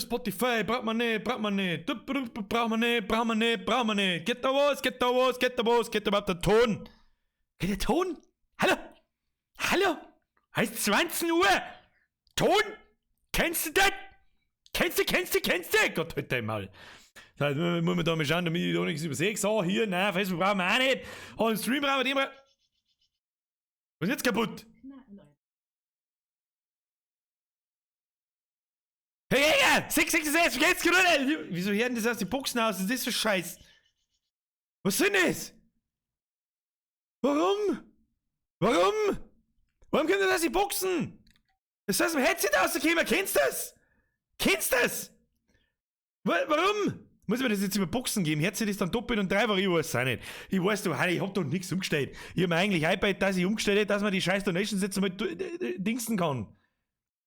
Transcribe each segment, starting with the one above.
Spotify, braucht man nicht, braucht man nicht, braucht man nicht, braucht man nicht, braucht man nicht. Geht da was, geht da was, geht da was, geht überhaupt der Ton? Geht der Ton? Hallo? Hallo? Heißt 20 Uhr? Ton? Kennst du das? Kennst du, kennst du, kennst du? Gott, halt dein Maul. Da muss man da mal schauen, damit ich da nichts übersehe. So, hier, nein, Facebook brauchen wir auch nicht. Und Stream brauchen wir immer. Was ist jetzt kaputt? Hey, hey, hey, 6, 6, 6, geht's gerade? Wieso hören das aus die Boxen aus? Was ist das für Scheiß? Was sind das? Warum? Warum? Warum kommt das aus die Boxen? Das ist aus dem Headset rausgekommen, kennst du das? Kennst du das? Warum? Muss ich mir das jetzt über Boxen geben? Headset ist dann doppelt und dreifach, ich weiß es auch nicht. Ich weiß doch, ich hab doch nichts umgestellt. Ich hab mir eigentlich eingebaut, dass ich umgestellt hätte, dass man die scheiß Donations jetzt mal dingsen kann.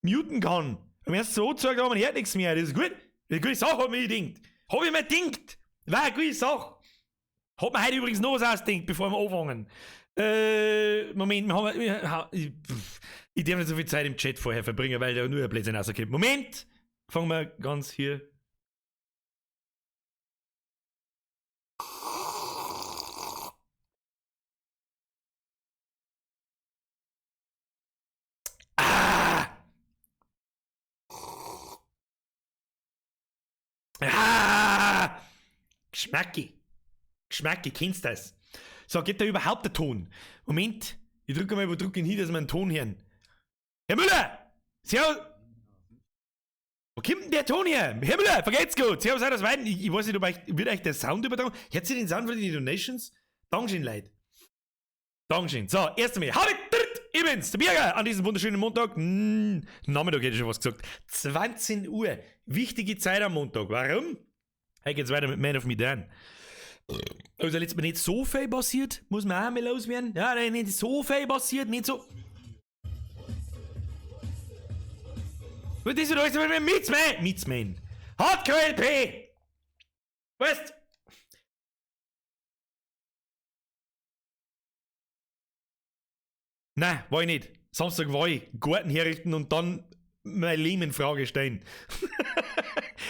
Muten kann. Und erst so angezeigt haben, man hört nichts mehr. Das ist gut. Das ist eine gute Sache, hab ich mir gedacht. Hab ich mir gedacht. War eine gute Sache. Hat mir heute übrigens noch was ausgedacht, bevor wir anfangen. Moment, wir haben, wir, ich, pff, ich darf nicht so viel Zeit im Chat vorher verbringen, weil da nur ein Blödsinn rauskommt. Moment! Fangen wir ganz hier. Ah! Ah! Geschmacki. Geschmacki, kennst du das? So, geht da überhaupt der Ton? Moment, ich drücke mal, wo drücke ich hin, dass wir einen Ton hören. Herr Müller! Servus! Wo kommt denn der Ton her? Herr Müller, vergeht's gut! Servus, seid das Weiden. Ich weiß nicht, ob euch, wird euch der Sound übertragen? Hört ihr den Sound von den Donations? Dankeschön, Leute. Dankeschön. So, erst einmal. Habe ich bin's, der Birger, an diesem wunderschönen Montag. Nachmittag hätte ich schon was gesagt. 20 Uhr. Wichtige Zeit am Montag. Warum? Heute geht's weiter mit Man of Medan. Also letztes Mal nicht so viel passiert, muss man auch mal loswerden. Ja, nein, nicht so viel passiert, nicht so. Was ist denn alles mit Mitzman? Mitzman. Hardcore LP! Weißt? Nein, war ich nicht. Samstag war ich Garten herrichten und dann mein Leben in Frage stellen.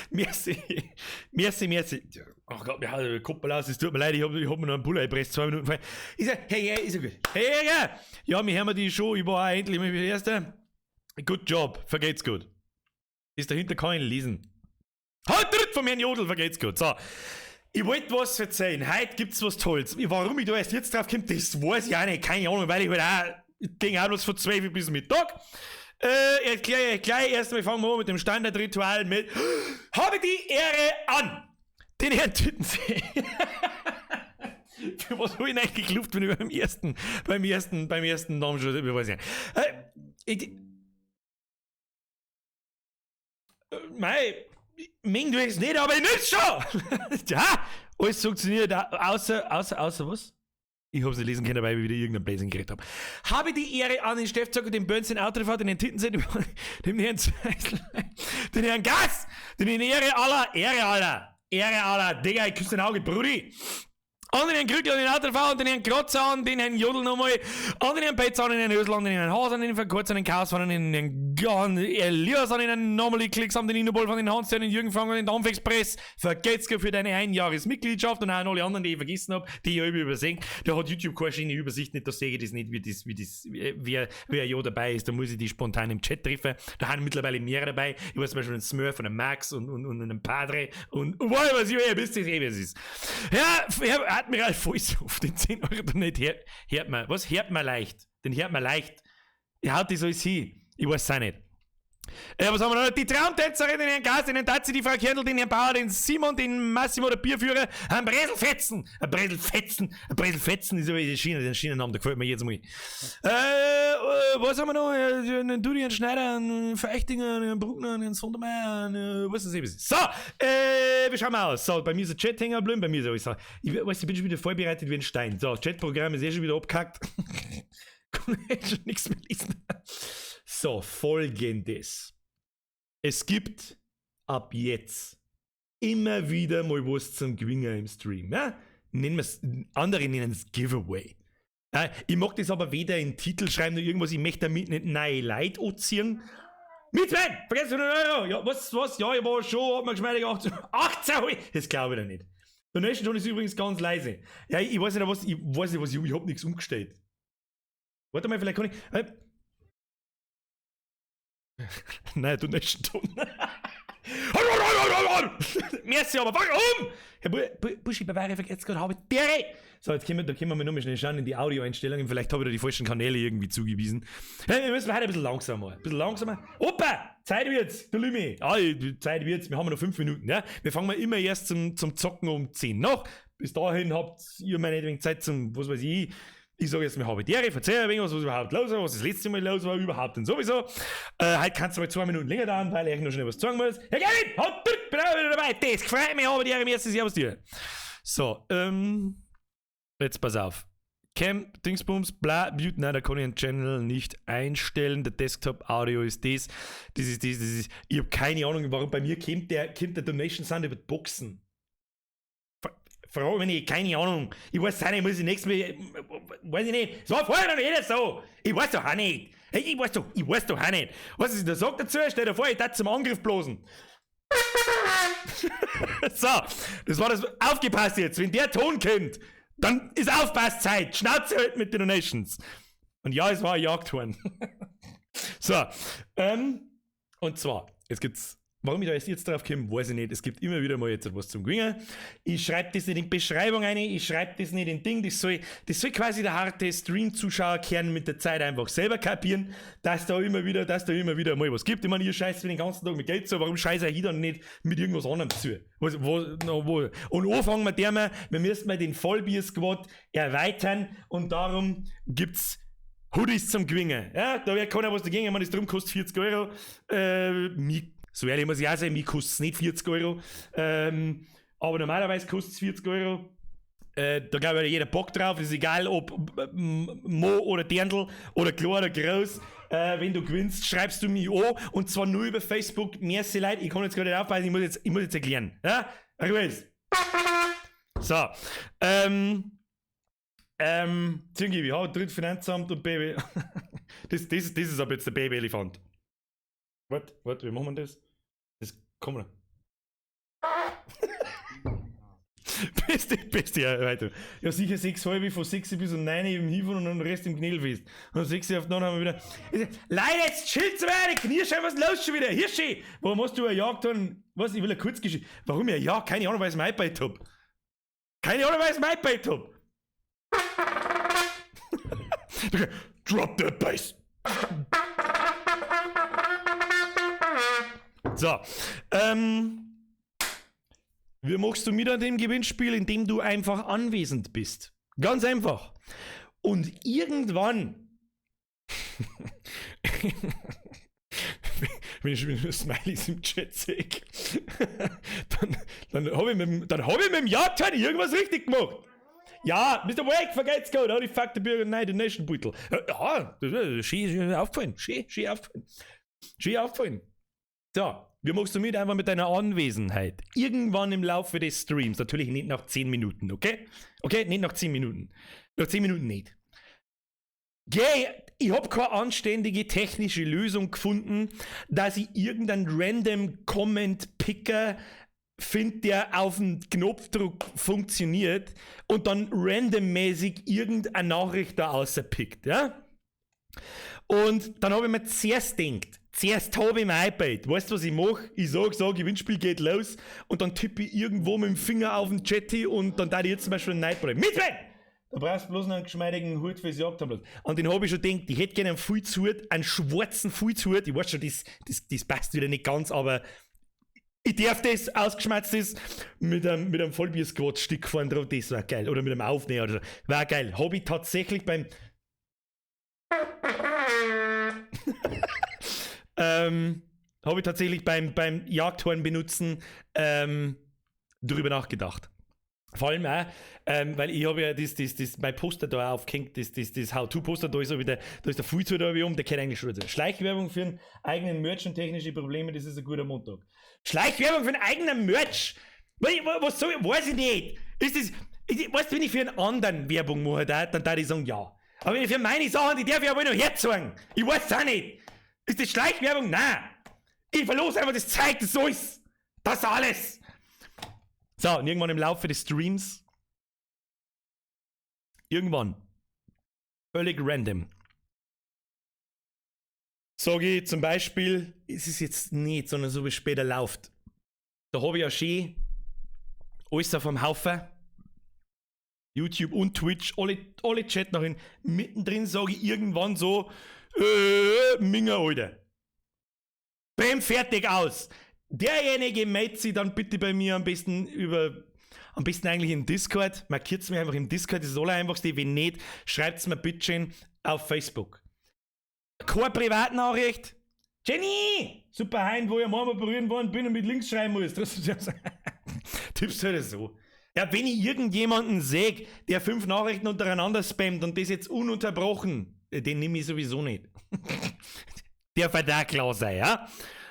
Merci. Merci, merci. Ach Gott, mir haut der Koppel aus, es tut mir leid, ich hab mir noch einen Puller gepresst, 2 Minuten vorher. Ich sag, hey, hey, ist ja gut. Hey, hey, hey. Ja, wir hören die Show, ich war auch endlich mal der Erste. Good job, vergeht's gut. Ist dahinter kann ich lesen. Halt vom Herrn Jodl, vergeht's gut. So. Ich wollte was erzählen. Heute gibt's was Tolles. Warum ich da erst jetzt drauf komme, das weiß ich auch nicht. Keine Ahnung, weil ich halt auch, ich denke auch bloß von 12 bis Mittag. Erkläre ich gleich. Erstmal fangen wir an mit dem Standardritual mit Habe die Ehre an den Herrn Tüttensee. Für was hab ich denn eigentlich geluft, wenn ich beim ersten Namen schon, ich weiß nicht. Mei, Ming, du es nicht, aber ich nimm's schon! Ja, alles funktioniert, außer was? Ich hab's nicht lesen können, weil ich wieder irgendeinen Blödsinn geredet hab. Habe die Ehre an den Steff Zocker, den Burns, den Autofahrer, den Herrn Tittensee, dem Herrn Zweisel, den Herrn Gas, den Herrn Ehre aller, Ehre aller, Ehre aller, Digga, ich küsse dein Auge, Brudi. An den Herrn Krückel, an den Autofahrer, an den Herrn Krotzer, an den Herrn Jodl nochmal, an den Herrn Petz, an den Herrn Hösel, an den Herrn Haas, an den Herrn Kurz, an den Chaos, an den Herrn Gahn, Elias, an den Herrn Normally Klicks, an den Inobol, von den Hans, an den Jürgen Frank, an den Dampfexpress. Vergeht's für deine Einjahresmitgliedschaft und auch an alle anderen, die ich vergessen hab, die ich immer übersehen. Da hat YouTube keine schöne Übersicht nicht, da sehe ich das nicht, wer ja dabei ist. Da muss ich die spontan im Chat treffen. Da haben mittlerweile mehrere dabei. Ich weiß zum Beispiel einen Smurf und einen Max und einen Padre und was ich wer bist, das eh, wer es ist. Ja, Herr Admiral Voice-Off, den 10 Euro da nicht hört man. Was hört man leicht? Den hört man leicht. Ich haut das alles hin. Ich weiß es auch nicht. Was haben wir noch? Die Traumtänzerin, den Herrn Gast, den Herrn Tatzi, die Frau Kerndl, den Herrn Bauer, den Simon, den Massimo, der Bierführer, ein Breselfetzen, ein Breselfetzen, ein Breselfetzen ist aber die Schiene, den Schienennamen, der gefällt mir jetzt mal. Was haben wir noch? Einen Dudi, einen Schneider, einen Feichtinger, einen Bruckner, einen Sondermeier, einen, was ist das? So, wie schauen wir aus? So, bei mir ist der Chat hängen geblieben, bei mir ist alles so. Ich weiß, ich bin schon wieder vorbereitet wie ein Stein. So, Chatprogramm ist eh schon wieder abgehackt. Kann ich schon nichts mehr lesen. So, folgendes. Es gibt ab jetzt immer wieder mal was zum Gewinnen im Stream. Ja? Nennen wir's, andere nennen es Giveaway. Ich mag das aber weder in Titel schreiben noch irgendwas, ich möchte damit nicht neue Leute anziehen. Mit Sven, vergesst du den Euro? Ja, was, was? Ja, ich war schon, hat mir geschmeidig 18, 18, das glaube ich dir nicht. Der nächste Ton ist übrigens ganz leise. Ja, ich weiß nicht, was, ich weiß nicht, was ich hab nichts umgestellt. Warte mal, vielleicht kann ich. Nein, du nächsten Ton. Merci, aber warum? Herr Buschi, Bavaria, vergesst gerade, habe der. So, jetzt können wir, da können wir nochmal schnell schauen in die Audioeinstellungen. Vielleicht habe ich da die falschen Kanäle irgendwie zugewiesen. Hey, wir müssen heute ein bisschen langsamer. Ein bisschen langsamer. Opa! Zeit wird's, du Lümi. Ah, Zeit wird's, wir haben noch 5 Minuten. Ja? Wir fangen mal immer erst zum Zocken um 10 nach. Bis dahin habt ihr meinetwegen Zeit zum, was weiß ich, ich sage jetzt, wir haben die Ehre, verzeih ein wenig, was überhaupt los war, was das letzte Mal los war, überhaupt und sowieso. Heute kannst du mal 2 Minuten länger dauern, weil ich noch schnell was sagen muss. Herr Gavin, haut drück, bin auch wieder dabei. Das freut mich, aber die Ehre, erstes Servus dir. So, jetzt pass auf. Cam, Dingsbums, bla, Mute, nein, da kann ich einen Channel nicht einstellen. Der Desktop-Audio ist das, das ist das, das ist. Ich hab keine Ahnung, warum bei mir kommt der Donation Sound über die Boxen. Frage mich nicht, keine Ahnung. Ich weiß auch nicht, muss ich nächstes Mal, weiß ich nicht. Es war vorher noch nicht so. Ich weiß doch auch nicht. Hey, ich weiß doch auch nicht. Was ist der sagt dazu? Stell dir vor, ich darf zum Angriff bloßen. So, das war das. Aufgepasst jetzt, wenn der Ton kommt, dann ist Aufpasszeit. Schnauze halt mit den Donations. Und ja, es war ein Jagdhorn. So, und zwar, es gibt's, warum ich da jetzt drauf komme, weiß ich nicht. Es gibt immer wieder mal jetzt was zum Gewinnen. Ich schreibe das nicht in die Beschreibung rein, ich schreibe das nicht in Ding. Das soll quasi der harte Stream-Zuschauerkern mit der Zeit einfach selber kapieren, dass da immer wieder mal was gibt. Ich meine, ihr scheißt den ganzen Tag mit Geld zu, warum scheiße ich dann nicht mit irgendwas anderem zu? Was, wo, na, wo? Und anfangen wir der mal, wir müssen mal den Vollbier-Squad erweitern und darum gibt's Hoodies zum Gewinnen. Ja, da wird keiner was dagegen. Ich meine, das drum kostet 40 Euro. Mich, so ehrlich muss ich auch sein, mir kostet es nicht 40 Euro. Aber normalerweise kostet es 40 Euro. Da glaube ich, jeder Bock drauf. Ist egal, ob Mo oder Dirndl oder klein oder groß. Wenn du gewinnst, schreibst du mich an. Und zwar nur über Facebook. Merci, Leute. Ich kann jetzt gerade nicht aufpassen. Ich muss jetzt erklären. Ja? Ich. So. Zingi, ja, dritt Finanzamt und Baby. Das ist aber jetzt der Baby-Elefant. Warte, warte, wie machen wir das? Das kommt noch. Beste Erweiterung. Ja, sicher 6,5 von 6 bis um 9 im Hinfahren und dann den Rest im Knädelfest. Und um 6 auf 9 haben wir wieder. Leute, jetzt chillt's mal, Knirschein, was ist los schon wieder? Hirschi! Warum hast du eine Jagd dann? Was? Ich will eine Kurzgeschichte. Warum ja? Ja, keine Ahnung, weil ich mein iPad hab. Keine Ahnung, weil ich mein iPad hab. Drop the bass. So. Wie machst du mit an dem Gewinnspiel, indem du einfach anwesend bist? Ganz einfach. Und irgendwann, wenn ich schon wieder Smileys im Chat sehe, dann habe ich mit dem Jagdhorn irgendwas richtig gemacht. Ja, Mr. Wake, vergeht's gut. Holy fuck, the Bürger, nein, the Nation Beutel. Ja, das ist schön aufgefallen. Schön aufgefallen. Schön aufgefallen. So, wie machst du mit? Einfach mit deiner Anwesenheit. Irgendwann im Laufe des Streams. Natürlich nicht nach 10 Minuten, okay? Okay, nicht nach 10 Minuten. Nach 10 Minuten nicht. Geh, ich hab keine anständige technische Lösung gefunden, dass ich irgendeinen random Comment-Picker finde, der auf den Knopfdruck funktioniert und dann randommäßig irgendeine Nachricht da rauspickt, ja? Und dann habe ich mir zuerst gedacht, zuerst habe ich mein iPad, weißt du, was ich mache? Ich sag, so, Gewinnspiel geht los und dann tippe ich irgendwo mit dem Finger auf den Chat und dann da ich jetzt zum Beispiel einen Nightball. Mit wem? Da brauchst du bloß noch einen geschmeidigen Hut fürs Jagdhorn. Und den habe ich schon gedacht, ich hätte gerne einen Filzhut, einen schwarzen Filzhut. Ich weiß schon, das passt wieder nicht ganz, aber ich darf das, ausgeschmatzt ist, mit einem Vollbier-Squad-Stück vorne drauf, das war geil. Oder mit einem Aufnäher oder so. War geil. Habe ich tatsächlich beim habe ich tatsächlich beim Jagdhorn benutzen drüber nachgedacht. Vor allem auch, weil ich habe ja das, mein Poster da aufgehängt, das How-To-Poster, da ist so wieder, da ist der Filzhut da um, der kennt eigentlich schon wieder. Schleichwerbung für einen eigenen Merch und technische Probleme, das ist ein guter Montag. Schleichwerbung für einen eigenen Merch? Was soll ich, weiß ich nicht. Ist das, weißt du, wenn ich für einen anderen Werbung mache, dann darf ich sagen, ja. Aber für meine Sachen, die darf ich ja wohl noch herzeigen. Ich weiß es auch nicht. Ist das Schleichwerbung? Nein. Ich verlose einfach das Zeug, das ist alles. Das ist alles. So, und irgendwann im Laufe des Streams, irgendwann, völlig random, sage ich zum Beispiel, es ist jetzt nicht, sondern so wie es später läuft. Da habe ich ja schön alles auf dem Haufen. YouTube und Twitch, alle Chat noch hin. Mittendrin sage ich irgendwann so, Minger, Alter. Bam, fertig, aus. Derjenige meldet sich dann bitte bei mir am besten am besten eigentlich im Discord. Markiert mir einfach im Discord, das ist das Allereinfachste. Wenn nicht, schreibt mir bitte schön auf Facebook. Keine Privatnachricht. Jenny! Super Hein, wo ich am Arm berühren worden bin und mit links schreiben muss. Das ist ja so. Tippst du das so? Ja, wenn ich irgendjemanden sehe, der 5 Nachrichten untereinander spammt und das jetzt ununterbrochen, den nehme ich sowieso nicht. Der wird klar sein, ja?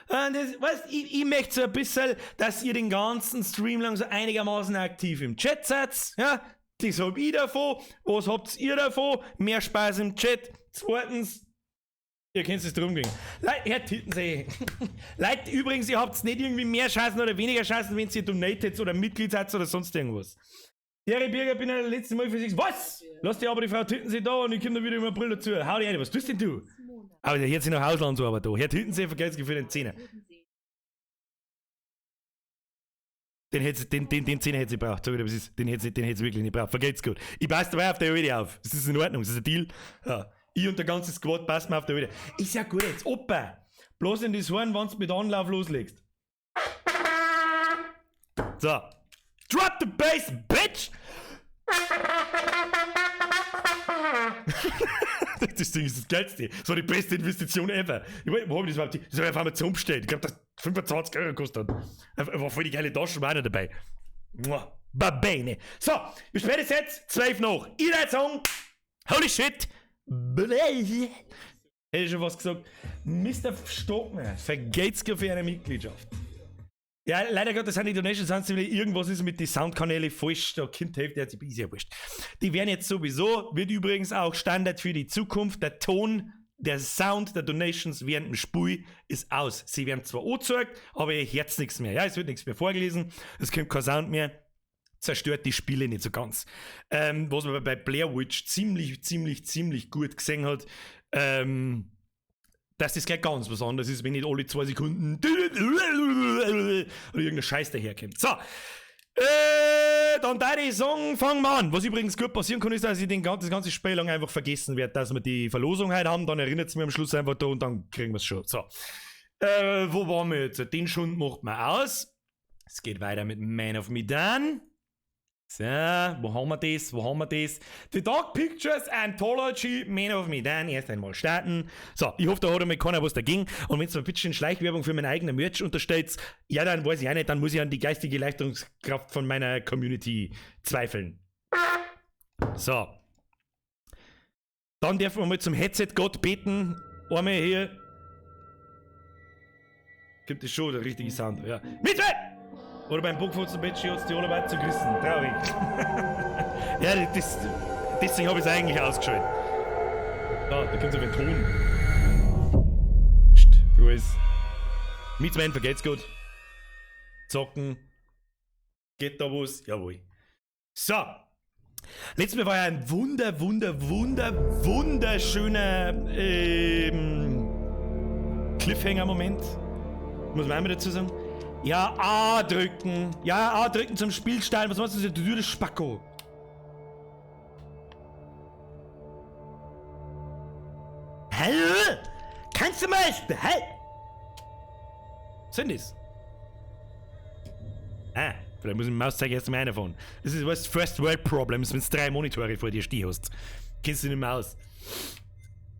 Und das, weißt, ich möchte so ein bisschen, dass ihr den ganzen Stream lang so einigermaßen aktiv im Chat seid, ja? Das hab ich davon. Was habt ihr davon? Mehr Spaß im Chat. Zweitens, ihr könnt es drum gehen. Leute, Herr Tittensee. Leute, übrigens, ihr habt nicht irgendwie mehr Chancen oder weniger Chancen, wenn ihr donatet oder Mitglied seid oder sonst irgendwas. Jerry Birger, bin ja das letzte Mal für sich. Was? Lass dich aber die Frau Tittensee da und ich komme da wieder im April dazu. Hau dich rein, was tust denn du? Aber der hört sich noch Hausland so, aber da. Herr Tittensee vergeht für den Zehner. Den Zehner hätte sie gebraucht. Sag ich dir, was ist. Den hätte sie wirklich nicht gebraucht. Vergeht's gut. Ich passe dabei auf der Alte auf. Das ist in Ordnung, das ist ein Deal. Ja. Ich und der ganze Squad passen auf der Alte. Ist ja gut jetzt. Opa! Bloß in das Horn, wenn du mit Anlauf loslegst. So. Drop the bass, bitch! Das Ding ist das Geilste. Das war die beste Investition ever. Ich weiß, wo hab ich das überhaupt? Das hab ich auf Amazon bestellt. Ich glaub, das 25 Euro gekostet hat. War voll die geile Tasche, war auch noch dabei. Mua. Babene. So, wie spät ist jetzt? 12 noch. Ich würd sagen, holy shit. Hätte ich schon was gesagt. Mister Stockner, vergeht's für eine Mitgliedschaft. Ja, leider Gottes sind die Donations, sind ziemlich, irgendwas ist mit den Soundkanälen falsch, da kommt die Hälfte, ist ja wurscht. Die werden jetzt sowieso, wird übrigens auch Standard für die Zukunft, der Ton, der Sound der Donations während dem Spiel ist aus. Sie werden zwar angezeigt, aber ihr hört nichts mehr. Ja, es wird nichts mehr vorgelesen, es kommt kein Sound mehr. Zerstört die Spiele nicht so ganz. Was man bei Blair Witch ziemlich, ziemlich, ziemlich gut gesehen hat, dass das gleich ganz was anderes ist, wenn nicht alle 2 Sekunden oder irgendein Scheiß daherkommt. So, dann da die Song, fangen wir an. Was übrigens gut passieren kann, ist, dass ich das ganze Spiel lang einfach vergessen werde, dass wir die Verlosung heute haben. Dann erinnert es mich am Schluss einfach da und dann kriegen wir es schon. So, wo waren wir jetzt? Den Schund macht man aus. Es geht weiter mit Man of Medan. So, wo haben wir das? Wo haben wir das? The Dark Pictures Anthology, Man of Medan, erst einmal starten. So, ich hoffe, da hat einmal keiner was dagegen. Und wenn ihr ein bisschen Schleichwerbung für meinen eigenen Merch unterstellt, ja, dann weiß ich auch nicht, dann muss ich an die geistige Leistungskraft von meiner Community zweifeln. So. Dann dürfen wir mal zum Headset-Gott beten. Einmal hier. Gibt es schon der richtige Sound, ja. Mit! Oder beim Bockfurzen-Bett hat's die alle weit zu gerissen. Traurig. Ja, deswegen hab ich's eigentlich ausgeschaltet. Da, da kommt so ein Ton. Psst, Ruhe. Mit vergeht's gut. Zocken. Geht da was? Jawohl. So. Letztes Mal war ja ein wunderschöner Cliffhanger-Moment. Muss man auch mal dazu sagen. Ja, A drücken. Ja, A drücken zum Spielstein. Was machst du denn? Du Spacko. Hä? Kannst du mal? Hä? Was sind das? Ah, vielleicht muss ich mit dem Mauszeiger erst mal reinfahren. Das ist was First World Problems, wenn du 3 Monitore vor dir stehen hast. Kennst du nicht mehr aus.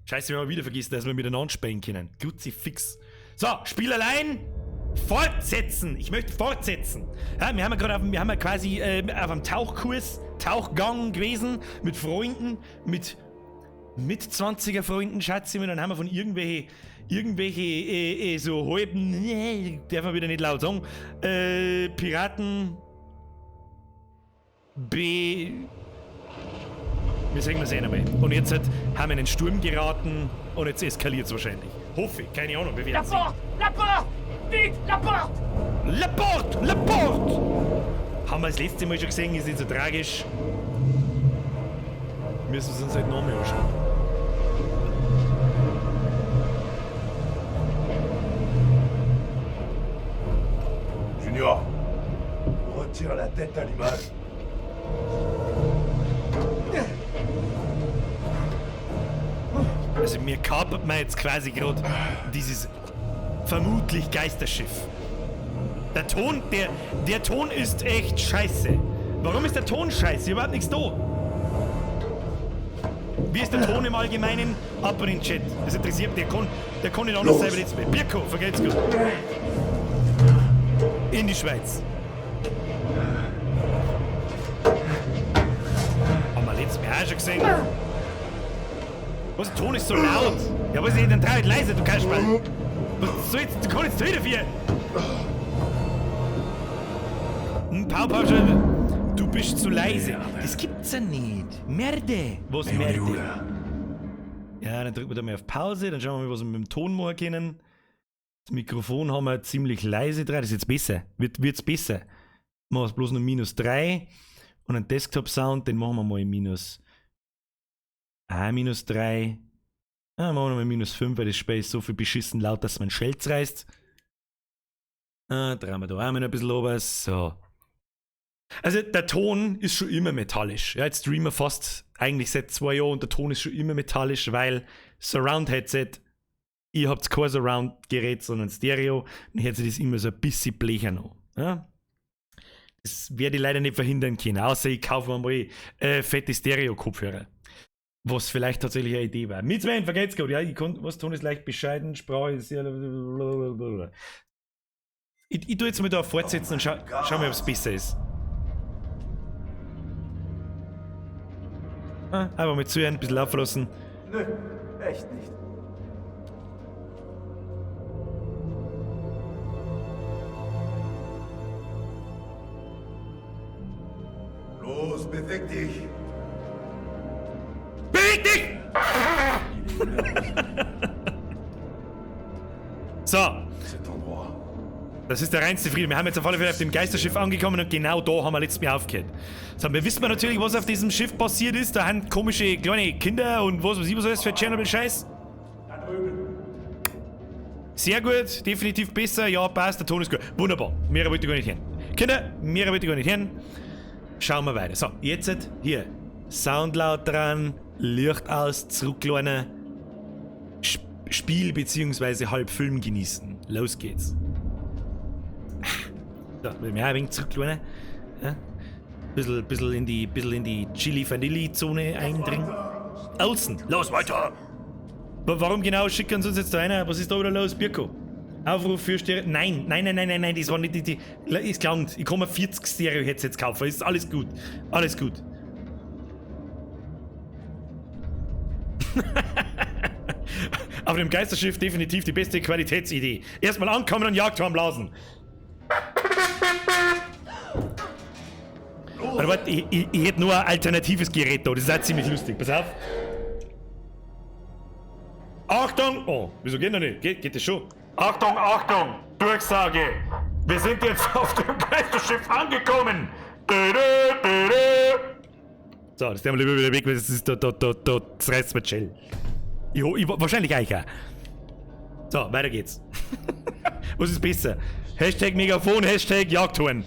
Scheiße, wir haben wieder vergessen, dass wir miteinander spielen können. Kruzifix. So, Spiel allein. Fortsetzen! Ich möchte fortsetzen! Ja, wir haben ja gerade auf, wir haben ja quasi auf einem Tauchkurs, Tauchgang gewesen, mit Freunden, mit 20er Freunden, schätze ich mir, dann haben wir von irgendwelche so halben, nee, darf man wieder nicht laut sagen, Piraten, B, Wir sehen uns eh nochmal. Und jetzt halt, haben wir in einen Sturm geraten und jetzt eskaliert es wahrscheinlich. Hoffe ich, keine Ahnung, wir werden La sehen. porte! La porte! Vite! La porte! La porte! La porte! Haben wir das letzte Mal schon gesehen, ist nicht so tragisch. Müssen wir uns halt nochmal anschauen. Junior, retire la tête à l'image. Also mir kapert man jetzt quasi gerade dieses vermutlich Geisterschiff. Der Ton, der Ton ist echt scheiße. Warum ist der Ton scheiße? Ich hab überhaupt nichts da. Wie ist der Ton im Allgemeinen? Ab in den Chat. Das interessiert mich. Der kann nicht anders sein, wie jetzt. Birko, vergelt's gut. In die Schweiz. Haben wir letztes Mal auch schon gesehen. Was, der Ton ist so laut? Ja, was ist denn? Dreh halt leise, du Kasperl. Was soll jetzt? Du kannst jetzt wieder vier. Pau, Pau, schon. Du bist zu leise. Das gibt's ja nicht. Merde. Was Merde? Ja, dann drücken wir da mal auf Pause, dann schauen wir mal, was wir mit dem Ton machen können. Das Mikrofon haben wir ziemlich leise dran. Das ist jetzt besser. Wird's besser. Machen wir bloß noch -3. Und einen Desktop-Sound, den machen wir mal minus. Minus 3. Ah, machen wir mal -5, weil das Spiel ist so viel beschissen laut, dass man Schelz reißt. Ah, drehen wir da auch mal noch ein bisschen runter. So. Also der Ton ist schon immer metallisch. Ja, jetzt streamen wir fast eigentlich seit 2 Jahren und der Ton ist schon immer metallisch, weil Surround-Headset, ihr habt kein Surround-Gerät, sondern Stereo, dann hört sich das immer so ein bisschen blecher an. Ja? Das werde ich leider nicht verhindern können, außer ich kaufe mir mal fette Stereo-Kopfhörer. Was vielleicht tatsächlich eine Idee war. Mit Sven, vergeht's gut. Ja, ich kon, was Ton ist leicht bescheiden, Sprache ist sehr. Blablabla. Ich tue jetzt mal da fortsetzen und schau mal, ob's besser ist. Ah, einfach mal zuhören, ein bisschen laufen lassen. Nö, echt nicht. Los, beweg dich! Beweg dich! So. Das ist der reinste Frieden. Wir haben jetzt auf alle Fälle auf dem Geisterschiff angekommen und genau da haben wir letztes Mal aufgehört. So, wir wissen natürlich, was auf diesem Schiff passiert ist. Da haben komische kleine Kinder und was weiß ich was alles für Tschernobyl-Scheiß. Sehr gut, definitiv besser. Ja, passt, der Ton ist gut. Wunderbar. Mehr wollte ich gar nicht hören. Kinder, mehr wollte ich gar nicht hören. Schauen wir weiter. So, jetzt hier. Sound laut dran, Licht aus, zurücklehnen, Spiel beziehungsweise halb Film genießen. Los geht's. So, will mir auch ein wenig zurücklehnen. Ja? Bisschen in die Chili-Vanilli-Zone eindringen. Olsen, los weiter! Warum genau schicken sie uns jetzt da einer? Was ist da wieder los, Birko? Aufruf für Stereo. Nein, nein, nein, nein, nein, nein, das war nicht die. Es klangt. Ich kann mir 40 Stereo-Headsets kaufen. Ist alles gut. Alles gut. Auf dem Geisterschiff definitiv die beste Qualitätsidee. Erstmal ankommen und Jagdhorn blasen. Warte, warte, ich hätte nur ein alternatives Gerät da. Das ist auch ziemlich lustig. Pass auf. Achtung! Oh, wieso geht das nicht? Geht das schon? Achtung, Achtung! Durchsage! Wir sind jetzt auf dem Geisterschiff angekommen! So, das nehmen wir lieber wieder weg, weil das ist da, das reißt mir chill. Ich, wahrscheinlich euch auch. So, weiter geht's. Was ist besser? Hashtag Megafon, Hashtag Jagdhorn.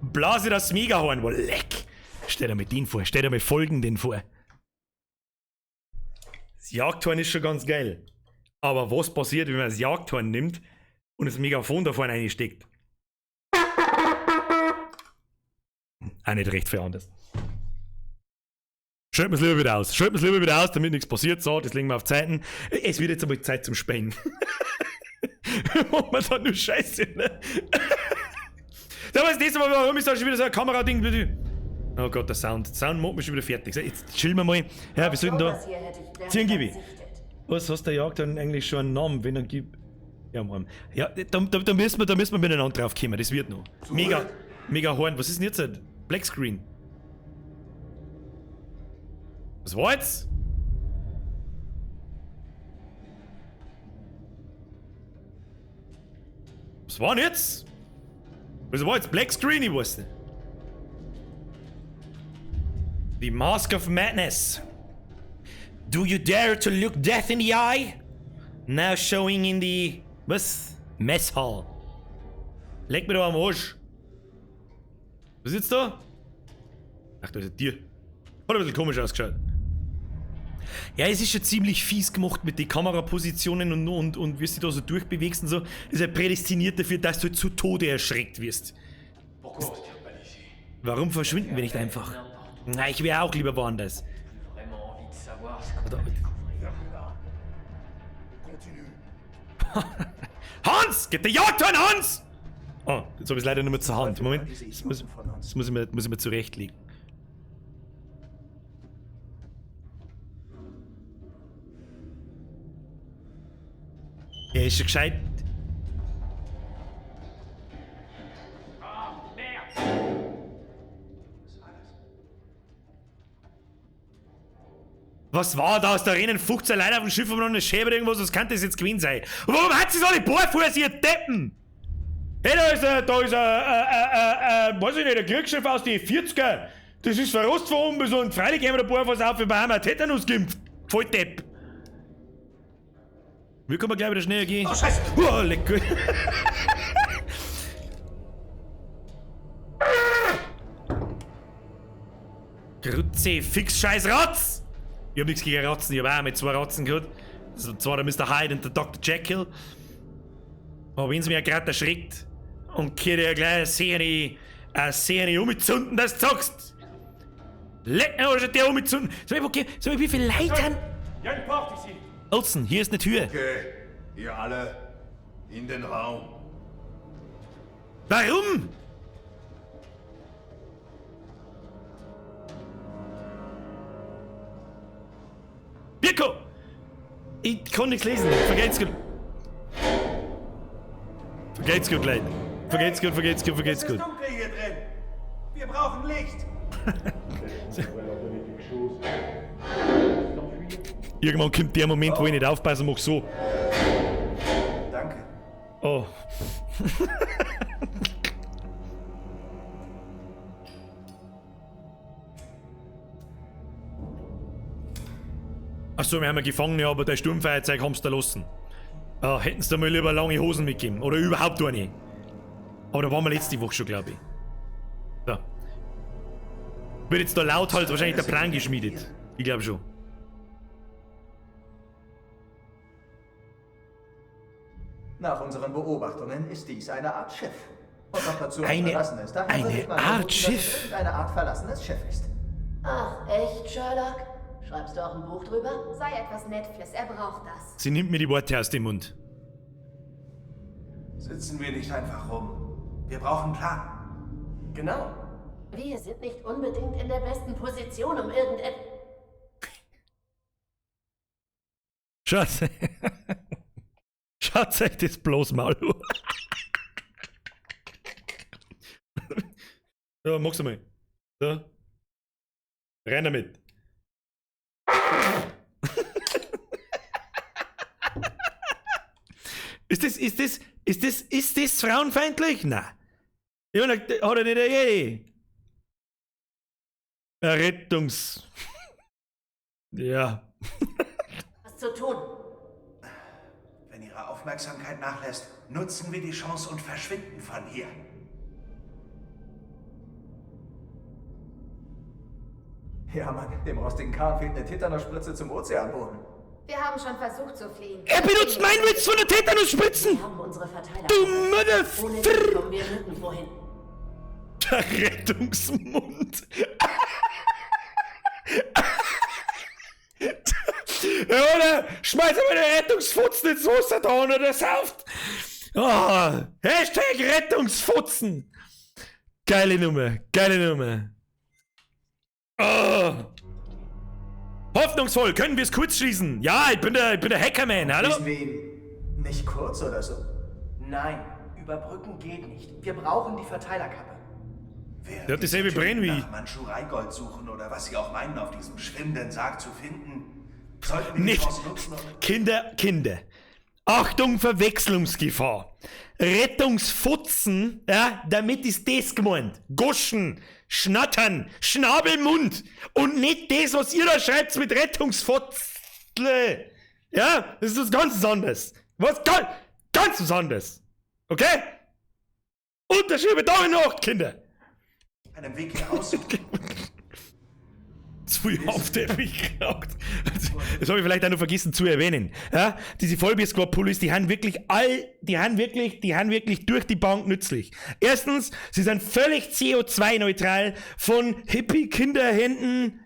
Blase das Megahorn, wo leck! Stell dir mal den vor, stell dir mal folgenden vor. Das Jagdhorn ist schon ganz geil. Aber was passiert, wenn man das Jagdhorn nimmt und das Megafon da vorne reinsteckt? Auch nicht recht viel anders. Schalten wir es lieber wieder aus. Schalten wir es lieber wieder aus, damit nichts passiert. So, das legen wir auf Zeiten. Es wird jetzt einmal Zeit zum Spielen. Machen wir da nur Scheiße, ne? Da war das nächste Mal, warum ist da schon wieder so ein Kamerading? Oh Gott, der Sound. Der Sound macht mich schon wieder fertig. Jetzt chillen wir mal. Ja, wir sollten da. Ziehen, Gibi. Was hast der Jagd dann eigentlich schon einen Namen, wenn er gibt? Ja, Mann. Ja, da müssen wir miteinander drauf kommen. Das wird noch. Mega. Mega Horn. Was ist denn jetzt? Black Screen. Was war jetzt? Was war denn jetzt? Was war jetzt? Black Screen? Ich weiß nicht. The Mask of Madness. Do you dare to look death in the eye? Now showing in the... Was? Mess Hall. Leck mir doch am Arsch. Was ist jetzt da? Ach, da ist ein Tier. Hat ein bisschen komisch ausgeschaut. Ja, es ist schon ziemlich fies gemacht mit den Kamerapositionen und wie du dich da so durchbewegst und so. Das ist ja prädestiniert dafür, dass du zu Tode erschreckt wirst. Warum verschwinden wir nicht einfach? Na, ich wäre auch lieber woanders. Hans! Geht der Jagd an, Hans! Oh, jetzt habe ich es leider nicht mehr zur Hand. Moment, das muss ich mir zurechtlegen. Ja, ist schon gescheit. Was war das? Da rennen 15 Leute auf dem Schiff und noch eine Schäbe oder irgendwas. Was kann das jetzt gewesen sein? Und warum hat sie so alle Barfuß, ihr Deppen? Hey, da ist ein, weiß ich nicht, ein Kriegsschiff aus den 40er. Das ist verrost von oben bis unten. Freilich gehen wir da Barfuß auf, wir haben Tetanus geimpft. Voll Depp. Wir können gleich wieder schneller gehen. Oh, Scheiße! Oh, lecker. Grütze, fix, scheiß Ratz! Ich hab nichts gegen Ratzen, ich hab auch mit 2 Ratzen gehabt. Das war der Mr. Hyde und der Dr. Jekyll. Aber wenn sie mich ja gerade erschreckt und kehrt ja gleich eine Serie umzünden, dass du sagst! Leck mir, schon der umzünden! Sag mal, okay, sag mal, wie viele Leute haben. Olsen, hier ist eine Tür. Okay, ihr alle in den Raum. Warum? Birko! Ich kann nichts lesen. Vergeht's gut. Vergeht's gut, Leute. Vergeht's gut, vergeht's gut, vergeht's gut. Es ist dunkel hier drin. Wir brauchen Licht. Irgendwann kommt der Moment, wo ich nicht aufpasse, mach so. Danke. Oh. Achso, wir haben ja Gefangene, aber der Sturmfeuerzeug haben sie da lassen. Hätten sie da mal lieber lange Hosen mitgegeben. Oder überhaupt eine. Aber da waren wir letzte Woche schon, glaube ich. So. Wird jetzt da laut halt wahrscheinlich der Plan geschmiedet. Ich glaube schon. Nach unseren Beobachtungen ist dies eine Art Schiff. Und noch dazu eine verlassenes. Daher eine Art Schiff? Dass es eine Art verlassenes Schiff ist. Ach, echt, Sherlock? Schreibst du auch ein Buch drüber? Sei etwas nett, Fliss, er braucht das. Sie nimmt mir die Worte aus dem Mund. Sitzen wir nicht einfach rum. Wir brauchen einen Plan. Genau. Wir sind nicht unbedingt in der besten Position, um irgendetwas... Schaut. Schaut euch das bloß mal an. Ja, mach's mal. So. Rein damit. Ist das frauenfeindlich? Nein. Ja, hat er nicht eine Idee. Rettungs. Ja. Was zu tun? Wenn ihre Aufmerksamkeit nachlässt, nutzen wir die Chance und verschwinden von hier. Ja, Mann, dem rostigen Kahn fehlt eine Tetanusspritze zum Ozeanboden. Wir haben schon versucht zu fliehen. Er benutzt meinen Witz von der Tetanusspritzen! Wir haben unsere Verteiler. Du Motherfucker! Ohne die kommen wir nirgendwo hin. Der Rettungsmund. Ja, oder? Schmeiß mal den Rettungsfutzen ins Wasser da oder der sauft. Oh, Hashtag Rettungsfutzen. Geile Nummer, geile Nummer. Oh. Hoffnungsvoll, können wir es kurz schließen? Ja, ich bin der Hackerman, hallo? Schließen wir ihn nicht kurz oder so? Nein, überbrücken geht nicht. Wir brauchen die Verteilerkappe. Während Der hat dieselbe diese Brenn wie Typen ich. nach Mandschurei-Gold suchen oder was sie auch meinen, auf diesem schwimmenden Sarg zu finden, sollten wir die Nicht. Chance nutzen und Kinder, Kinder. Achtung, Verwechslungsgefahr. Rettungsfotzen, ja, damit ist das gemeint. Goschen, Schnattern, Schnabelmund und nicht das, was ihr da schreibt mit Rettungsfotzle. Ja, das ist was ganz anderes. Was ganz, ganz was anderes. Okay? Unterschied mit Daumen hoch, Kinder. einen Weg hier aussuchen. Zu früh auf Teppich geraucht. Das habe ich vielleicht auch noch vergessen zu erwähnen. Ja, diese Vollbier-Squad-Pullis, die haben wirklich all, die haben wirklich, die haben wirklich durch die Bank nützlich. Erstens, sie sind völlig CO2-neutral von Hippie-Kinderhänden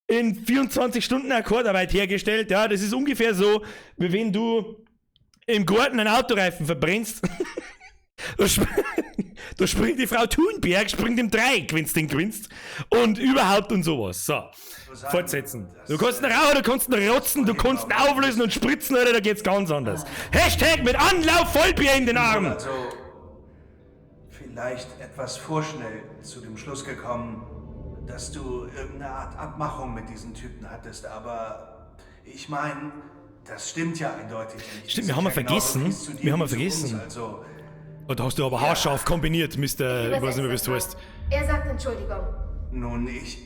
in 24 Stunden Akkordarbeit hergestellt. Ja, das ist ungefähr so, wie wenn du im Garten einen Autoreifen verbrennst. Da springt die Frau Thunberg, springt im Dreieck, wenn's den gewinnst. Und überhaupt und sowas. So, fortsetzen. Du kannst ihn rauchen, du kannst ihn rotzen, du kannst ihn auflösen und spritzen, oder da geht's ganz anders. Hashtag mit Anlauf Vollbier in den Arm. Also, vielleicht etwas vorschnell zu dem Schluss gekommen, dass du irgendeine Art Abmachung mit diesen Typen hattest, aber ich meine, das stimmt ja eindeutig nicht. Stimmt, Die wir haben sind ja ja genauso vergessen. fies zu dir Wir haben wie ja zu vergessen. uns, also, Oh, da hast du aber haarscharf kombiniert, Mr. Ich weiß nicht mehr, wie Übersetz du das heißt. mal. Er sagt Entschuldigung. nun, ich.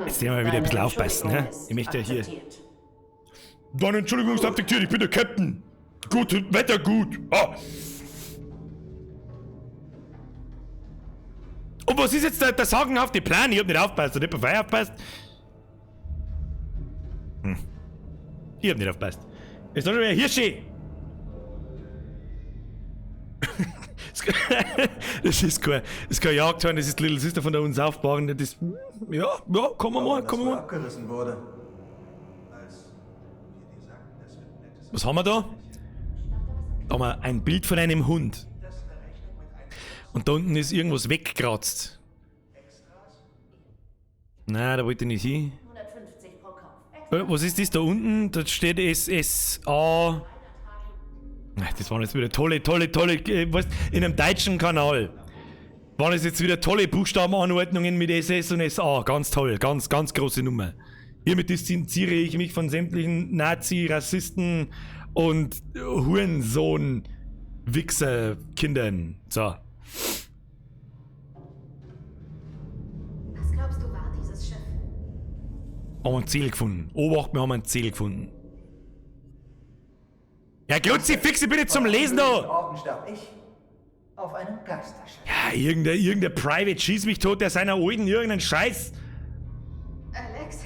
Jetzt werden wir wieder ein bisschen aufpassen, ne? Ich möchte ja hier. Akzeptiert. Deine Entschuldigung ist akzeptiert, ich bin der Captain. Gut, Wetter gut. Ah. Und was ist jetzt der sagenhafte Plan? Ich hab nicht aufgepasst, oder nicht bei aufgepasst? Hm. Ich hab nicht aufgepasst. Ist da schon wieder Hirschi! Das ist kein Jagdhorn, das ist die Little Sister von der Unsaufbaren. Das, ja, ja, kommen wir mal, kommen wir mal. abgerissen wurde. Als wir dir sagten, das wird ein nettes Was haben wir da? Da haben wir ein Bild von einem Hund. Und da unten ist irgendwas weggekratzt. Na, da wollte ich nicht hin. 150 pro Kopf. Was ist das da unten? Da steht S, S, A. Ach, das waren jetzt wieder tolle, tolle, tolle, weißt, in einem deutschen Kanal. Waren das jetzt wieder tolle Buchstabenanordnungen mit SS und SA. Ganz toll, ganz, ganz große Nummer. Hiermit distanziere ich mich von sämtlichen Nazi, Rassisten und Hurensohn, Wichser, Kindern. So. Was glaubst du, war dieses Schiff? Haben wir ein Ziel gefunden. Obacht, wir haben ein Ziel gefunden. Ja, Kruzifix, ich bin jetzt zum Lesen da! Orden starb ich auf einem Geisterschiff. Ja, irgendein Private schießt mich tot, der seiner alten irgendeinen Scheiß. Alex,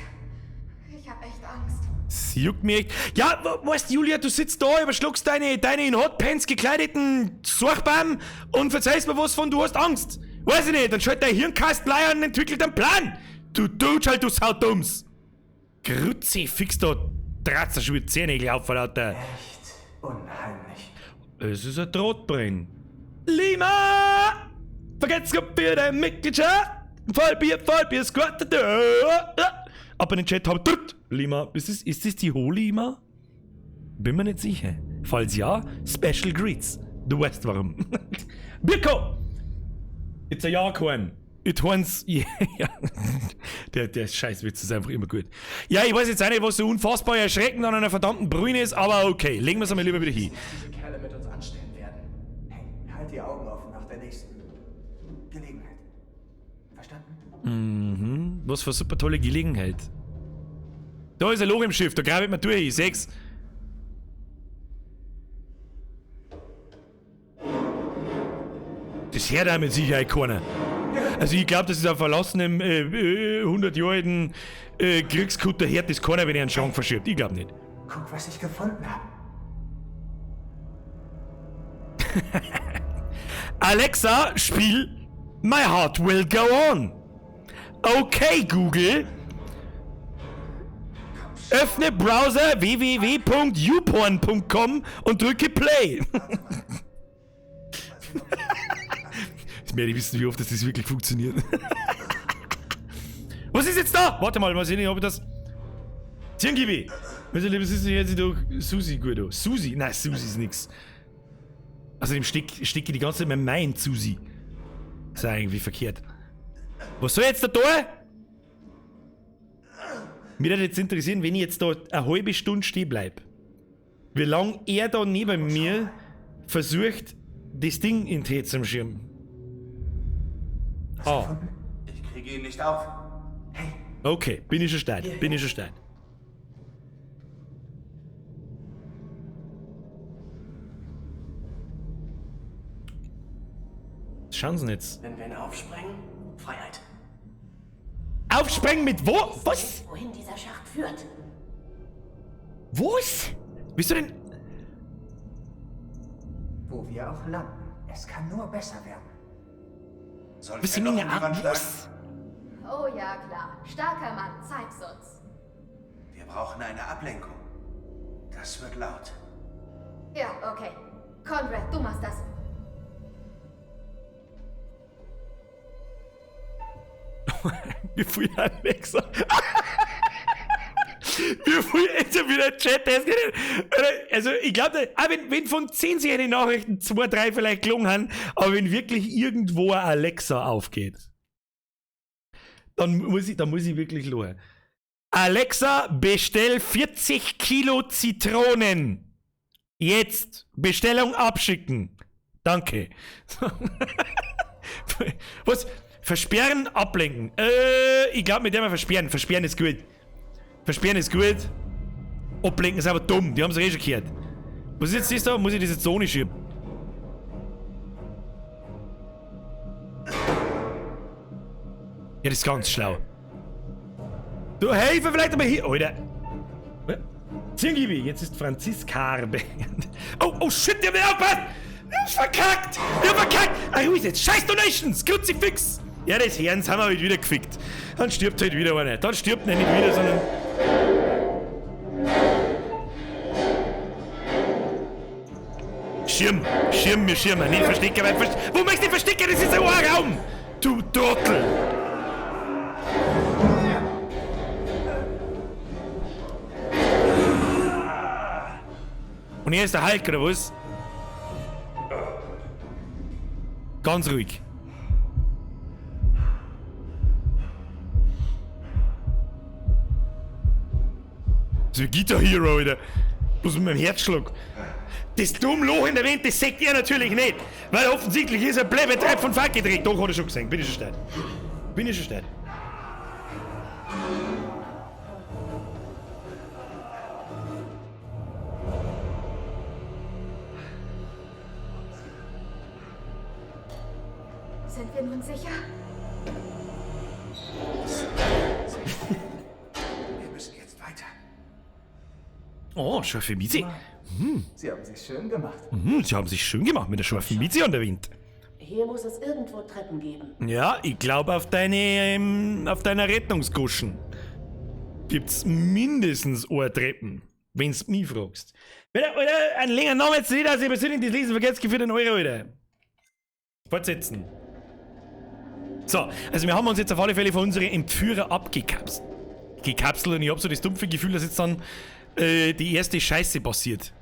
ich hab echt Angst. Das juckt mich echt. Ja, weißt du, Julia, du sitzt da, überschluckst deine in Hotpants gekleideten Sorgbaum und verzeihst mir was von, du hast Angst. Weiß ich nicht, dann schalt dein Hirnkastel ein und entwickelt einen Plan. Du Dutsch halt, du Saudums. Kruzifix, da tratzt er schon wieder Zehennägel auf vor lauter. Echt unheimlich. Es ist ein Drahtbrenn. Lima! Vergesst für deine Mitgliedschaft! Vollbier, Vollbier, Squad! Ab in den Chat hab drückt! Lima, ist das die Ho-Lima? Bin mir nicht sicher. Falls ja, Special Greets. Du weißt warum. Birko! It's a Jagdhorn. It horns. Ja, ja. Der Scheißwitz ist einfach immer gut. Ja, ich weiß jetzt auch nicht, was so unfassbar erschreckend an einer verdammten Brüne ist, aber okay, legen wir es einmal lieber wieder hin. Was diese Kerle mit uns anstellen werden. Hey, halt die Augen offen nach der nächsten Gelegenheit. Verstanden? Mhm. Was für eine super tolle Gelegenheit. Da ist ein Loch im Schiff, da grabe ich mir durch, ich seh's. Das hört auch mit Sicherheit keiner. Also ich glaub, das ist ein verlassenem, 100 Jahre alten, Kriegskutter, hört das keiner, wenn er einen Schrank verschiebt. Ich glaub nicht. Guck, was ich gefunden hab. Alexa, spiel My Heart Will Go On. Okay, Google. Öffne Browser w w w punkt youporn punkt com und drücke Play. Jetzt werde ich wissen, wie oft das wirklich funktioniert. Was ist jetzt da? Warte mal, mal sehen, ob ich das... Zirngibi! Was ist denn jetzt doch Susi gut an? Susi? Nein, Susi ist nix. Außerdem steck ich die ganze Zeit mein Mind, Susi. Das ist ja irgendwie verkehrt. Was soll jetzt da tun? Mir würde jetzt interessieren, wenn ich jetzt da eine halbe Stunde stehen bleib, wie lange er da neben mir versucht, das Ding in den Tee zu schirmen. Ah. Ich kriege ihn nicht auf. Hey. Okay, bin ich schon stark. Bin ich schon stark. Schauen Sie jetzt. Wenn wir ihn aufsprengen, Freiheit. Aufsprengen mit wo? Was? Wohin dieser Schacht führt. Was? Bist du denn? Wo wir auch landen. Es kann nur besser werden. Soll ich ich ein ein Loch in die Wand schlagen? Oh ja, klar. Starker Mann, zeig's uns. Wir brauchen eine Ablenkung. Das wird laut. Ja, okay. Conrad, du machst das. Wie viel Alexa? Wie viel jetzt wieder Chat? Also ich glaube, wenn von 10 solche Nachrichten 2, 3 vielleicht gelungen haben, aber wenn wirklich irgendwo eine Alexa aufgeht, dann muss ich wirklich lachen. Alexa, bestell 40 Kilo Zitronen. Jetzt. Bestellung abschicken. Danke. Was? Versperren, ablenken. Ich glaube, mit dem wir versperren. Versperren ist gut. Versperren ist gut. Ablenken ist aber dumm. Die haben es eh schon gehört. Was ist jetzt das da? Muss ich das jetzt so nicht schieben? Ja, das ist ganz schlau. Du, helfe vielleicht aber hier. Alter. Zingibi, jetzt ist Franziska. Oh, oh shit, die haben nicht aufgepasst! Die haben's verkackt! Die haben verkackt! Ah, ruhig jetzt! Scheiß Donations! Kruzifix! Ja, das Herrens haben wir halt wieder gefickt. Dann stirbt halt wieder einer. Dann stirbt er nicht wieder, sondern. Schirm! Schirm, wir schirmen. Nicht verstecken, weil. Wo möchtest du verstecken? Das ist ein Raum! Du Trottel! Und hier ist der Hulk, oder was? Ganz ruhig. So wie Guitar Hero, Alter. Bloß mit meinem Herzschlag. Das dumme Loch in der Wand, das sagt er natürlich nicht. Weil offensichtlich ist er Plebetreib von Fuck gedreht. Doch, hat er schon gesehen. Bin ich schon stark. Bin ich schon stark. Sind wir nun sicher? Wir müssen jetzt weiter. Oh, scharfe Mieze. Hm. Sie haben sich schön gemacht. Sie haben sich schön gemacht mit der scharfen Mieze an der Wind. Hier muss es irgendwo Treppen geben. Ja, ich glaube, auf deiner Rettungsguschen gibt's mindestens eine Treppen, wenn's mich fragst. Alter, einen längeren Namen jetzt nicht, dass ich persönlich das Lesen vergesst, für den Euro, Alter. Fortsetzen. So, also wir haben uns jetzt auf alle Fälle von unseren Entführer abgekapselt. Und ich hab so das dumpfe Gefühl, dass jetzt dann die erste Scheiße passiert.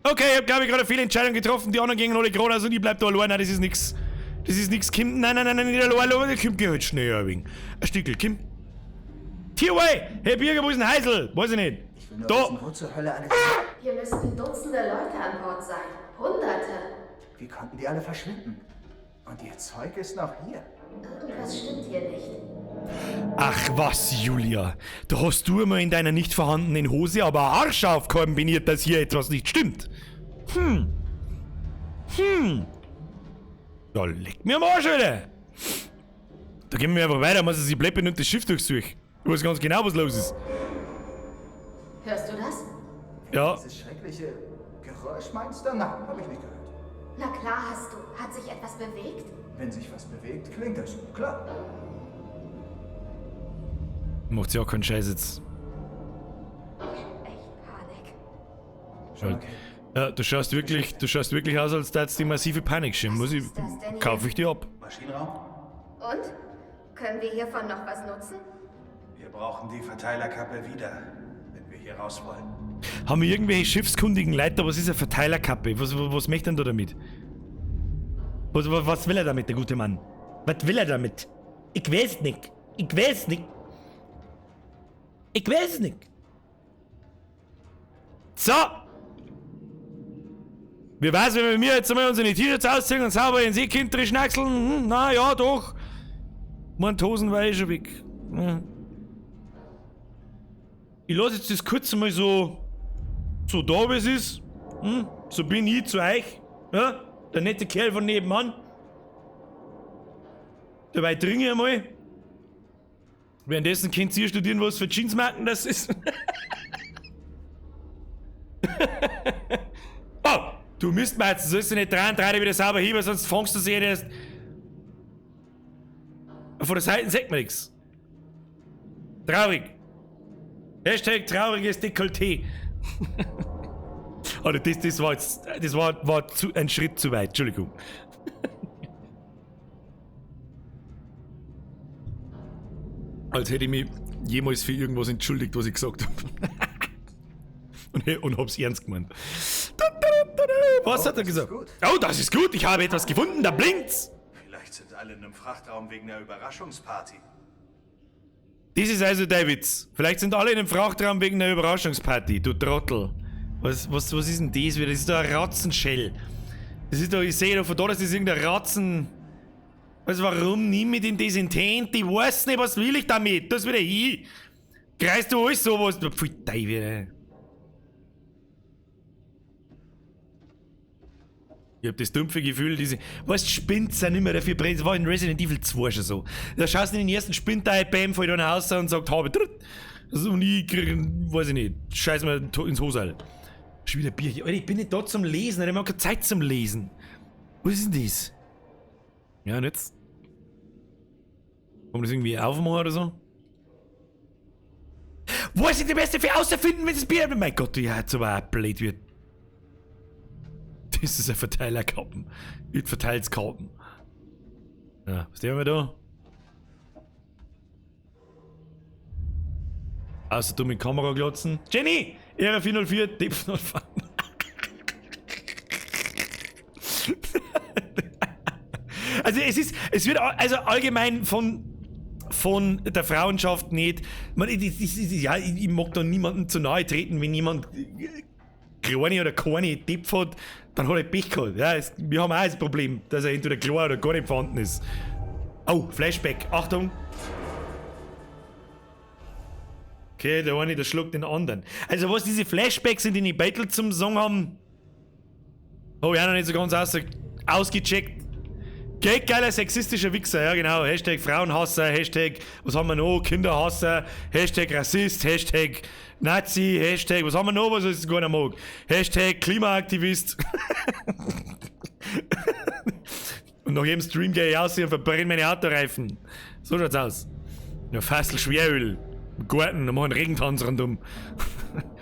Okay, ich hab glaube ich gerade eine Fehlentscheidung getroffen. Die anderen gehen alle geradeaus und ich bleib da allein. Nein, das ist nix. Das ist nix, Kim. Nein, nein, nein, nein, nicht allein. Allein. Kim, geh halt schnell ein wenig. Ein Stickel, Kim. Tierway! Hey Birger, wo ist denn Heisel? Weiß ich nicht. Ich will nur da. wissen, wo zur Hölle alles. Hier müssten Dutzende Leute an Bord sein. Hunderte. Wie konnten die alle verschwinden? Und ihr Zeug ist noch hier. Irgendwas stimmt hier nicht. Ach was, Julia. Da hast du immer in deiner nicht vorhandenen Hose aber Arsch aufkombiniert, dass hier etwas nicht stimmt. Hm. Hm. Ja, leck mir am Arsch, Alter. Da gehen wir einfach weiter, muss ich sich bleppen und das Schiff durchsuchen. Ich weiß ganz genau, was los ist. Hörst du das? Ja. Dieses schreckliche Geräusch meinst du? Nein, hab ich nicht gehört. Na klar hast du. Hat sich etwas bewegt? Wenn sich was bewegt, klingt das. Klar. Macht ja auch keinen Scheiß jetzt. Echt Panik. Schon okay. Ja, du schaust wirklich aus, als würdest du die massive Panik schieben. Muss ich, kaufe ich dir ab. Maschinenraum? Und? Können wir hiervon noch was nutzen? Wir brauchen die Verteilerkappe wieder, wenn wir hier raus wollen. Haben wir irgendwelche schiffskundigen Leute? Was ist eine Verteilerkappe? Was möchte denn da damit? Was will er damit, der gute Mann? Was will er damit? Ich weiß nicht. Ich weiß nicht. Ich weiß nicht. So. Wie wär's, wenn wir jetzt einmal unsere T-Shirts ausziehen und sauber in den See Kind schnackseln? Hm, na ja, doch. Mein Hosen war eh schon weg. Ja. Ich lasse jetzt das kurz mal so da, wie es ist. Hm? So bin ich zu euch. Ja? Der nette Kerl von nebenan. Dabei trinke ich einmal. Währenddessen könnt ihr studieren, was für Jeansmarken das ist. Oh, du Mistmatz, du sollst dich nicht dran, dreh dich wieder sauber hin, sonst fängst du sie erst. Von der Seite sagt man nichts. Traurig. Hashtag trauriges Dekolleté. Oder das war jetzt, das war ein Schritt zu weit, Entschuldigung. Als hätte ich mich jemals für irgendwas entschuldigt, was ich gesagt habe. Und hab's ernst gemeint. Was hat er gesagt? Oh, das ist gut, ich habe etwas gefunden, da blinkt's! Vielleicht sind alle in einem Frachtraum wegen einer Überraschungsparty. Das ist also der Witz. Vielleicht sind alle in einem Frachtraum wegen einer Überraschungsparty, du Trottel. Was ist denn das wieder? Das ist doch ein Ratzenschell. Das ist doch, ich sehe doch von da, dass das irgendein Ratzen... Also warum nimm ich denn das in die Hand? Ich weiß nicht, was will ich damit? Das wieder hin. Greifst du alles sowas? Pfui, Teufel. Ich hab das dumpfe Gefühl, diese... Weißt du, Spinnt sind nicht mehr dafür brennt. Das war in Resident Evil 2 schon so. Da schaust du in den ersten Spinnteil, bam, fällt einer raus und sagt, habe tritt. Und ich krieg, weiß ich nicht, scheiß mir ins Hosal. Schon wieder Bier hier. Alter, ich bin nicht da zum Lesen, ich hab keine Zeit zum Lesen. Was ist denn das? Ja, und jetzt? Kann man das irgendwie aufmachen oder so? Was ist die beste für auserfinden, wenn das Bier... Mein Gott, die hat aber auch blöd wird. Das ist ein Verteilerkappen. Ich verteil's Karten. Ja, was haben wir da? Außer du mit Kamera glotzen. Jenny! Ehre 404, Depf not fahren. Also es wird also allgemein von der Frauenschaft nicht. Man, ja, ich mag da niemandem zu nahe treten, wenn jemand kleine oder keine Depf hat, dann hat er Pech gehabt. Ja, wir haben auch das Problem, dass er entweder klar oder gar nicht vorhanden ist. Oh, Flashback, Achtung! Okay, der eine, der schluckt den anderen. Also was diese Flashbacks in den Battle zum Song haben, habe ich auch noch nicht so ganz ausgecheckt. Geiler sexistischer Wichser, ja genau. Hashtag Frauenhasser, Hashtag, was haben wir noch? Kinderhasser, Hashtag Rassist, Hashtag Nazi, Hashtag, was haben wir noch, was ich gar nicht mag? Hashtag Klimaaktivist. Und nach jedem Stream gehe ich aus und verbrenne meine Autoreifen. So schaut's aus. Ja, Fassel Schweröl. Im Garten und machen Regentanz rundum.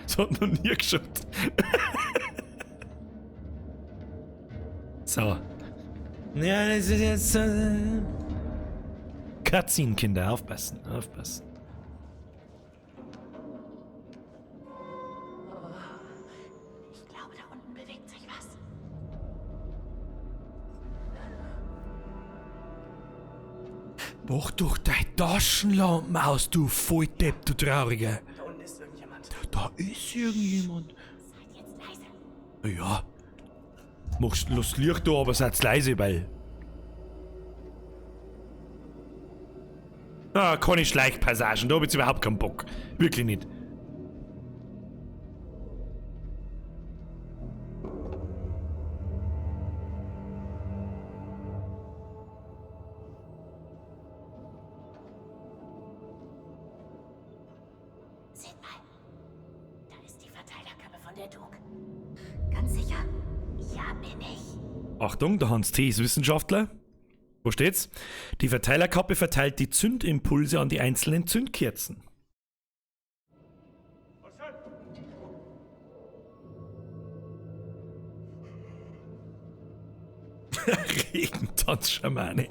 Das hat noch nie geschaut. So. Ja, das ist jetzt. Cutscene, Kinder, aufpassen, aufpassen. Oh, ich glaube, da unten bewegt sich was. Mach doch deine Taschenlampen aus, du Volldepp, du Trauriger. Da unten ist irgendjemand. Da ist irgendjemand. Seid jetzt leise. Ja. Machst das Licht da, aber seid leise, weil. Ah, keine Schleichpassagen, da hab ich jetzt überhaupt keinen Bock. Wirklich nicht. Seht mal. Da ist die Verteilerkappe von der Duke. Ganz sicher? Ja, bin ich. Achtung, der Hans T. ist Wissenschaftler. Wo steht's? Die Verteilerkappe verteilt die Zündimpulse an die einzelnen Zündkerzen. Regentanz-Schamane.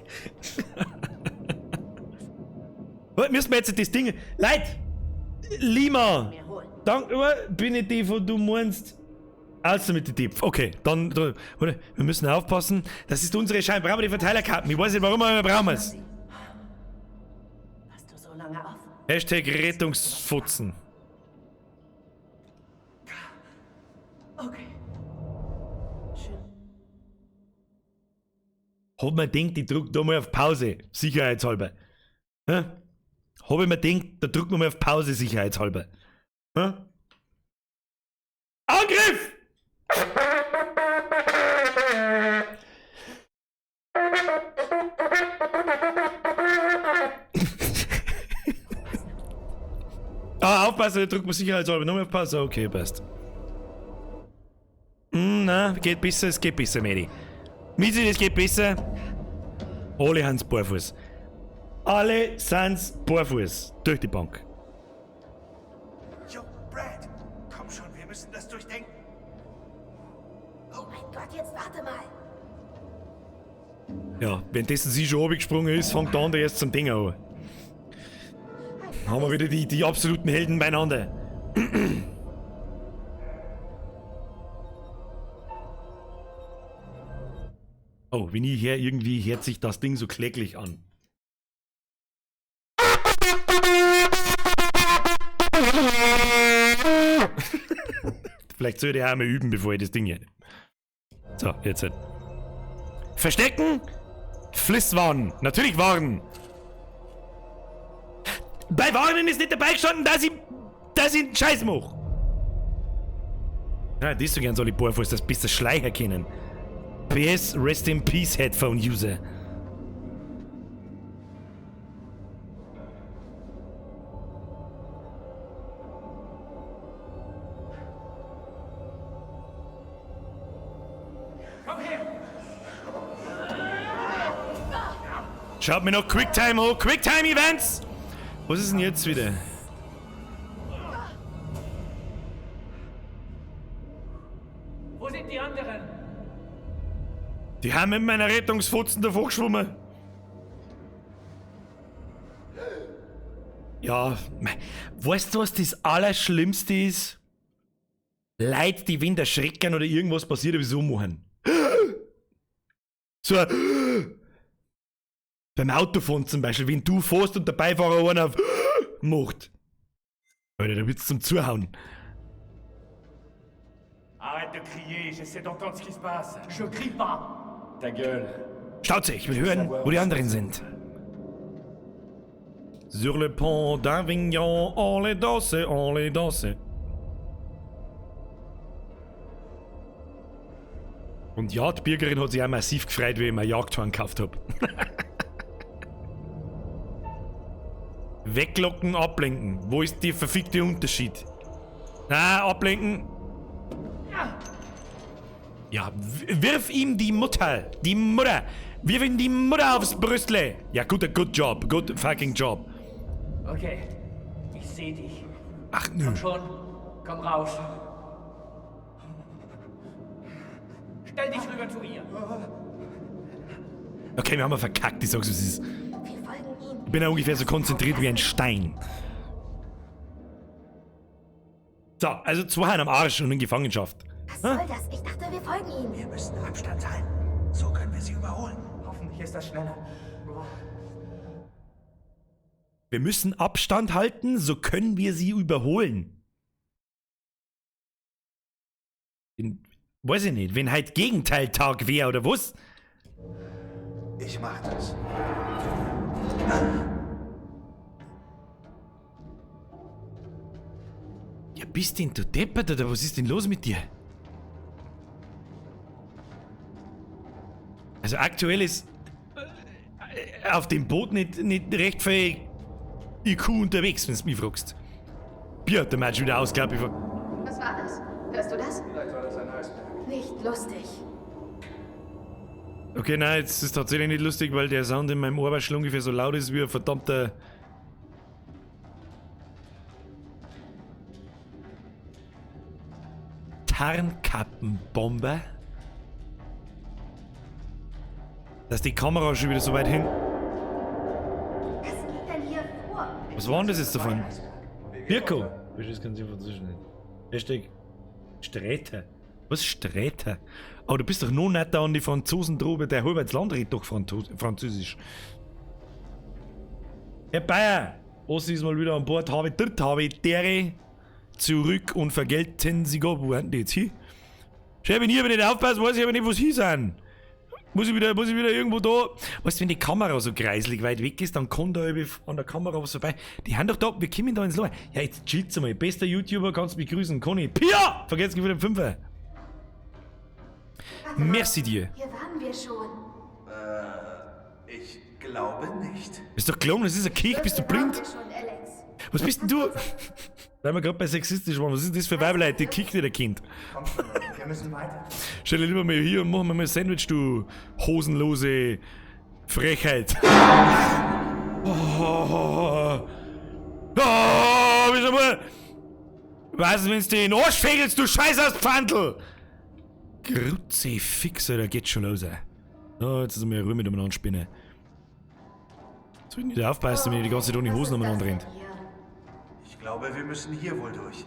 Müssen wir jetzt das Ding... Leute! Lima! Danke, bin ich die, von du meinst. Also mit den Tipp. Okay, dann, warte, wir müssen aufpassen. Das ist unsere Schein. Brauchen wir die Verteilerkarten? Ich weiß nicht warum, aber wir brauchen es. Passt du so lange auf? Hashtag Rettungsfutzen. Okay. Schön. Hab mir gedacht, ich drück da mal auf Pause, sicherheitshalber. Hä? Hab ich mir gedacht, da drück mal auf Pause, sicherheitshalber. Hä? Angriff! Ah, aufpassen, da drückt man sicherheitshalber. Nochmal auf Pause. Okay, passt. Na, geht besser, es geht besser, Medi. Misi, es geht besser. Alle haben's barfuß. Alle sind's barfuß. Durch die Bank. Jo, Brad, komm schon, wir müssen das durchdenken. Oh mein Gott, jetzt warte mal. Ja, wenn dessen sie schon runtergesprungen ist, fängt der andere erst zum Ding an. Haben wir wieder die absoluten Helden beieinander. Oh, wenn ich her, irgendwie hört sich das Ding so kläglich an. Vielleicht sollte ich auch mal üben, bevor ich das Ding hier. So, jetzt halt. Verstecken! Flisswarnen! Natürlich warnen! Bei Warnen ist nicht dabei gestanden, dass ich einen Scheiß mach! Ja, das so gern soll ich barfuß, das bis das Schleicher kennen. PS, Rest in Peace Headphone User. Komm her! Schaut mir noch Quicktime an. Quicktime Events! Was ist denn jetzt wieder? Wo sind die anderen? Die haben mit meiner Rettungsfotzen davor geschwommen. Ja, weißt du, was das Allerschlimmste ist? Leute, die wenn der Schrecken oder irgendwas passiert, aber so machen. So ein beim Autofahren zum Beispiel, wenn du fährst und der Beifahrer einen auf macht. Alter, da wird's zum Zuhauen. Arrête de crier, j'essaie d'entendre ce qui se passe. Je crie pas. Ta gueule. Schnauze, ich will hören, wo die anderen sind. Sur le pont d'Avignon, on les danse, on les danse. Und ja, die Bürgerin hat sich auch massiv gefreut, wie ich mir Jagdhorn gekauft hab. Weglocken, ablenken. Wo ist der verfickte Unterschied? Na, ablenken. Ja, wirf ihm die Mutter. Die Mutter. Wirf ihm die Mutter aufs Brüstle. Ja, guter, good job. Good fucking job. Okay, ich seh dich. Ach, nö. Komm schon, komm raus. Stell dich rüber zu ihr. Okay, wir haben verkackt, ich sag's, wie es ist. Wir folgen ihm. Ich bin ja ungefähr so konzentriert wie ein Stein. So, also zwei am Arsch und in Gefangenschaft. Was soll das? Ich dachte, wir folgen ihm. Wir müssen Abstand halten. So können wir sie überholen. Hoffentlich ist das schneller. Wir müssen Abstand halten, so können wir sie überholen. Weiß ich nicht, wenn halt Gegenteiltag wäre oder was? Ich mach das. Ja, bist denn du deppert oder was ist denn los mit dir? Also aktuell ist auf dem Boot nicht recht viel IQ unterwegs, wenn du mich fragst. Bier hat der Match wieder aus, glaub ich. Was war das? Hörst du das? Vielleicht war das ein Eisberg. Nicht lustig. Okay, nein, jetzt ist es tatsächlich nicht lustig, weil der Sound in meinem Ohrwaschel ungefähr so laut ist wie ein verdammter... Tarnkappenbomber. Dass die Kamera schon wieder so weit hin... Was geht denn hier vor? Was war denn das jetzt davon? Mirko! Das kann ich Französisch nicht. Hashtag Sträter. Was Sträter? Aber du bist doch noch netter an die Franzosen drüber. Der halbe Land redet doch Französisch. Herr Bayer, Ossi ist mal wieder an Bord. Habe dritt, habe dere zurück und vergelten sie Gott. Wo sind die jetzt hin? Schau, wenn ich aber nicht aufpasse, weiß ich aber nicht, wo sie sind. Muss ich wieder irgendwo da. Weißt du, wenn die Kamera so kreislig weit weg ist, dann kommt da an der Kamera was vorbei. Die haben doch da, wir kommen da ins Loch. Ja, jetzt chillt's mal. Bester YouTuber, kannst mich grüßen. Conny. Pia! Vergesst nicht für den Fünfer. Merci dir. Hier waren wir schon. Ich glaube nicht. Bist doch gelogen, das ist ein Kick, bist du blind? Waren wir schon, Alex. Was bist denn du? Weil wir gerade bei sexistisch waren, was ist denn das für Weiberleute? Die kickt nicht ein Kind. Komm schon, wir müssen weiter. Stell dir lieber mal hier und mach mir mal ein Sandwich, du hosenlose Frechheit. Oh, oh, wieso mal? Weißt du, wenn's dir in den Arsch fegelst, du Scheiß aus Pfandl! Kruzifix, Alter, geht schon los, ey. Oh, jetzt ist mir Ruhe mit umeinander spinnen. Soll ich nicht aufpassen, wenn ich die ganze Zeit ohne Hosen umeinander rennt? Ich glaube, wir müssen hier wohl durch.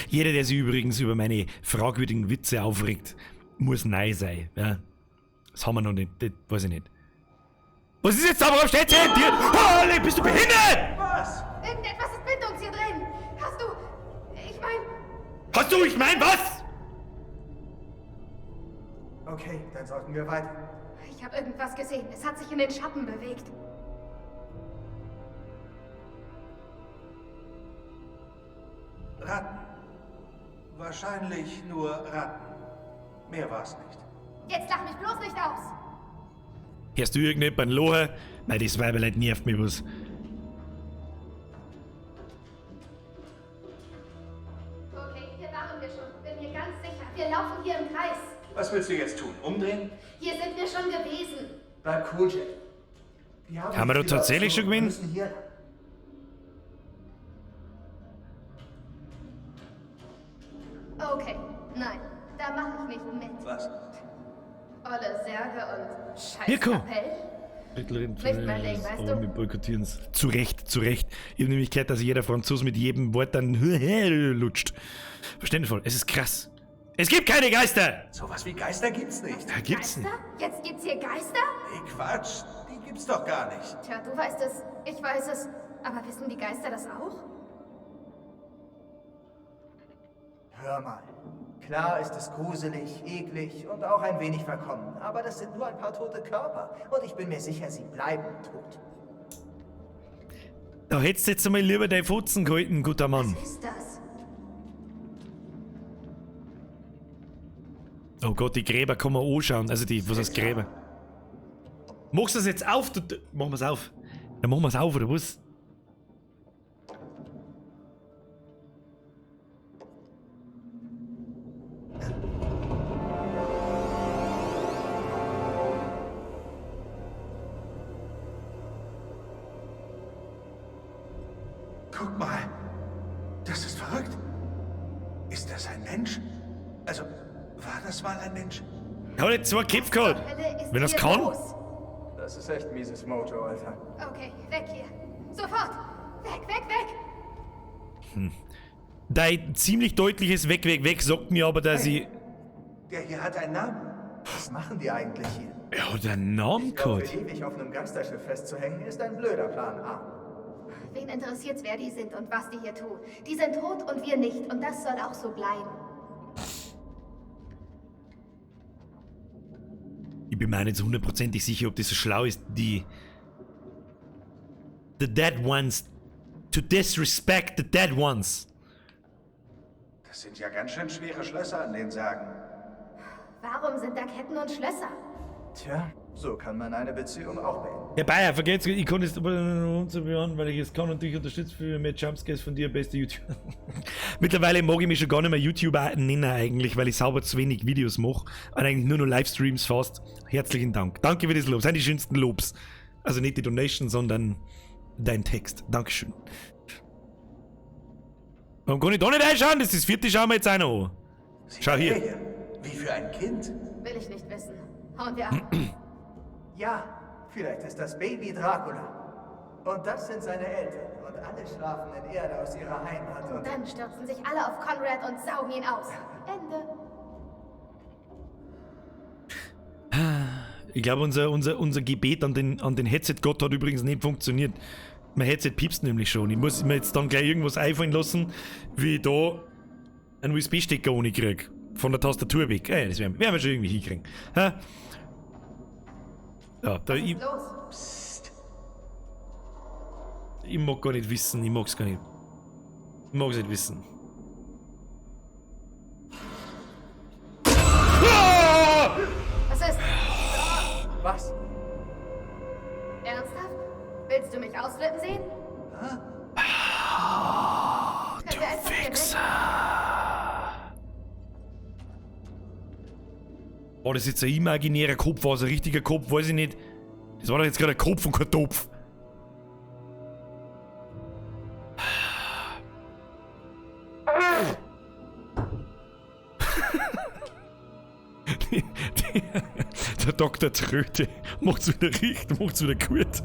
Jeder, der sich übrigens über meine fragwürdigen Witze aufregt, muss nei sein. Ja? Das haben wir noch nicht, das weiß ich nicht. Was ist jetzt da? Warum steht hier? Oh, bist du behindert? Was? Irgendetwas ist mit uns hier drin. Hast du... Ich mein... Hast du... Ich mein was? Okay, dann sollten wir weiter. Ich habe irgendwas gesehen. Es hat sich in den Schatten bewegt. Ratten. Wahrscheinlich nur Ratten. Mehr war's nicht. Jetzt lach mich bloß nicht aus. Hörst du irgendjemanden lachen? Nein, das Weiberleid nervt mich was. Okay, hier waren wir schon. Bin mir ganz sicher. Wir laufen hier im Kreis. Was willst du jetzt tun? Umdrehen? Hier sind wir schon gewesen. Bleib cool, Jack. Wir Haben wir da tatsächlich schon gewinnt? Wir müssen hier. Okay, nein, da mache ich nicht mit. Was? Olle Särge und scheiß Hier, komm. Kapell. Nicht mein Ding, weißt du? Wir boykottieren's. Zu Recht, zu Recht. Ich habe nämlich gehört, dass jeder Franzose mit jedem Wort dann lutscht. Verständnisvoll, es ist krass. Es gibt keine Geister! Sowas wie Geister gibt's nicht. Da gibt's nicht. Geister? Jetzt gibt's hier Geister? Hey, Quatsch, die gibt's doch gar nicht. Tja, du weißt es, ich weiß es. Aber wissen die Geister das auch? Hör mal. Klar ist es gruselig, eklig und auch ein wenig verkommen, aber das sind nur ein paar tote Körper und ich bin mir sicher, sie bleiben tot. Da hättest du jetzt einmal lieber deine Fotzen gehalten, guter Mann. Was ist das? Oh Gott, die Gräber kann man anschauen. Also die, was heißt Gräber? Machst du das jetzt auf? Du, machen wir's auf. Ja, machen wir's auf, oder was? Guck mal. Das ist verrückt. Ist das ein Mensch? Also, war das mal ein Mensch? Er hat jetzt zwei Köpfe gehabt. Wenn das kann. Los? Das ist echt mieses Mojo, Alter. Okay, weg hier. Sofort! Weg, weg, weg! Hm. Dein ziemlich deutliches Weg, weg, weg sagt mir aber, dass ich... Der hier hat einen Namen. Was machen die eigentlich hier? Er hat einen Namen Ich glaub, gehabt. für ewig auf einem Geisterschiff festzuhängen, ist ein blöder Plan A. Wen interessiert's, wer die sind und was die hier tun? Die sind tot und wir nicht. Und das soll auch so bleiben. Ich bin mir auch nicht so hundertprozentig sicher, ob das so schlau ist, die... The dead ones... To disrespect the dead ones. Das sind ja ganz schön schwere Schlösser an den Särgen. Warum sind da Ketten und Schlösser? Tja, so kann man eine Beziehung auch beenden. Herr Bayer, vergesst, ich kann es umzuhören, weil ich es kann und dich unterstütze für mehr Jumpscares von dir, beste YouTuber. Mittlerweile mag ich mich schon gar nicht mehr YouTuber nennen eigentlich, weil ich sauber zu wenig Videos mache und eigentlich nur noch Livestreams fast. Herzlichen Dank. Danke für das Lob. Das sind die schönsten Lobs. Also nicht die Donation, sondern dein Text. Dankeschön. Warum kann ich da nicht reinschauen? Das ist das vierte, schauen wir jetzt auch noch an. Schau hier. Hey, wie für ein Kind. Will ich nicht wissen. Hauen wir ab. Ja, vielleicht ist das Baby Dracula. Und das sind seine Eltern. Und alle schlafen in Erde aus ihrer Heimat. Und dann stürzen sich alle auf Conrad und saugen ihn aus. Ende. Ich glaube, unser Gebet an den Headset-Gott hat übrigens nicht funktioniert. Mein Headset piepst nämlich schon. Ich muss mir jetzt dann gleich irgendwas einfallen lassen, wie ich da einen USB-Stecker ohne krieg. Von der Tastatur weg. Ey, das werden wir schon irgendwie hinkriegen. Ha? Ja, da Was ist ich, los? Psst. Ich mag gar nicht wissen, ich mag's gar nicht. Ich mag's nicht wissen. Ah! Was ist? Was? Ernsthaft? Willst du mich ausflippen sehen? Du Wichser! War das jetzt ein imaginärer Kopf? War es ein richtiger Kopf? Weiß ich nicht. Das war doch jetzt gerade ein Kopf und kein Topf. Der Dr. Tröte macht's wieder richtig, macht's wieder gut.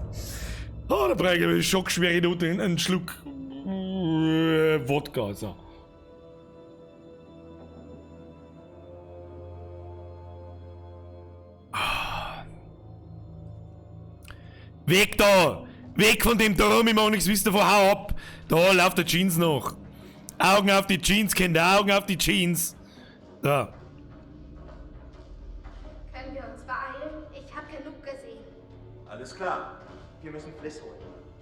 Oh, da brauche ich eine schockschwere Note, einen Schluck Wodka. So. Weg da! Weg von dem Turm, ich mag nichts wissen davon, hau ab! Da läuft der Jeans noch. Augen auf die Jeans, Kinder, Augen auf die Jeans. Da. Können wir uns beeilen? Ich hab genug gesehen. Alles klar. Wir müssen Fliss holen.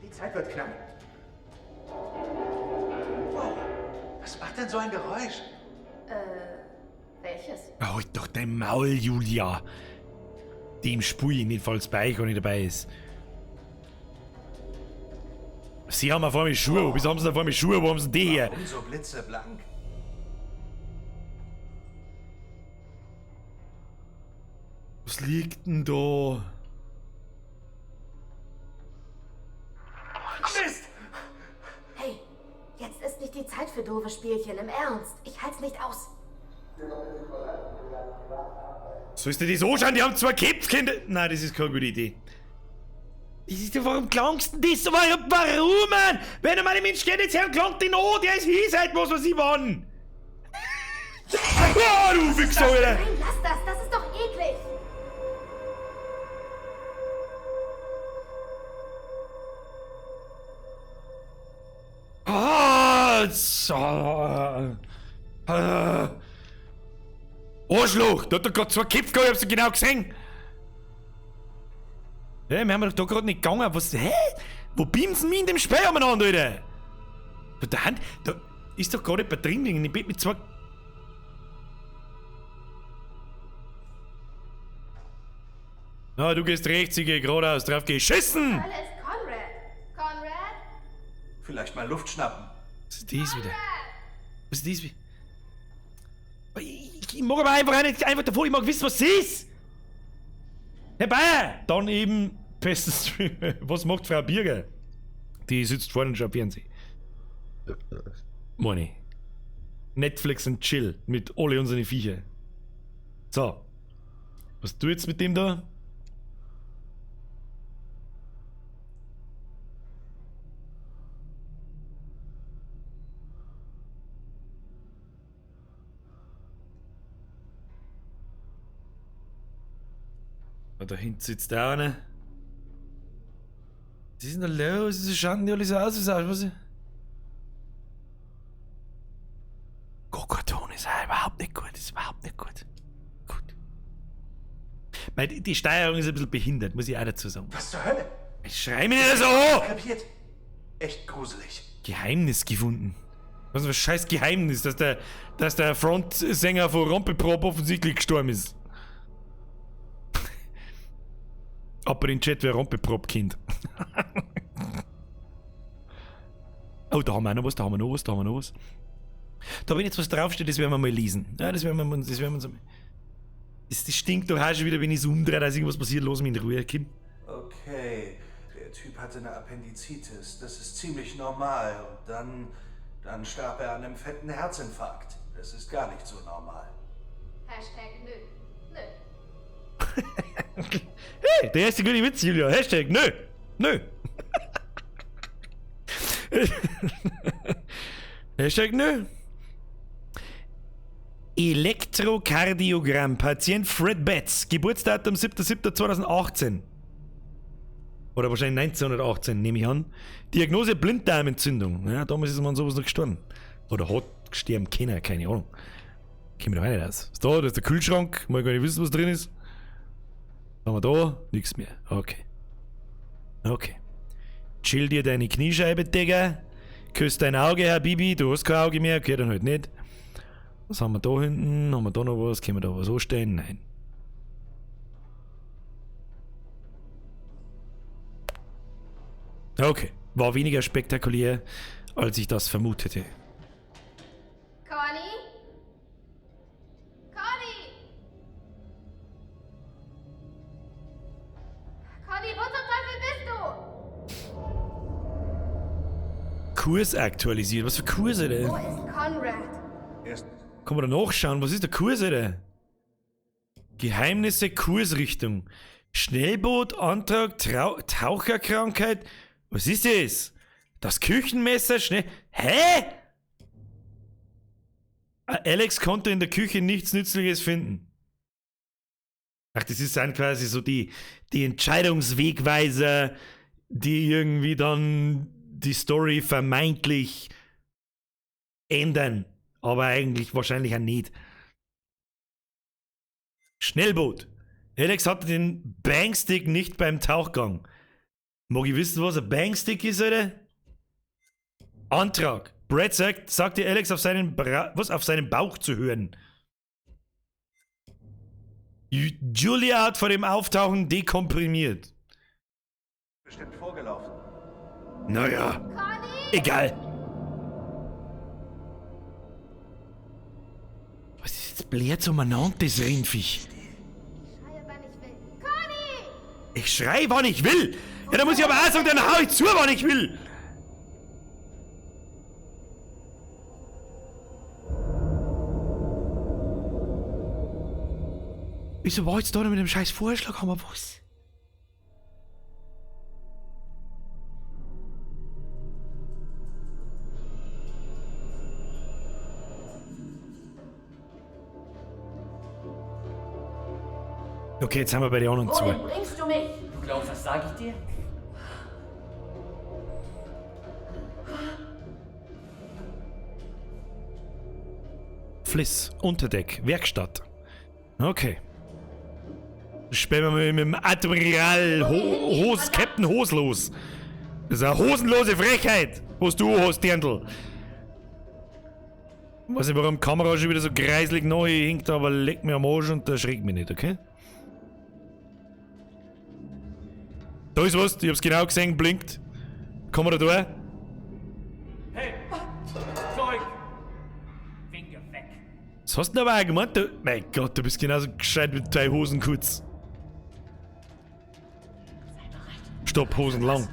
Die Zeit wird knapp. Wow, was macht denn so ein Geräusch? Welches? Halt doch dein Maul, Julia. Dem spul ich nicht, falls bei euch gar nicht dabei ist. Sie haben auf einmal Schuhe. Wieso haben sie denn auf einmal Schuhe? Wo haben sie denn die her? Warum so blitzeblank? Was liegt denn da? Mist! Hey, jetzt ist nicht die Zeit für doofe Spielchen, im Ernst. Ich halt's nicht aus. Sollst du das anschauen? Die haben zwei Köpfe, Kinder. Nein, das ist keine gute Idee. Das ist ja, warum klangst denn das so? Warum, Mann? Wenn einmal ein Mensch geht jetzt her und klangt den an, der ist hier seit was weiß ich wann. Ah, du Wichser, Alter! Nein, lass das! Das ist doch eklig! Ah, so. Ah. Arschloch! Da hat doch gerade zwei Köpfe gehabt, ich hab's doch genau gesehen! Ja, wir haben doch da gerade nicht gegangen. Was, hä? Wo beamsen wir in dem Spiel umeinander, Alter? Da, Hand, da ist doch gerade jemand drin, in dem Bett mit zwei. Na, du gehst rechts, ich geh geradeaus, drauf geschissen! Hölle ist Conrad. Conrad? Vielleicht mal Luft schnappen. Was ist das wieder? Was ist das wieder? Ich mag aber einfach nicht einfach davor, ich mag wissen, was es ist! Herr Bayer! Dann eben bestes Stream. Was macht Frau Birger? Die sitzt vorne und schaut Fernsehen. Meine. Netflix und Chill mit alle unseren Viecher. So. Was tu jetzt mit dem da? Da hinten sitzt der eine. Was ist denn da los? Wieso schauen die alle so aus? Was? Kokaton ist auch überhaupt nicht gut. Ist überhaupt nicht gut. Gut. Meine, die Steuerung ist ein bisschen behindert, muss ich auch dazu sagen. Was zur Hölle? Ich schrei mich nicht so an! Kapiert? Echt gruselig. Geheimnis gefunden. Was ist für ein scheiß Geheimnis, dass der Frontsänger von Rompeprop offensichtlich gestorben ist. Aber in Chat wäre Rompeprop Kind. Oh, da haben wir auch noch was, da haben wir noch was, da haben wir noch was. Da, wenn jetzt was draufsteht, das werden wir mal lesen. Ja, das werden wir uns, das werden wir uns. Das stinkt doch auch schon wieder, wenn ich es umdrehe, dass irgendwas passiert. Lass mich in Ruhe, Kim. Okay, der Typ hatte eine Appendizitis. Das ist ziemlich normal. Und dann starb er an einem fetten Herzinfarkt. Das ist gar nicht so normal. Hashtag nö. Nö. Hey, der erste gute Witz, Julia. Hashtag nö. Nö. Hashtag nö. Elektrokardiogramm, Patient Fred Betts, Geburtsdatum 7.7.2018. Oder wahrscheinlich 1918, nehme ich an. Diagnose Blinddarmentzündung. Ja, damals ist man sowas noch gestorben. Oder hat gestorben können, keine Ahnung. Käme doch auch nicht aus. Ist da, das ist der Kühlschrank. Mal gar nicht wissen, was drin ist. Was haben wir da? Nix mehr. Okay. Okay. Chill dir deine Kniescheibe, Digga. Küss dein Auge, Herr Bibi. Du hast kein Auge mehr. Okay, dann halt nicht. Was haben wir da hinten? Haben wir da noch was? Können wir da was anstellen? Nein. Okay. War weniger spektakulär, als ich das vermutete. Conny? Conny! Conny, wo zum Teufel bist du? Kurs aktualisiert. Was für Kurse denn? Wo ist Conrad? Erst Kann man da nachschauen? Was ist der Kurs, Alter? Geheimnisse, Kursrichtung. Schnellboot, Antrag, Taucherkrankheit. Was ist das? Das Küchenmesser, schnell. Hä? Alex konnte in der Küche nichts Nützliches finden. Ach, das ist dann quasi so die Entscheidungswegweiser, die irgendwie dann die Story vermeintlich ändern. Aber eigentlich wahrscheinlich auch nicht. Schnellboot. Alex hatte den Bangstick nicht beim Tauchgang. Mag ich wissen, was ein Bangstick ist, oder? Antrag. Brad sagte Alex auf seinen, auf seinen Bauch zu hören. Julia hat vor dem Auftauchen dekomprimiert. Bestimmt vorgelaufen. Naja. Conny? Egal. Was ist jetzt blärt so umeinander, das Rindviech? Ich schreie, wann ich will. Conny! Ich schrei, wann ich will! Ja, da muss ich aber auch sagen, dann hau ich zu, wann ich will! Wieso war jetzt da noch mit dem scheiß Vorschlag? Haben wir was? Okay, jetzt sind wir bei den anderen zwei. Wohin bringst du mich? Du glaubst, das sage ich dir? Fliss, Unterdeck, Werkstatt. Okay. Spielen wir mal mit dem Admiral Captain Hoslos. Das ist eine hosenlose Frechheit, was du hast, Dirndl. Ich weiß nicht, warum die Kamera schon wieder so kreislig neu hinkt, aber leck mir am Arsch und erschreckt mich nicht, okay? Da ist was, ich hab's genau gesehen, blinkt. Kommen wir da durch? Hey! Zeug! Finger weg! Was hast du denn aber auch gemeint? Du, mein Gott, du bist genauso gescheit mit deinen Hosen kurz. Stopp, Hosen lang.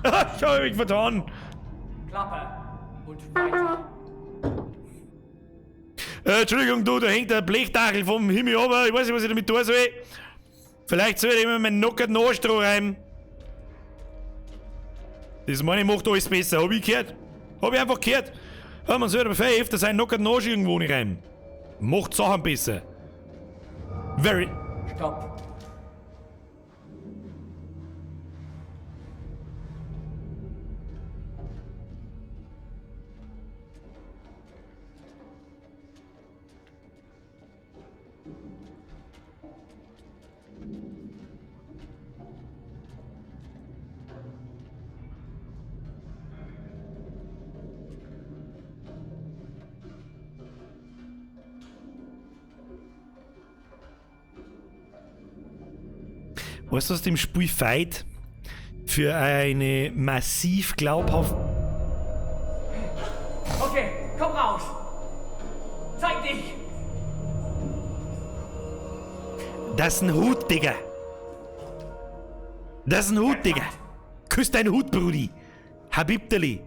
Ich habe mich vertan. Klappe und weiter. Entschuldigung, du, da hängt ein Blechdachel vom Himmel runter. Ich weiß nicht, was ich damit tun soll. Vielleicht soll ich immer meinen nockerten Arsch dran reiben. Das meine ich, macht alles besser. Hab ich gehört. Hab ich einfach gehört. Ja, man sollte aber viel öfter seinen nockerten Arsch irgendwo nicht reiben. Macht Sachen besser. Very. Stopp. Weißt du, was dem Spiel feit für eine massiv glaubhaft... Okay, komm raus! Zeig dich! Das ist ein Hut, Digga! Das ist ein Hut, Digga! Küss deinen Hut, Brudi! Habibteli!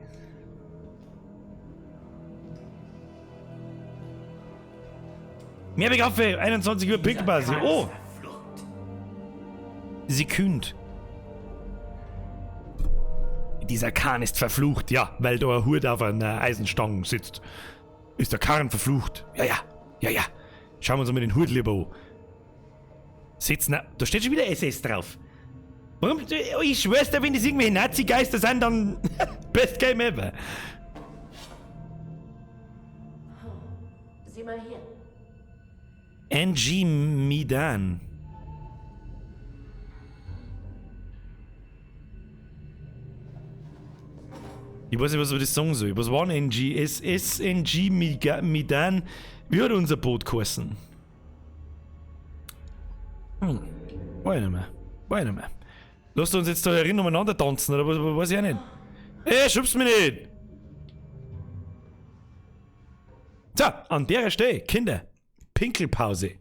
Mehr Kaffee, 21 Uhr Pickbasis. Oh! Sekünd. Dieser Kahn ist verflucht. Ja, weil da ein Hut auf einer Eisenstange sitzt. Ist der Karren verflucht? Ja, ja, ja, ja. Schauen wir uns mal den Hut lieber an. Sitzen, da steht schon wieder SS drauf. Warum? Ich schwör's dir, wenn das irgendwelche Nazi-Geister sind, dann best game ever. Sieh mal hier. NG Midan. Ich weiß nicht, was ich das sagen soll. Was war denn NG? SNG Midan. Wie hat unser Boot geheißen? Weiß ich nicht mehr. Weiß ich nicht mehr. Lasst uns jetzt da herin umeinander tanzen, oder was, weiß ich auch nicht. Ey, schubst mich nicht! So, an der Stelle, Kinder, Pinkelpause.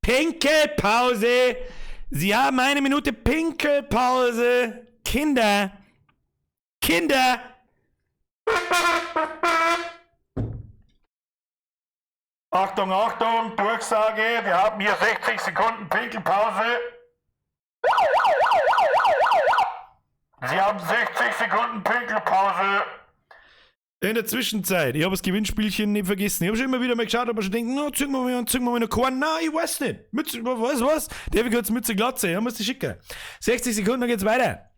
Pinkelpause! Sie haben eine Minute Pinkelpause! Kinder! Kinder! Achtung, Achtung, Durchsage, wir haben hier 60 Sekunden Pinkelpause. Sie haben 60 Sekunden Pinkelpause. In der Zwischenzeit, ich habe das Gewinnspielchen nicht vergessen. Ich habe schon immer wieder mal geschaut, aber schon denken, no, ziehen wir mal, ziehen wir mal noch keinen. Nein, ich weiß nicht. Mütze, was, was? Der will kurz Mütze Glatze, ja, muss die schicken. 60 Sekunden, dann geht's weiter.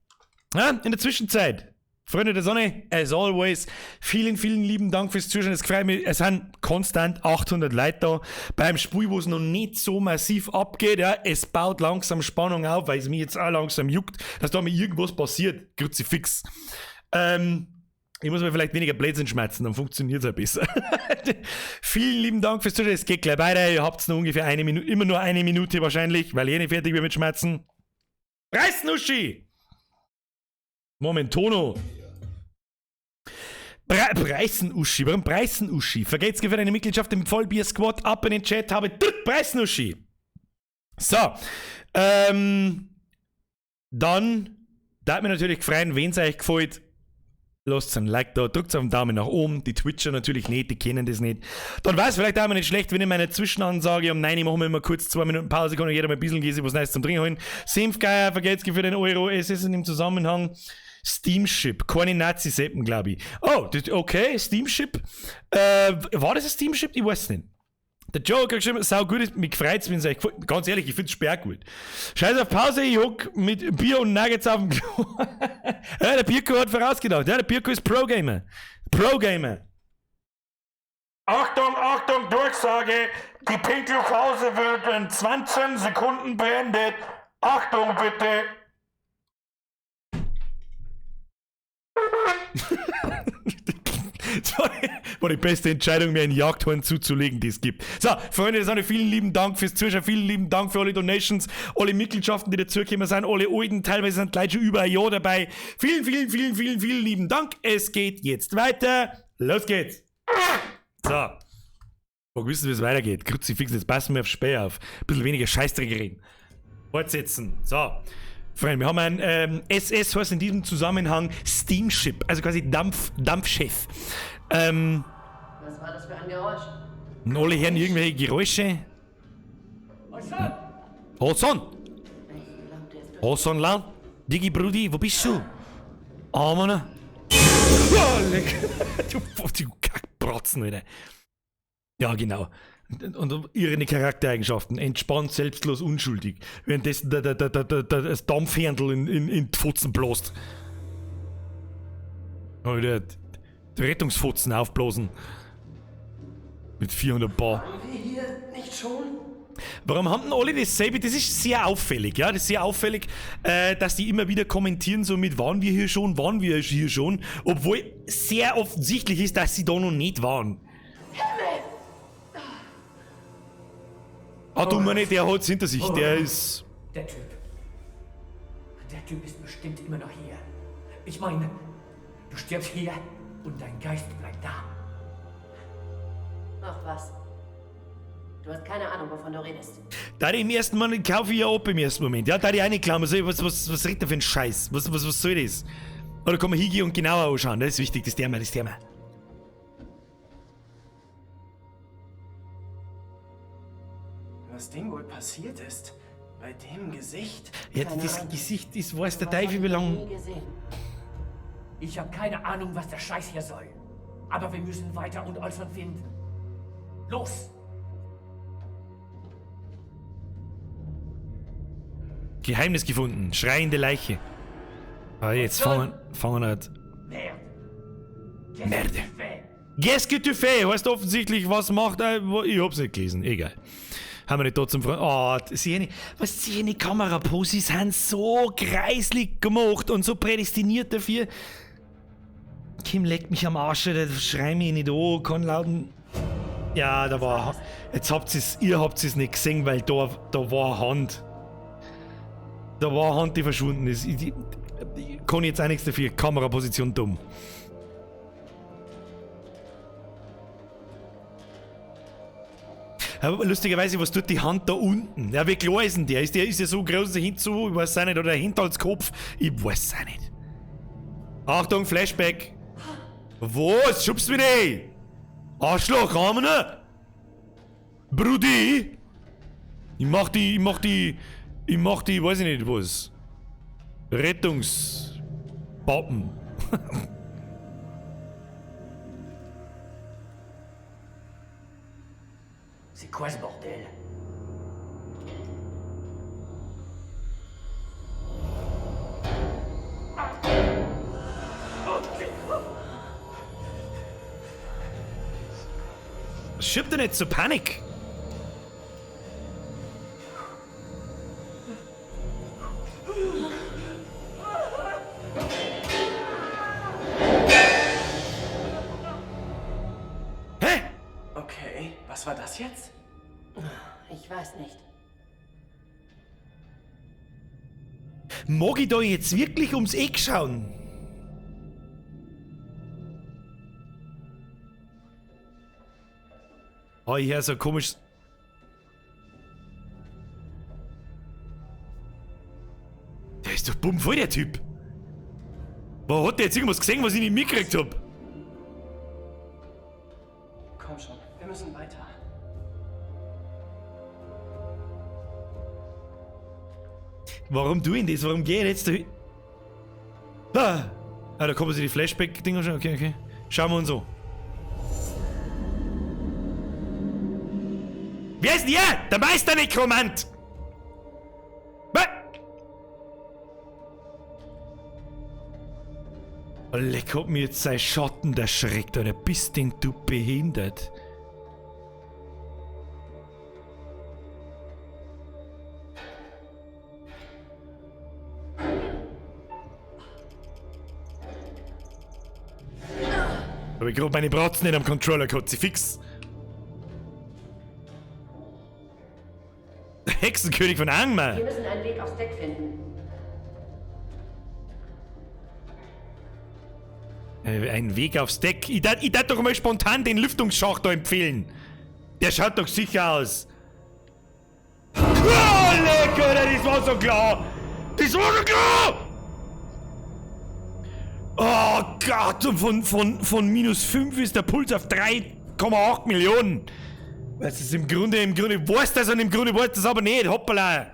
Ja, in der Zwischenzeit, Freunde der Sonne, as always, vielen, vielen lieben Dank fürs Zuschauen. Es freut mich, es sind konstant 800 Leute da. Beim Spiel, wo es noch nicht so massiv abgeht, ja, es baut langsam Spannung auf, weil es mich jetzt auch langsam juckt, dass da mir irgendwas passiert. Kruzifix. Ich muss mir vielleicht weniger Blödsinn schmerzen, dann funktioniert's ja besser. Vielen lieben Dank fürs Zuschauen. Es geht gleich weiter. Ihr habt's noch ungefähr eine Minute, immer nur eine Minute wahrscheinlich, weil ich eh nicht fertig bin mit Schmerzen. Reißnuschi! Momentono! Preißen-Uschi, warum Preißen-Uschi? Vergeht's für deine Mitgliedschaft im Vollbier-Squad, ab in den Chat, habe Preißen-Uschi! So, dann darf mich natürlich freuen, wenn's euch gefällt. Lasst ein Like da, drückt auf den Daumen nach oben, die Twitcher natürlich nicht, die kennen das nicht. Dann war's vielleicht auch mal nicht schlecht, wenn ich meine Zwischenansage um 9 Uhr machen wir immer kurz 2 Minuten Pause, kann jeder mal ein bisschen gehen, was Neues zum Trinken holen. Senfgeier, vergeht's für den Euro, es ist in dem Zusammenhang Steamship, keine Nazi-Seppen, glaub ich. Oh, das, okay, Steamship. War das ein Steamship? Ich weiß nicht. Der Joe hat geschrieben, sau gut ist, mich freut's, wenn's euch gefällt. Ganz ehrlich, ich find's sperrgut. Scheiß auf Pause, ich hock mit Bier und Nuggets auf dem Klo. Ja, der Birko hat vorausgedacht. Ja, der Birko ist Pro-Gamer. Pro-Gamer. Achtung, Achtung, Durchsage. Die Pinkelpause wird in 20 Sekunden beendet. Achtung, bitte. Das war die beste Entscheidung, mir ein Jagdhorn zuzulegen, die es gibt. So, Freunde der Sonne, vielen lieben Dank fürs Zuschauen, vielen lieben Dank für alle Donations, alle Mitgliedschaften, die dazugekommen sind, alle alten, teilweise sind Leute schon über ein Jahr dabei. Vielen, vielen, vielen, vielen, vielen lieben Dank. Es geht jetzt weiter. Los geht's. So. Wo wissen, wie es weitergeht. Kruzifix, jetzt passen wir auf Späh auf. Ein bisschen weniger Scheißdreck reden. Fortsetzen. So. Freunde, wir haben ein SS, heißt in diesem Zusammenhang Steamship, also quasi Dampfschiff. Was war das für ein Geräusch? Und alle hören irgendwelche Geräusche. Hosson! Hosson Lan! Digi Brudi, wo bist du? Ah, Mann! Oh, leck! Du Kackbratzen, Alter! Ja, genau. Und ihre Charaktereigenschaften. Entspannt, selbstlos, unschuldig. Währenddessen das Dampfhändel in die Fotzen bläst. Oder die Rettungsfotzen aufblasen. Mit 400 Bar. Waren wir hier nicht schon? Warum haben denn alle dasselbe? Das ist sehr auffällig, ja. Das ist sehr auffällig, dass die immer wieder kommentieren, so mit, waren wir hier schon, waren wir hier schon. Obwohl sehr offensichtlich ist, dass sie da noch nicht waren. Ah, du meine, der hat's hinter sich, der ist... Der Typ. Der Typ ist bestimmt immer noch hier. Ich meine, du stirbst hier und dein Geist bleibt da. Ach was. Du hast keine Ahnung, wovon du redest. Da ich im ersten Moment kaufe ich ja ab im ersten Moment. Ja, da ich eine Klammer, was redet der für ein Scheiß? Was soll das? Oder kann man hingehen und genauer anschauen? Das ist wichtig, das Thema, das Thema. Was dem wohl passiert ist? Bei dem Gesicht? Ja, das Gesicht ist, weiß der Teufel, wie lange. Ich habe keine Ahnung, was der Scheiß hier soll. Aber wir müssen weiter und Olson finden. Los! Geheimnis gefunden. Schreiende Leiche. Ah, jetzt fangen halt. Merde. Qu'est-ce que tu fais? Weißt du offensichtlich, was macht er? Ich hab's nicht gelesen. Egal. Haben wir nicht da zum Freund. Oh, was die Kameraposis sind so kreislig gemacht und so prädestiniert dafür. Kim leckt mich am Arsch, der schrei mich nicht an, kann lauten. Ja, da war. Jetzt habt ihr's, ihr habt es nicht gesehen, weil da war eine Hand. Da war eine Hand, die verschwunden ist. Ich kann jetzt auch nichts dafür. Kameraposition dumm. Aber lustigerweise, was tut die Hand da unten? Ja, wie klar ist denn der? Ist der ist ja so groß hinzu, ich weiß auch nicht, oder hinter als Kopf? Ich weiß auch nicht. Achtung, Flashback! Was? Schubst mich nicht! Arschloch, Ramene! Brudi! Ich mach die, weiß ich nicht was. Rettungspappen. C'est quoi ce bordel? Schiebt doch nicht zur Panik! Hä? Okay, was war das jetzt? Ich weiß nicht. Mag ich da jetzt wirklich ums Eck schauen? Oh, ich höre so komisch. Der ist doch bummvoll, der Typ. Wo hat der jetzt irgendwas gesehen, was ich nicht mitgekriegt hab? Komm schon, wir müssen weiter. Warum tue ich das? Warum gehe ich jetzt da hin? Ah, da kommen sie die Flashback-Dinger schon. Okay, okay. Schauen wir uns an. Wer ist denn hier? Der Meisternekromant! Oh, leck, hat mir jetzt sein Schatten erschreckt, oder bist denn du behindert? Hab ich gerade meine Bratzen nicht am Controller gehabt, sie fix. Der Hexenkönig von Angmar. Wir müssen einen Weg aufs Deck finden. Ein Weg aufs Deck? Ich darf doch mal spontan den Lüftungsschacht da empfehlen. Der schaut doch sicher aus. Oh, lecker, das war so klar. Das war so klar! Oh Gott, und von minus 5 ist der Puls auf 3,8 Millionen. Das ist im Grunde weiß das und im Grunde weiß das aber nicht. Hoppala.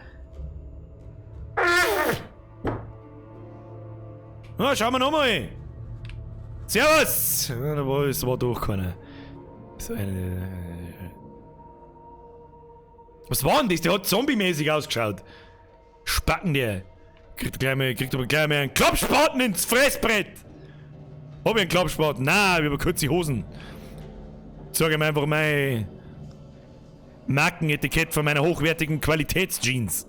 Na, schauen wir nochmal. Servus! Ja, da war, es war doch keiner. So eine. Was war denn das? Der hat zombie-mäßig ausgeschaut. Spacken der. Kriegt aber gleich mal einen Klappspaten ins Fressbrett! Hab ich einen Klappspaten? Nein, ich hab kurze Hosen. Zeig ihm einfach mein Markenetikett von meiner hochwertigen Qualitätsjeans.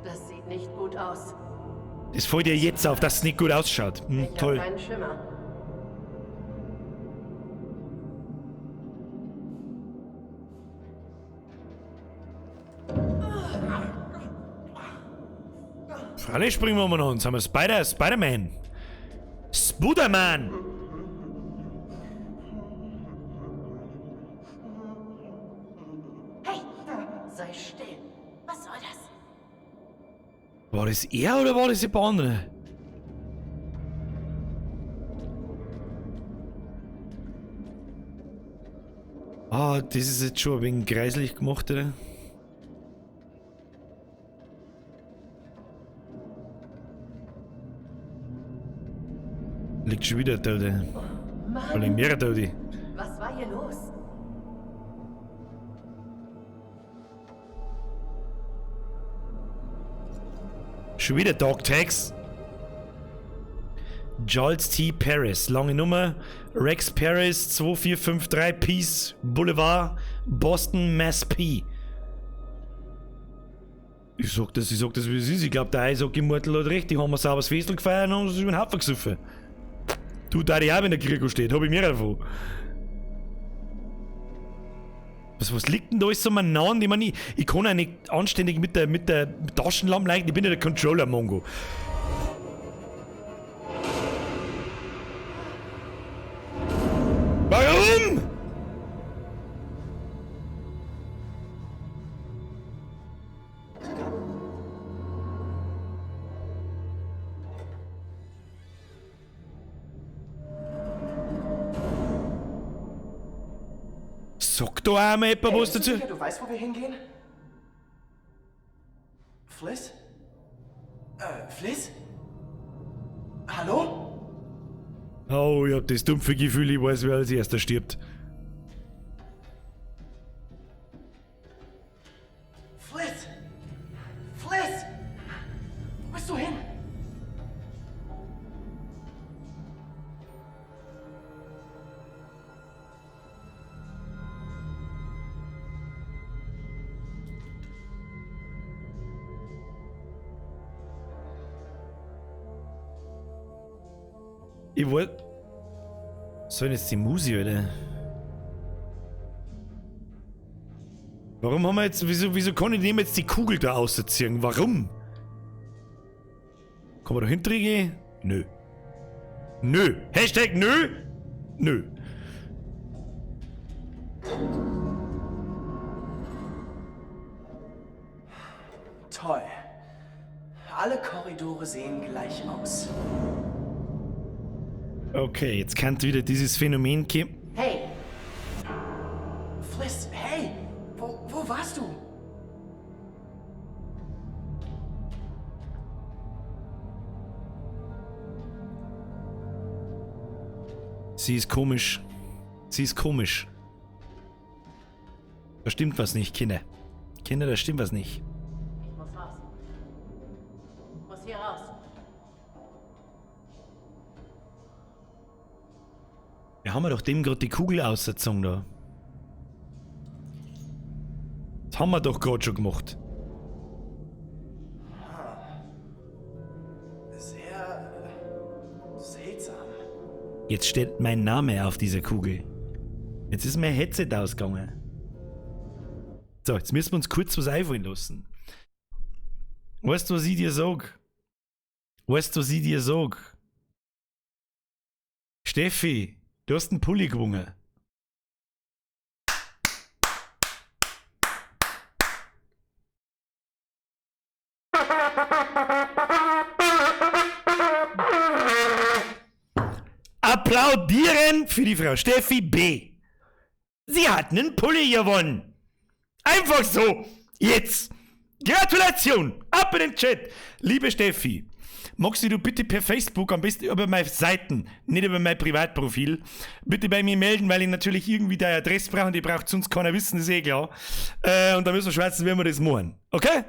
Das sieht nicht gut aus. Das fällt dir jetzt auf, dass es nicht gut ausschaut. Hm, ich toll. hab keinen Schimmer. Freilich springen wir mal uns. Haben wir Spider-Man. Spuderman! Hey, sei still. Was soll das? War das er oder war das die andere? Ah, das ist jetzt schon ein wenig kreislich gemacht, oder? Liegt schon wieder Tote. Mann. Da liegen mehrere Tote. Was war hier los? Schon wieder Dog Tags. Charles T. Paris, lange Nummer. Rex Paris 2453 Peace Boulevard, Boston, Mass P. Ich sag das, wie es ist. Ich glaub, der Eishockey-Mortel hat recht. Die haben ein sauberes Festel gefeiert und haben sich über den Haufen gesoffen. Du, da die auch, wenn der Krieg steht, hab ich mehr davon. Was liegt denn da alles so umeinander? Ich meine, ich kann ja nicht anständig mit der Taschenlampe leichen. Ich bin ja der Controller-Mongo. Warum? Sag da auch mal jemand was Hey, bist du dazu. sicher, du weißt, wo wir hingehen? Fliss? Fliss? Hallo? Oh, ich hab das dumpfe Gefühl, ich weiß, wer als erster stirbt. Fliss! Fliss! Wo bist du hin? Ich wollte. Soll denn jetzt die Musi, Alter? Warum haben wir jetzt. Wieso kann ich dem jetzt die Kugel da rausziehen? Warum? Kann man da hinter gehen? Nö. Nö. Hashtag nö. Nö. Toll. Alle Korridore sehen gleich aus. Okay, jetzt kann wieder dieses Phänomen kommen. Hey! Fliss, hey! Wo warst du? Sie ist komisch. Sie ist komisch. Da stimmt was nicht, Kinder. Kinder, da stimmt was nicht. Ich muss raus. Muss hier raus. Wir haben ja doch dem gerade die Kugel ausgezogen da. Das haben wir doch gerade schon gemacht. Sehr seltsam. Jetzt steht mein Name auf dieser Kugel. Jetzt ist mein Headset ausgegangen. So, jetzt müssen wir uns kurz was einfallen lassen. Weißt du, was ich dir sag? Weißt du, was ich dir sag? Steffi, du hast einen Pulli gewonnen. Applaudieren für die Frau Steffi B. Sie hat einen Pulli gewonnen. Einfach so. Jetzt. Gratulation. Ab in den Chat. Liebe Steffi, magst du bitte per Facebook, am besten über meine Seiten, nicht über mein Privatprofil, bitte bei mir melden, weil ich natürlich irgendwie deine Adresse brauche und die braucht sonst keiner wissen, das ist eh klar. Und da müssen wir schwätzen, wie wir das machen. Okay?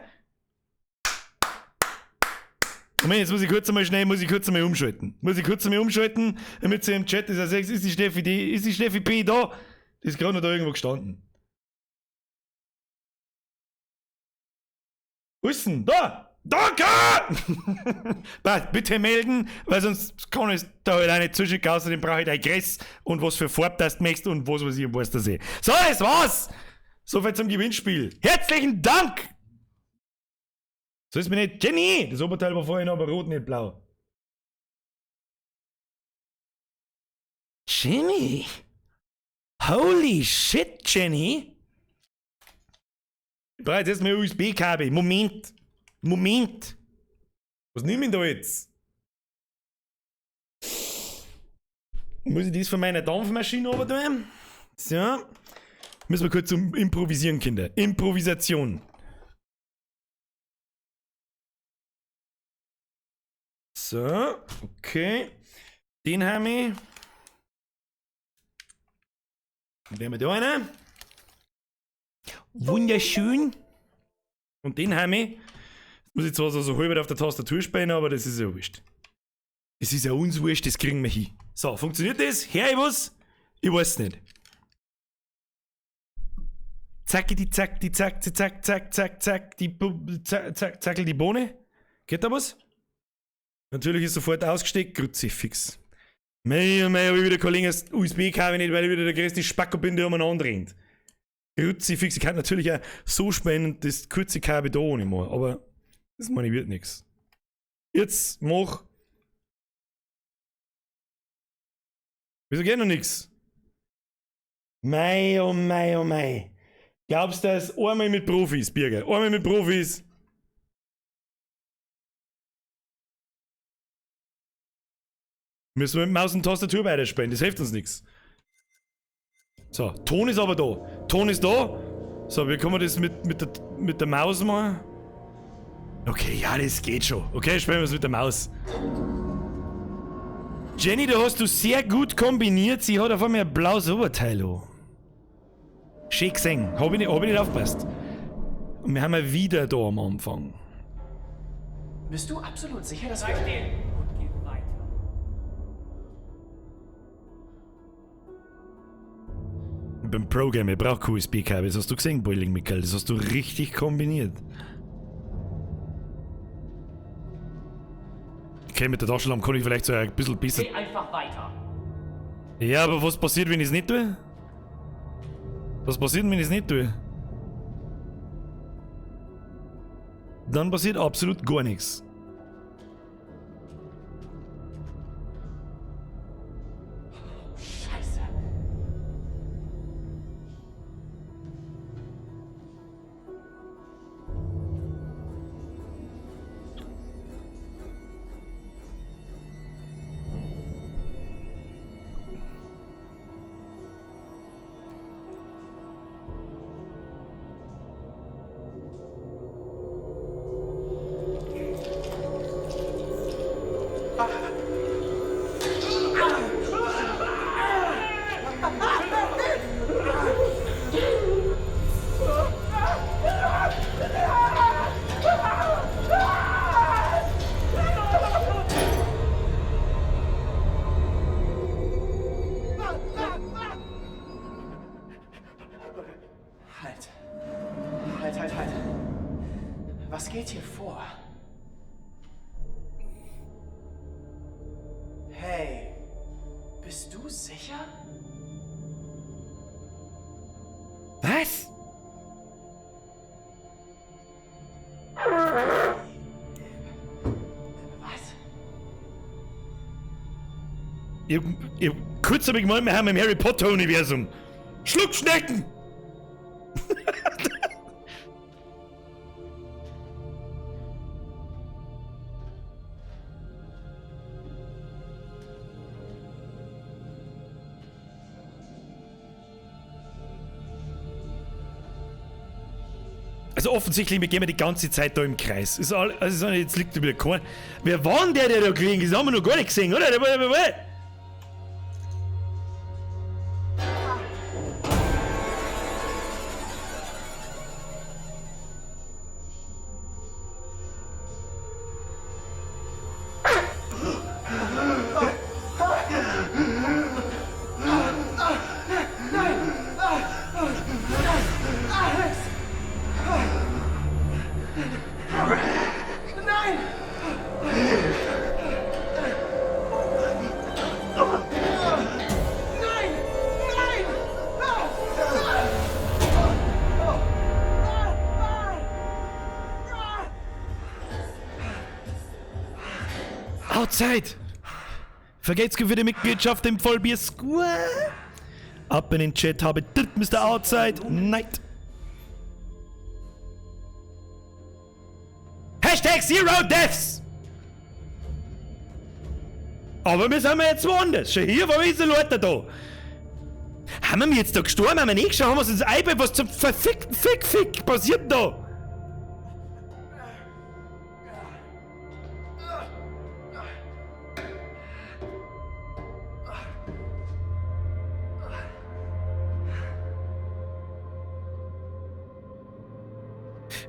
Moment, jetzt muss ich kurz einmal schnell, muss ich kurz einmal umschalten. Muss ich kurz einmal umschalten, damit sie im Chat ist. Also, ist die Steffi D, ist die Steffi B da? Die ist gerade noch da irgendwo gestanden. Wo ist denn? Da! Danke! Passt, bitte melden, weil sonst kann ich da halt auch nicht zuschicken, außerdem brauche ich dein Gress und was für Farbe das du möchtest und was weiß ich, was das ist. So, das war's! Soweit zum Gewinnspiel. Herzlichen Dank! So ist mir nicht. Jenny! Das Oberteil war vorhin aber rot, nicht blau. Jenny! Holy shit, Jenny! Ich brauche jetzt erstmal USB-Kabel. Moment! Moment! Was nehme ich denn da jetzt? Muss ich das von meiner Dampfmaschine runter tun? So. Müssen wir kurz improvisieren, Kinder. Improvisation. So, okay. Den haben wir. Und den haben wir da einen. Wunderschön. Und den haben wir. Jetzt muss ich zwar so halb auf der Tastatur spielen, aber das ist ja wurscht. Das ist ja uns wurscht, das kriegen wir hin. So, funktioniert das? Hör ich was? Ich weiß nicht. Zacki die zack, die zack, die zack, zack, zack, zack, die zack, zack, zackel die Bohne. Geht da was? Natürlich ist sofort ausgesteckt. Kruzifix. Mei, oh mei, hab ich wieder kein längeres USB-Kabel nicht, weil ich wieder der größte Spacko bin, der umeinander rennt. Kruzifix, ich kann natürlich auch so spielen und das kurze Kabel da nicht mehr, aber das meine ich wird nix. Jetzt mach. Wieso geht noch nix? Mei, oh mei, oh mei. Glaubst du, das einmal mit Profis, Birger? Einmal mit Profis. Müssen wir mit Maus und Tastatur weiterspielen, das hilft uns nix. So, Ton ist aber da. Ton ist da. So, wie kann man das mit der Maus machen? Okay, ja, das geht schon. Okay, spielen wir es mit der Maus. Jenny, da hast du sehr gut kombiniert. Sie hat auf einmal ein blaues Oberteil an. Schön gesehen. Hab ich nicht aufgepasst. Und wir haben ja wieder da am Anfang. Bist du absolut sicher, dass wir... Bleib stehen und geh weiter. Ich bin Pro-Gamer, ich brauch kein U S B-Kabel. Das hast du gesehen, Bowling Michael. Das hast du richtig kombiniert. Okay, mit der Taschenlampe kann ich vielleicht so ein bisschen besser... Geh einfach weiter. Ja, aber was passiert, wenn ich's nicht tue? Was passiert, wenn ich's nicht tue? Dann passiert absolut gar nichts. Scheiße. Halt. Halt, halt, halt. Was geht hier vor? Hey, bist du sicher? Was? Was? Kurz hab ich gemeint, wir haben im Harry Potter Universum. Schluckschnecken! Also offensichtlich, wir gehen die ganze Zeit da im Kreis. Ist all, also jetzt liegt wieder kein. Wer war denn der, der da gelegen ist? Das haben wir noch gar nicht gesehen, oder? Der war, der war. Outside! Vergelt's für die Mitgliedschaft im Vollbier Squad! Ab in den Chat habe dritt Mister Outside! Night! Hashtag Zero Deaths! Aber wir sind jetzt woanders. Schon hier, warum ist die Leute da? Haben wir jetzt da gestorben? Haben wir nicht geschaut? Haben wir uns ins iPad? Was zum verfickten Fick, Fick passiert da?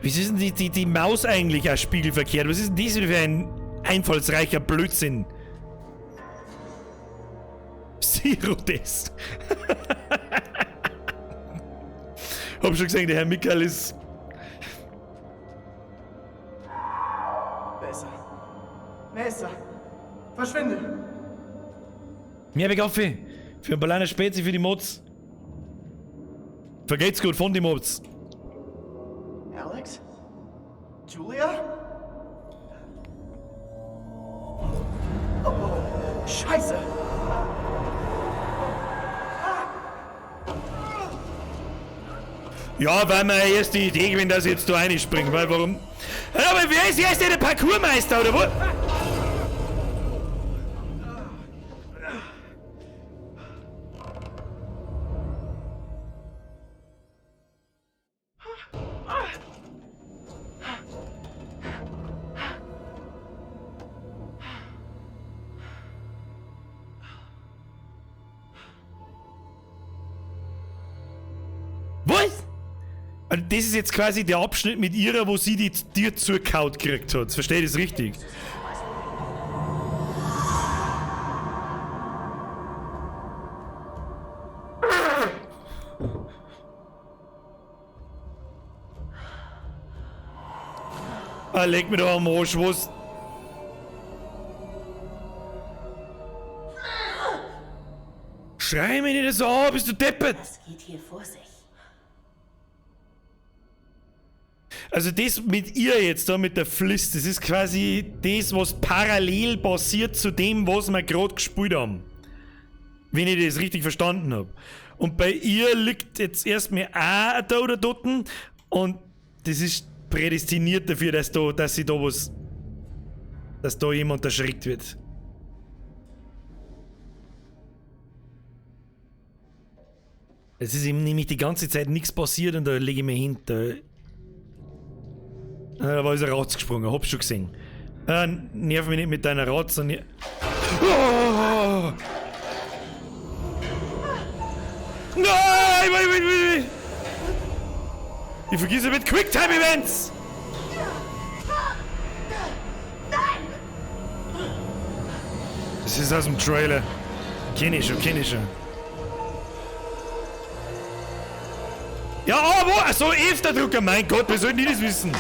Wieso ist denn die Maus eigentlich auch spiegelverkehrt? Was ist denn das wieder für ein einfallsreicher Blödsinn? Zero Test. Hab schon gesehen, der Herr Michael ist... Besser. Besser. Verschwinde. Mehr Kaffee. Für ein paar kleine Spezi für die Mods. Vergeht's gut von die Mods. Alex? Julia? Oh, Scheiße! Ja, weil mir erst die Idee gewinnt, dass ich jetzt da reinspringe, weil warum? Ja, aber wer ist erst der Parkourmeister, oder wo? Was? Und das ist jetzt quasi der Abschnitt mit ihrer, wo sie die Tür zugehaut gekriegt hat. Verstehe ich das richtig? Ah, leg mir doch am Arsch, was? Schrei mich nicht so an, bist du deppert? Was geht hier vor sich? Also das mit ihr jetzt da, mit der Fliss, das ist quasi das, was parallel passiert zu dem, was wir gerade gespielt haben. Wenn ich das richtig verstanden hab. Und bei ihr liegt jetzt erstmal auch da oder dort und das ist prädestiniert dafür, dass da, dass sie da was, dass da jemand erschreckt wird. Es ist ihm nämlich die ganze Zeit nichts passiert und da lege ich mich hin. Da war ist er rausgesprungen, hab's schon gesehen. Nerv mich nicht mit deiner Ratze. Und oh! Nein! Ich vergesse mit Quicktime-Events! Das ist aus dem Trailer. Kenn ich schon, kenn ich schon. Ja, oh, wo? Achso, F-Drucker, mein Gott, wir sollten die das wissen?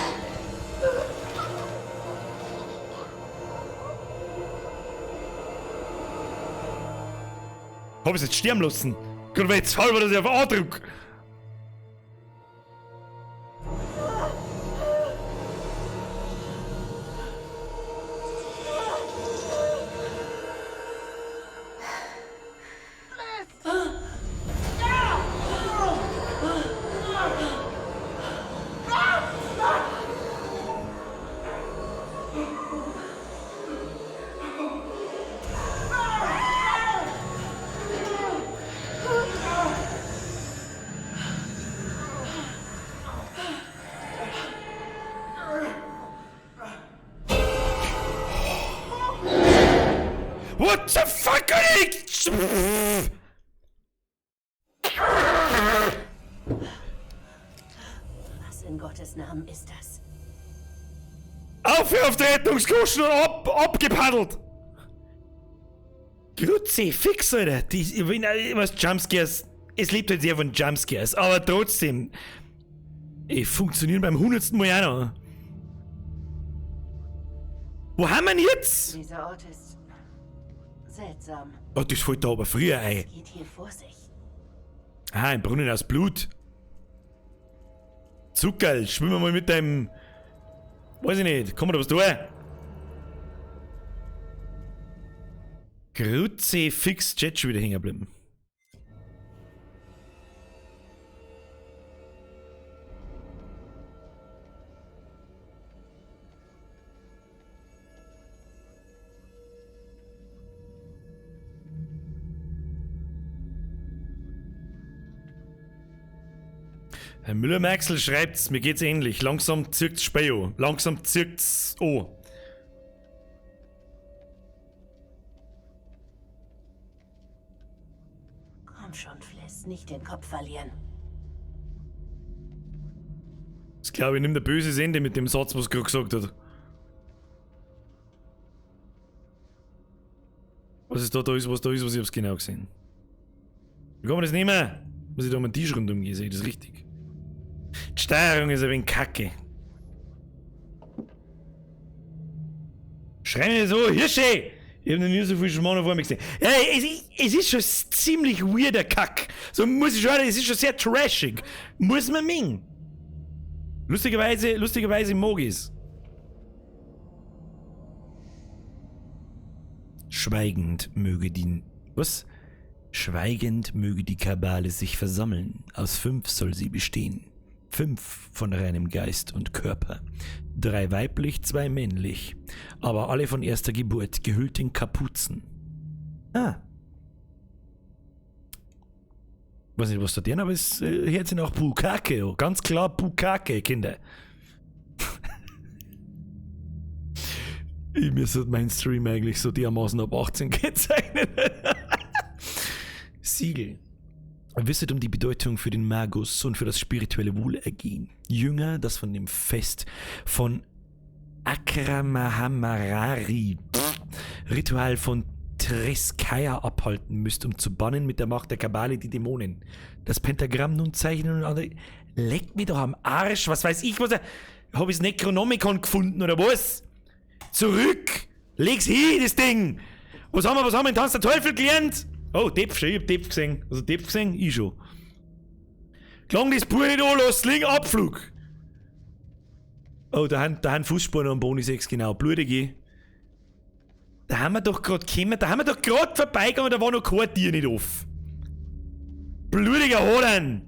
Hab ich's jetzt sterben lassen? Gerade weil jetzt halber, dass ich auf A drück. What the fuck are you? Was in Gottes Namen ist das? Auf auf die Rettungskosten und abgepaddelt! Grüezi, fix, Alter! Die, was Jumpscares. Es lebt halt sehr von Jumpscares, aber trotzdem. Ey, funktionieren beim 100. Mal auch noch. Wo haben wir denn jetzt? Dieser Ort ist seltsam. Oh, das fällt da aber früher ein. Was geht hier vor sich? Ah, ein Brunnen aus Blut. Zuckerl, schwimmen wir mal mit deinem... Weiß ich nicht, kann man da was tun? Kruzifix, Jet schon wieder hängen geblieben. Herr Müller-Maxl schreibt's, mir geht's ähnlich. Langsam zirkt's Speyo. Langsam zirkt's O. Komm schon, Fliss, nicht den Kopf verlieren. Das glaube ich, nimmt ein böses Ende mit dem Satz, was gerade gesagt hat. Was ist da, da ist, was da ist, was ich hab's genau gesehen. Wie kann man das nehmen? Muss ich da um den Tisch rundum gehen, sehe ich das richtig? Die Steuerung ist ein wenig kacke. Schrei mir so, Hirsche! Ich hab noch nie so viel Schmarrn vor mir gesehen. Ja, es ist schon ziemlich weirder Kack. So muss ich schon, es ist schon sehr trashig. Muss man mengen. Lustigerweise mag ich's. Schweigend möge die... Was? Schweigend möge die Kabale sich versammeln. Aus 5 soll sie bestehen. 5 von reinem Geist und Körper. 3 weiblich, 2 männlich. Aber alle von erster Geburt, gehüllt in Kapuzen. Ah. Weiß nicht, was da drin, aber es hört sich nach Bukake an. Ganz klar Bukake, Kinder. Ich müsste meinen Stream eigentlich so dermaßen ab 18 kennzeichnen. Siegel. Wisset um die Bedeutung für den Magus und für das spirituelle Wohlergehen. Jünger, das von dem Fest von Akramahamarari, Ritual von Treskaya abhalten müsst, um zu bannen mit der Macht der Kabale die Dämonen. Das Pentagramm nun zeichnen und andere. Leck mich doch am Arsch, was weiß ich, was er. Hab ich's Necronomicon gefunden oder was? Zurück! Leg's hin, das Ding! Was haben wir in Tanz der Teufel gelernt? Oh, Depf schon, ich hab Depf gesehen. Also Depf gesehen? Ich schon. Klang das Buch nicht an, lass liegen, Abflug! Oh, da haben Fußspuren am Boni 6, genau. Blutige. Da haben wir doch grad gekommen, da haben wir doch grad vorbeigegangen, da war noch kein Tier nicht auf. Blutiger Hoden!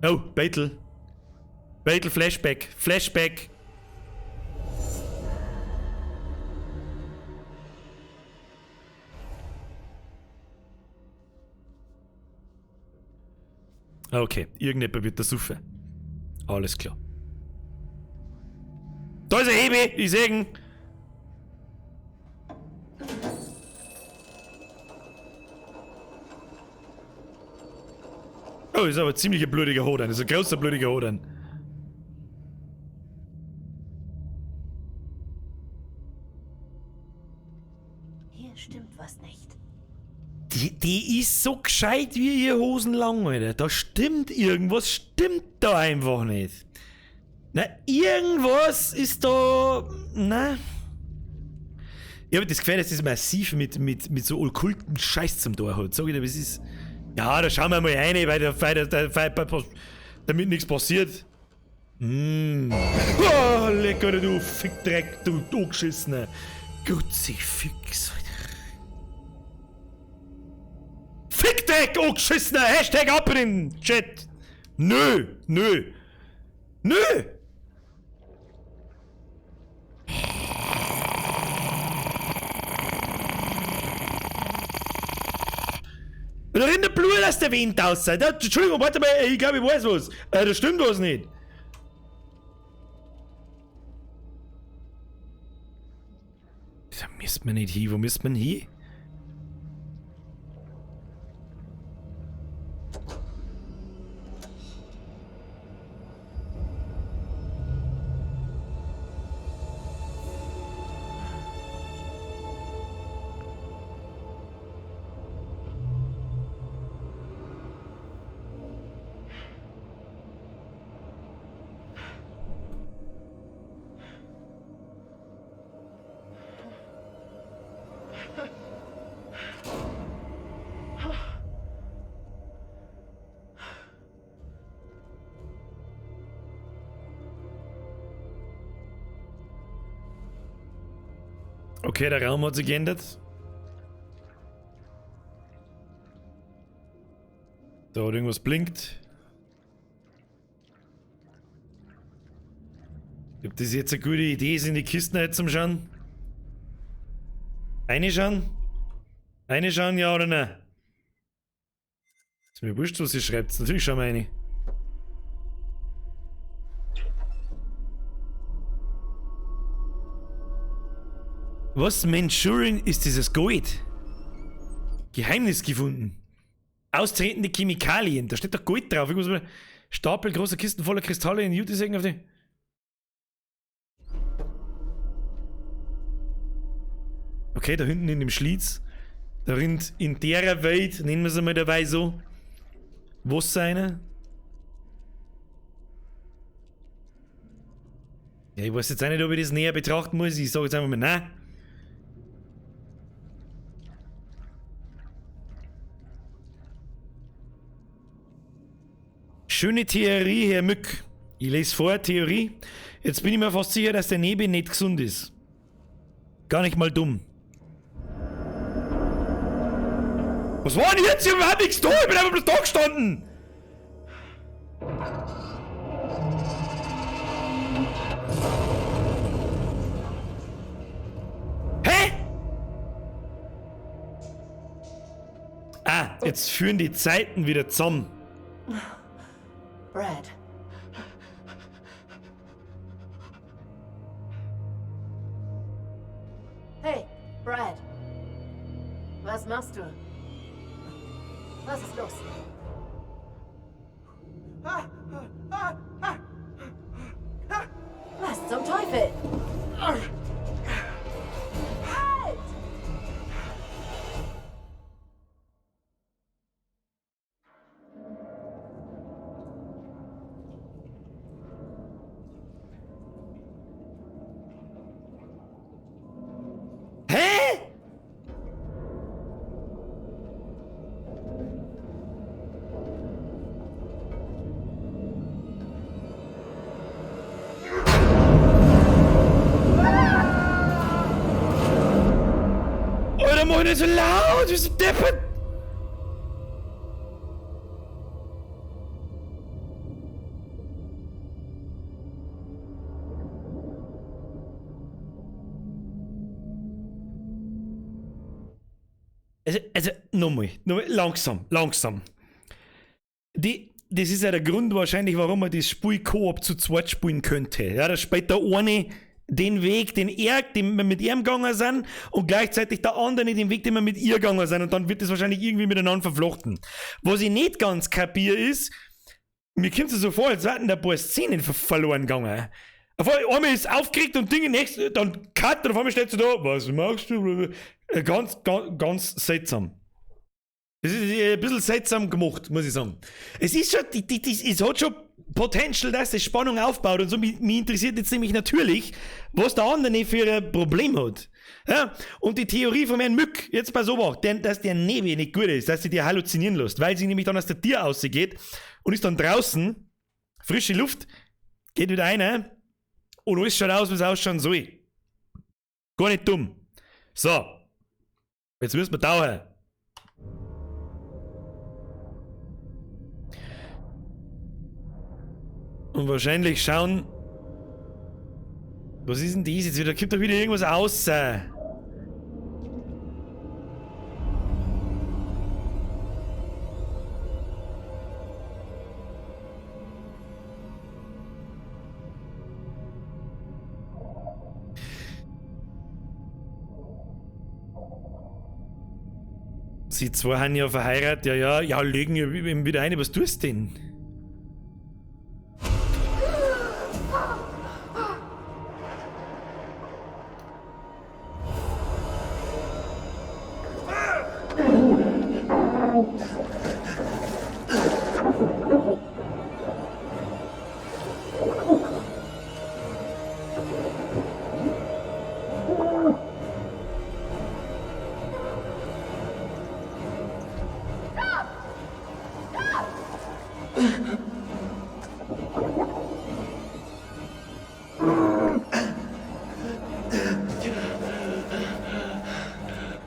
Oh, Beitel. Beitel, Flashback. Flashback. Okay, irgendjemand wird da saufen. Alles klar. Da ist ein Hebe, ich seh ihn. Oh, ist aber ziemlich ein blutiger Hoden. Das ist ein großer blutiger Hoden. Hier stimmt was nicht. Die ist so gescheit wie ihr Hosen lang, Alter. Da stimmt irgendwas, stimmt da einfach nicht. Na, irgendwas ist da... Na. Ich hab das Gefühl, dass das massiv mit so okkulten Scheiß zum Tor hat. Sag ich dir, das ist... Ja, da schauen wir mal rein, weil damit nichts passiert. Mm. Oh, lecker, du Fickdreck, du angeschissener. Kruzifix, Alter. Fickdreck, angeschissener! Hashtag ab in den Chat! Nö, nö, nö! Da rennt der Blut aus der Wind aus. Da, Entschuldigung, warte mal, ich glaube, ich weiß was. Da stimmt was nicht. Da müsste man nicht hin. Wo müsste man hin? Okay, der Raum hat sich geändert. Da hat irgendwas blinkt. Ob das jetzt eine gute Idee ist, in die Kisten halt zum Schauen? Eine schauen? Eine schauen, ja oder nein? Ist mir wurscht, was ihr schreibt. Natürlich schauen wir eine. Was? Manchurian ist dieses Gold? Geheimnis gefunden. Austretende Chemikalien. Da steht doch Gold drauf. Ich muss mal Stapel großer Kisten voller Kristalle in Jutesäcken auf die. Okay, da hinten in dem Schlitz. Da rinnt in der Welt, nennen wir es einmal dabei so, Wasser rein. Ja, ich weiß jetzt auch nicht, ob ich das näher betrachten muss. Ich sage jetzt einfach mal nein. Schöne Theorie, Herr Mück. Ich lese vor, Theorie. Jetzt bin ich mir fast sicher, dass der Nebi nicht gesund ist. Gar nicht mal dumm. Was war denn jetzt? Ich hab überhaupt nichts da. Ich bin einfach bloß da gestanden. Hä? Ah, jetzt führen die Zeiten wieder zusammen. Brad. Hey, Brad. Was machst du? Was ist los? Was zum Teufel? Halt! Hä? Alter, mach nicht so laut, du bist deppert. Also, nochmal, langsam, langsam. Das ist ja der Grund wahrscheinlich, warum man das Spiel Koop zu zweit spielen könnte. Ja, da spielt der eine den Weg, den wir mit ihm gegangen sind, und gleichzeitig der andere den Weg, den wir mit ihr gegangen sind, und dann wird das wahrscheinlich irgendwie miteinander verflochten. Was ich nicht ganz kapiere ist, mir kommt es so vor, als wären da ein paar Szenen verloren gegangen. Auf einmal ist aufgeregt und Dinge nächst, dann cut, und auf einmal steht sie da, was machst du? Ganz, ganz, ganz seltsam. Das ist ein bisschen seltsam gemacht, muss ich sagen. Es ist schon, es hat schon Potential, dass das Spannung aufbaut und so. Mich interessiert jetzt nämlich natürlich, was der andere für ein Problem hat. Ja? Und die Theorie von Herrn Mück, jetzt pass auf, dass der Nebi nicht gut ist, dass sie dir halluzinieren lässt, weil sie nämlich dann aus der Tür rausgeht und ist dann draußen, frische Luft, geht wieder rein und alles schaut aus, wie es ausschauen soll. Gar nicht dumm. So. Jetzt müssen wir tauchen. Und wahrscheinlich schauen. Was ist denn das jetzt wieder? Kommt da wieder irgendwas raus? Sie zwei haben ja verheiratet, ja, ja, ja, legen ja eben wieder ein, was tust du denn?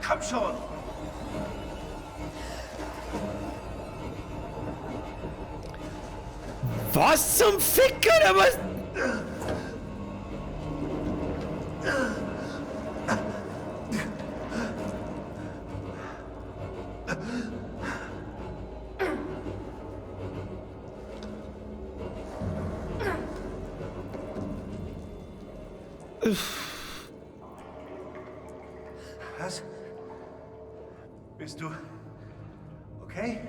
Komm schon! Was zum Fick, oder was? Was? Bist du okay?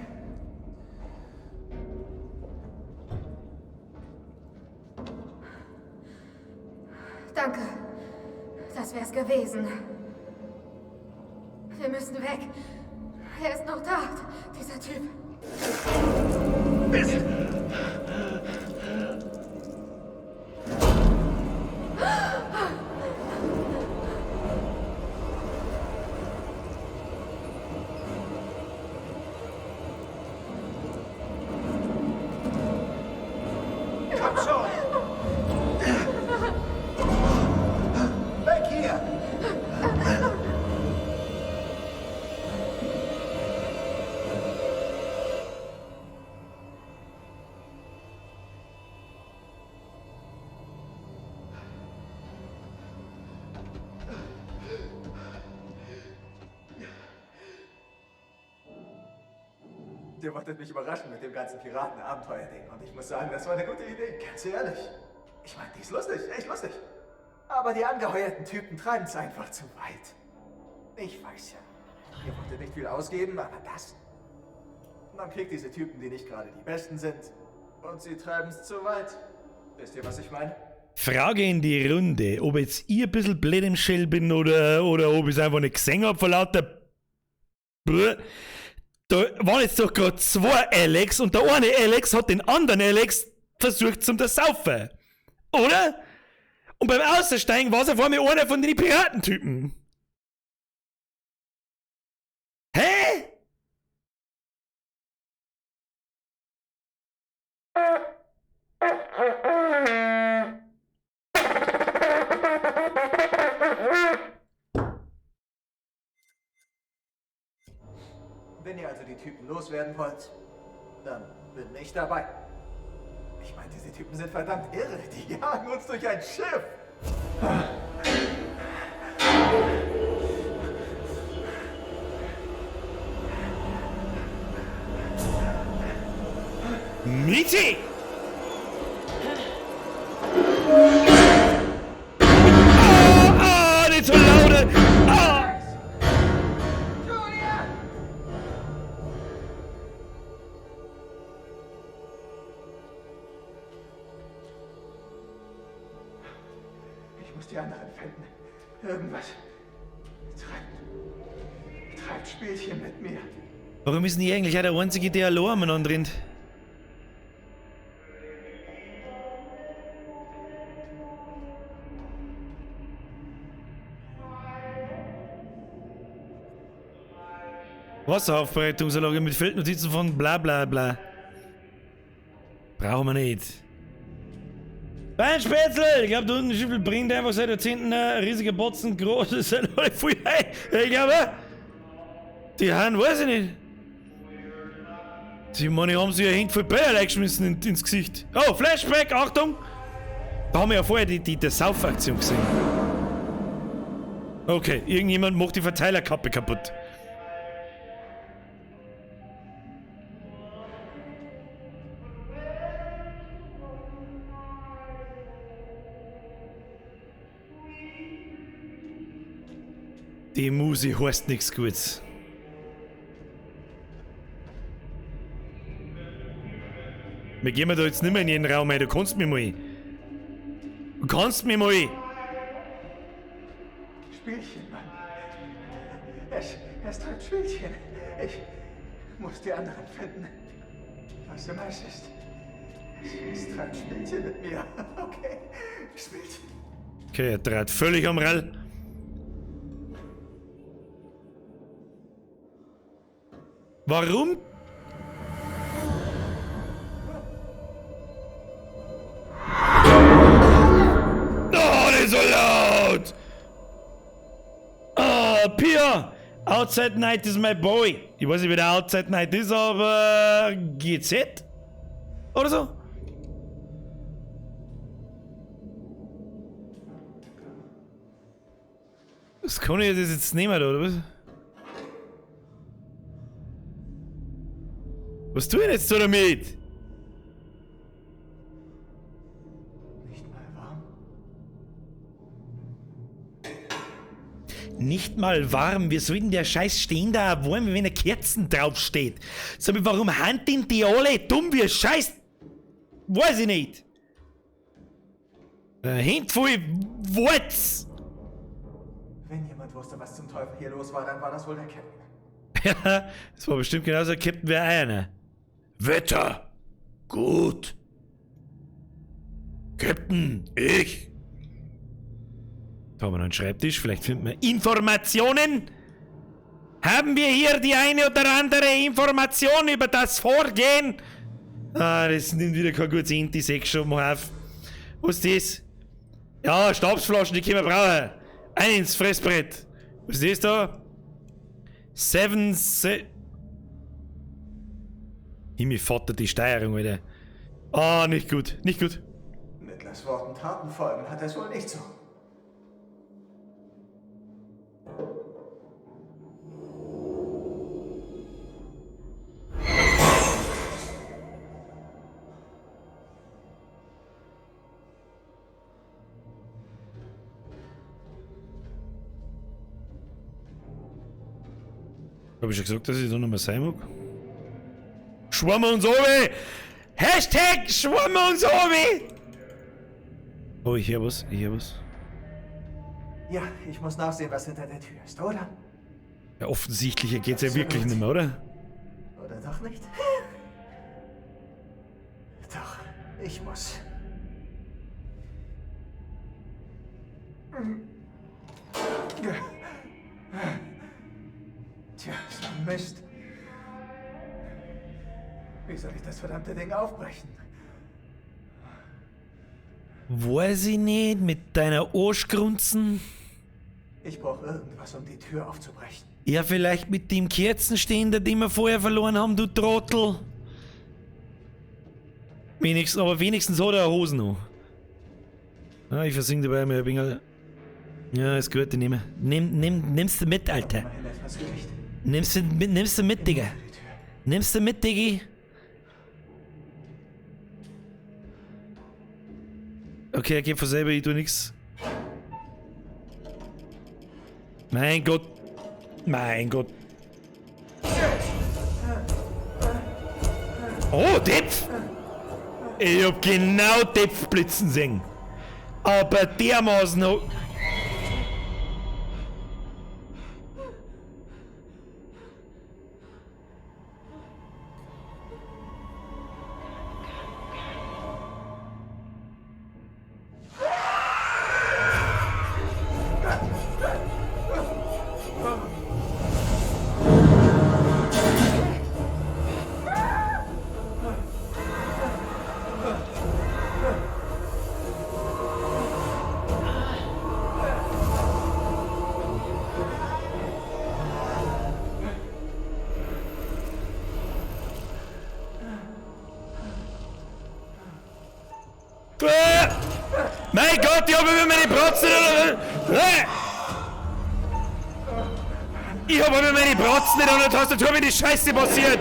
Danke. Das wär's gewesen. Wir müssen weg. Er ist noch da, dieser Typ. Mist! Komm schon! Weg hier! Ihr wolltet mich überraschen mit dem ganzen Piraten-Abenteuer-Ding. Und ich muss sagen, das war eine gute Idee, ganz ehrlich. Ich meine, die ist lustig, echt lustig. Aber die angeheuerten Typen treiben es einfach zu weit. Ich weiß ja, ihr wolltet nicht viel ausgeben, aber das... Man kriegt diese Typen, die nicht gerade die Besten sind. Und sie treiben es zu weit. Wisst ihr, was ich meine? Frage in die Runde, ob jetzt ich ein bisschen blöd im Shell bin oder ob ich es einfach nicht gesehen hab vor lauter... Brr. Da waren jetzt doch gerade zwei Alex und der eine Alex hat den anderen Alex versucht zum Saufen. Oder? Und beim Außersteigen war es auf einmal einer von den Piratentypen. Hä? Wenn ihr also die Typen loswerden wollt, dann bin ich dabei. Ich meine, diese Typen sind verdammt irre. Die jagen uns durch ein Schiff. Michi! Ah, nicht so laut! Ah! Ich muss die anderen finden. Irgendwas treibt Spielchen mit mir. Warum ist denn ich eigentlich auch der Einzige, der allein umeinander rennt? Wasseraufbereitungsanlage mit Feldnotizen von bla bla bla. Brauchen wir nicht. Beinspätzle! Ich glaube, da unten Schiffel bringt einfach seit Jahrzehnten riesige Botzen groß. Das sind alle voll high. Ich glaube, die haben, weiß ich nicht. Die meine, haben sich ja hängt voll Bayer geschmissen ins Gesicht. Oh, Flashback, Achtung! Da haben wir ja vorher die Saufaktion gesehen. Okay, irgendjemand macht die Verteilerkappe kaputt. Die Musi heißt nichts Gutes. Wir gehen da jetzt nicht mehr in jeden Raum rein, du kannst mich mal. Du kannst mich mal. Spielchen, Mann. Es treibt Spielchen. Ich muss die anderen finden. Was immer es ist. Es treibt Spielchen mit mir. Okay, Spielchen. Okay, er dreht völlig am Rall. Warum? Oh, das ist so laut! Oh, Pia! Outside Night is my boy. Ich weiß nicht, wie der Outside Night ist, aber GZ? Oder so? Das kann ich das jetzt nehmen, oder was? Was tue ich denn jetzt so damit? Nicht mal warm? Nicht mal warm. Wir sollten der Scheiß stehen da warm, wenn da Kerzen draufsteht. Sag mal, warum handeln die alle dumm wie Scheiß? Weiß ich nicht. Hände voll Wurz! Wenn jemand wusste, was zum Teufel hier los war, dann war das wohl der Captain. Ja, das war bestimmt genauso ein Captain wie einer. Wetter! Gut! Captain, ich! Da haben wir noch einen Schreibtisch, vielleicht finden wir Informationen! Haben wir hier die eine oder andere Information über das Vorgehen? Ah, das nimmt wieder kein gutes Ende, ich seh schon mal auf. Was ist das? Ja, Stabsflaschen, die können wir brauchen. Ein ins Fressbrett. Was ist das da? 7, 6. Himmel, Vater, die Steuerung, Alter. Ah, nicht gut, nicht gut. Mittlers Worten Taten folgen hat es wohl nicht so. Hab ich schon gesagt, dass ich da noch mal sein mag? Schwammen uns oben! Hashtag Schwammen uns oben! Oh, ich hör was, ich hör was. Ja, ich muss nachsehen, was hinter der Tür ist, oder? Ja, offensichtlich geht's ja wirklich nicht mehr, oder? Oder doch nicht? Doch, ich muss. Tja, so ein Mist. Wie soll ich das verdammte Ding aufbrechen? Weiß ich nicht, mit deiner Arschgrunzen. Ich brauche irgendwas, um die Tür aufzubrechen. Ja, vielleicht mit dem Kerzenständer, den wir vorher verloren haben, du Trottel. Wenigstens, aber wenigstens hat er eine Hose noch. Ah, ich versing dabei mir ein wenig. Ja, ist gut, ich nehme. Nimmst du mit, Alter. Immerhin etwas Gewicht. Nimmst du mit, Digga. Nimmst du mit, Diggi? Okay, er geht von selber, ich tu nix. Mein Gott. Mein Gott. Oh, Depf! Ich hab genau Depf blitzen sehen. Aber dermaßen... Mein Gott, ich hab über meine Bratzen... Ich hab über meine Bratzen nicht an der Tastatur, wenn die Scheiße passiert!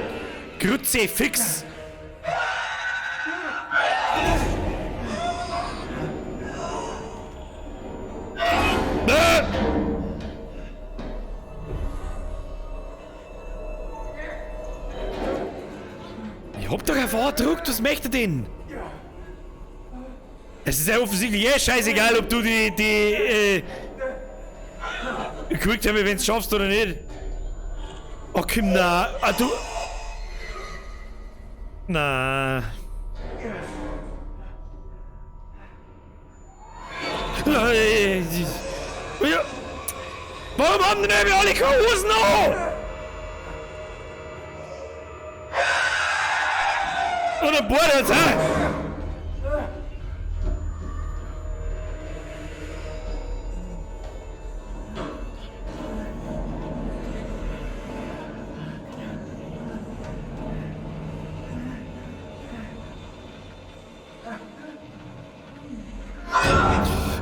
Grütze, fix! Ich hab doch auf A gedrückt, was möchte denn? Es ist ja offensichtlich eh scheißegal, ob du die Quicktime Events schaffst oder nicht. Oh, komm, na. Ah, du. Na. Warum haben denn alle keine Hosen an? Und ein Board jetzt, hä?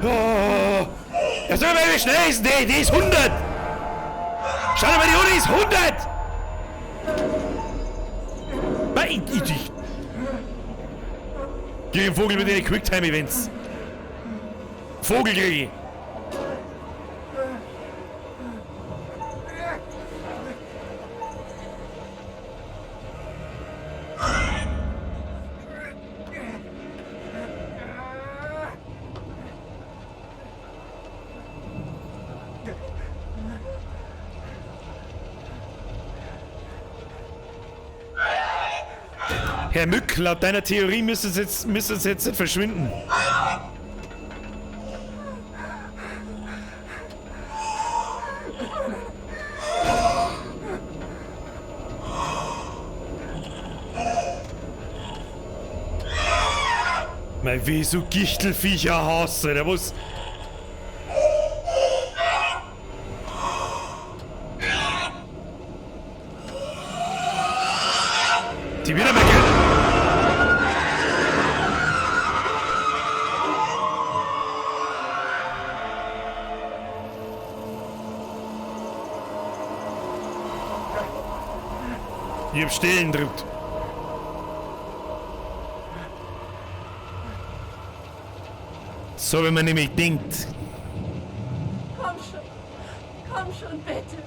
Oh. Ja, sag mal, wie schnell ist denn die? Die ist 100! Schau mal, die Uni ist 100! Ich. Geh den Vogel mit den Quicktime-Events. Vogel krieg ich. Herr Mück, laut deiner Theorie müsste es jetzt nicht verschwinden. Mei, wie ich so Gichtelviecher hasse, der muss. Die wieder mal gern. Ich hab Stellen gedrückt. So, wenn man nämlich denkt. Komm schon. Komm schon, bitte.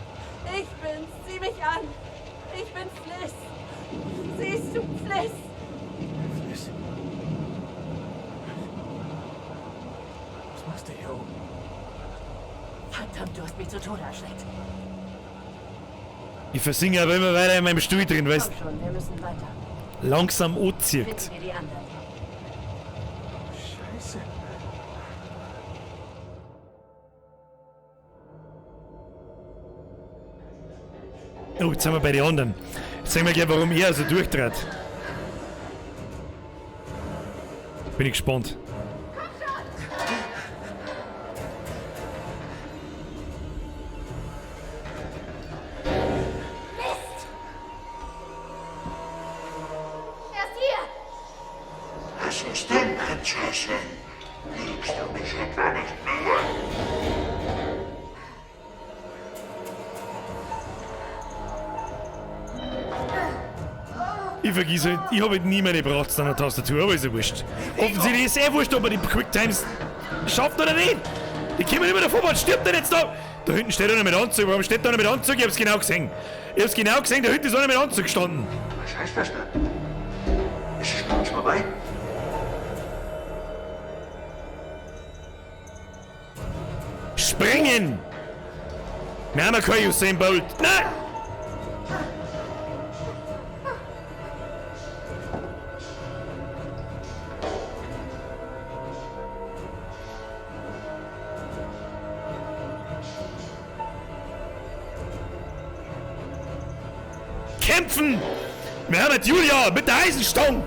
Ich bin's. Sieh mich an. Ich bin Fliss. Siehst du, Fliss? Fliss. Was machst du hier oben? Verdammt, du hast mich zu Tode erschreckt. Ich versinke aber immer weiter in meinem Stuhl drin, weil es Komm schon, wir müssen weiter. langsam anzieht. Finden wir die anderen. Scheiße. Oh, jetzt sind wir bei den anderen. Jetzt sehen wir gleich, warum er so durchdreht. Bin ich gespannt. Mist! Er ist hier! Was ist denn, Prinzessin? Liebst du mich etwa nicht mehr? Ich vergiss halt, ich hab halt nie meine Bratz an der Tastatur, aber ist ja wurscht. Offensichtlich ist eh wurscht, ob man die Quicktimes schafft oder nicht. Die kommen immer davor, was stirbt denn jetzt da? Da hinten steht einer mit Anzug, warum steht da einer mit Anzug? Ich hab's genau gesehen. Ich hab's genau gesehen, da hinten ist einer mit Anzug gestanden. Was heißt das denn? Ist es bei uns vorbei? Springen! Wir haben ja kein Usain Bolt. Nein! Kämpfen! Wir haben Julia mit der Eisenstange!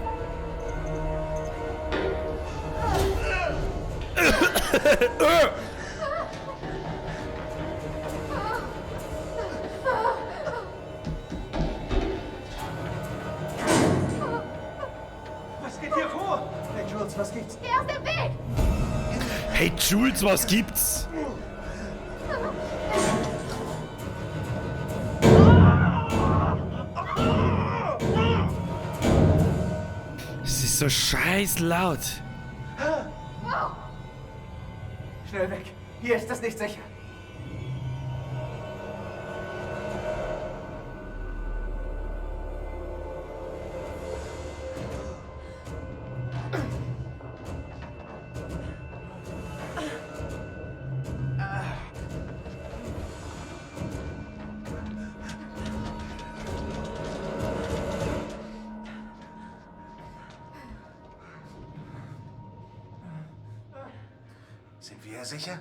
Was geht hier vor? Hey Jules, was gibt's? Geh aus dem Weg! Hey Jules, was gibt's? Es ist so scheiß laut. Schnell weg. Hier ist es nicht sicher. Sind wir sicher?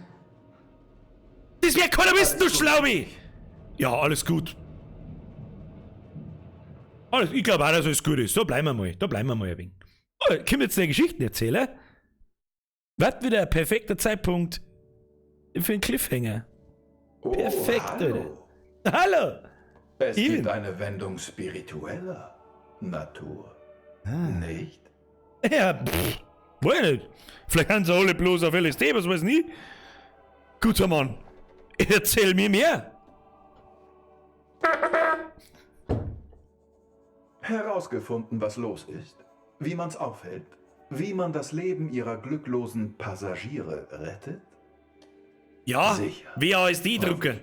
Das wär keiner wissen, du Schlaubi! Ja, alles gut. Alles, ich glaube auch, dass alles gut ist. Da bleiben wir mal. Da bleiben wir mal ein wenig. Oh, kommt jetzt der Geschichtenerzähler? Wird wieder ein perfekter Zeitpunkt für einen Cliffhanger. Oh, Perfekt, hallo. Alter. Hallo! Es Ihnen. gibt eine Wendung spiritueller Natur. Nicht? Ja, pff, weiß nicht. Vielleicht haben sie alle bloß auf LSD, was weiß ich. Guter Mann, erzähl mir mehr. Herausgefunden, was los ist, wie man's aufhält, wie man das Leben ihrer glücklosen Passagiere rettet? Ja, Sicher. WASD-Drucker.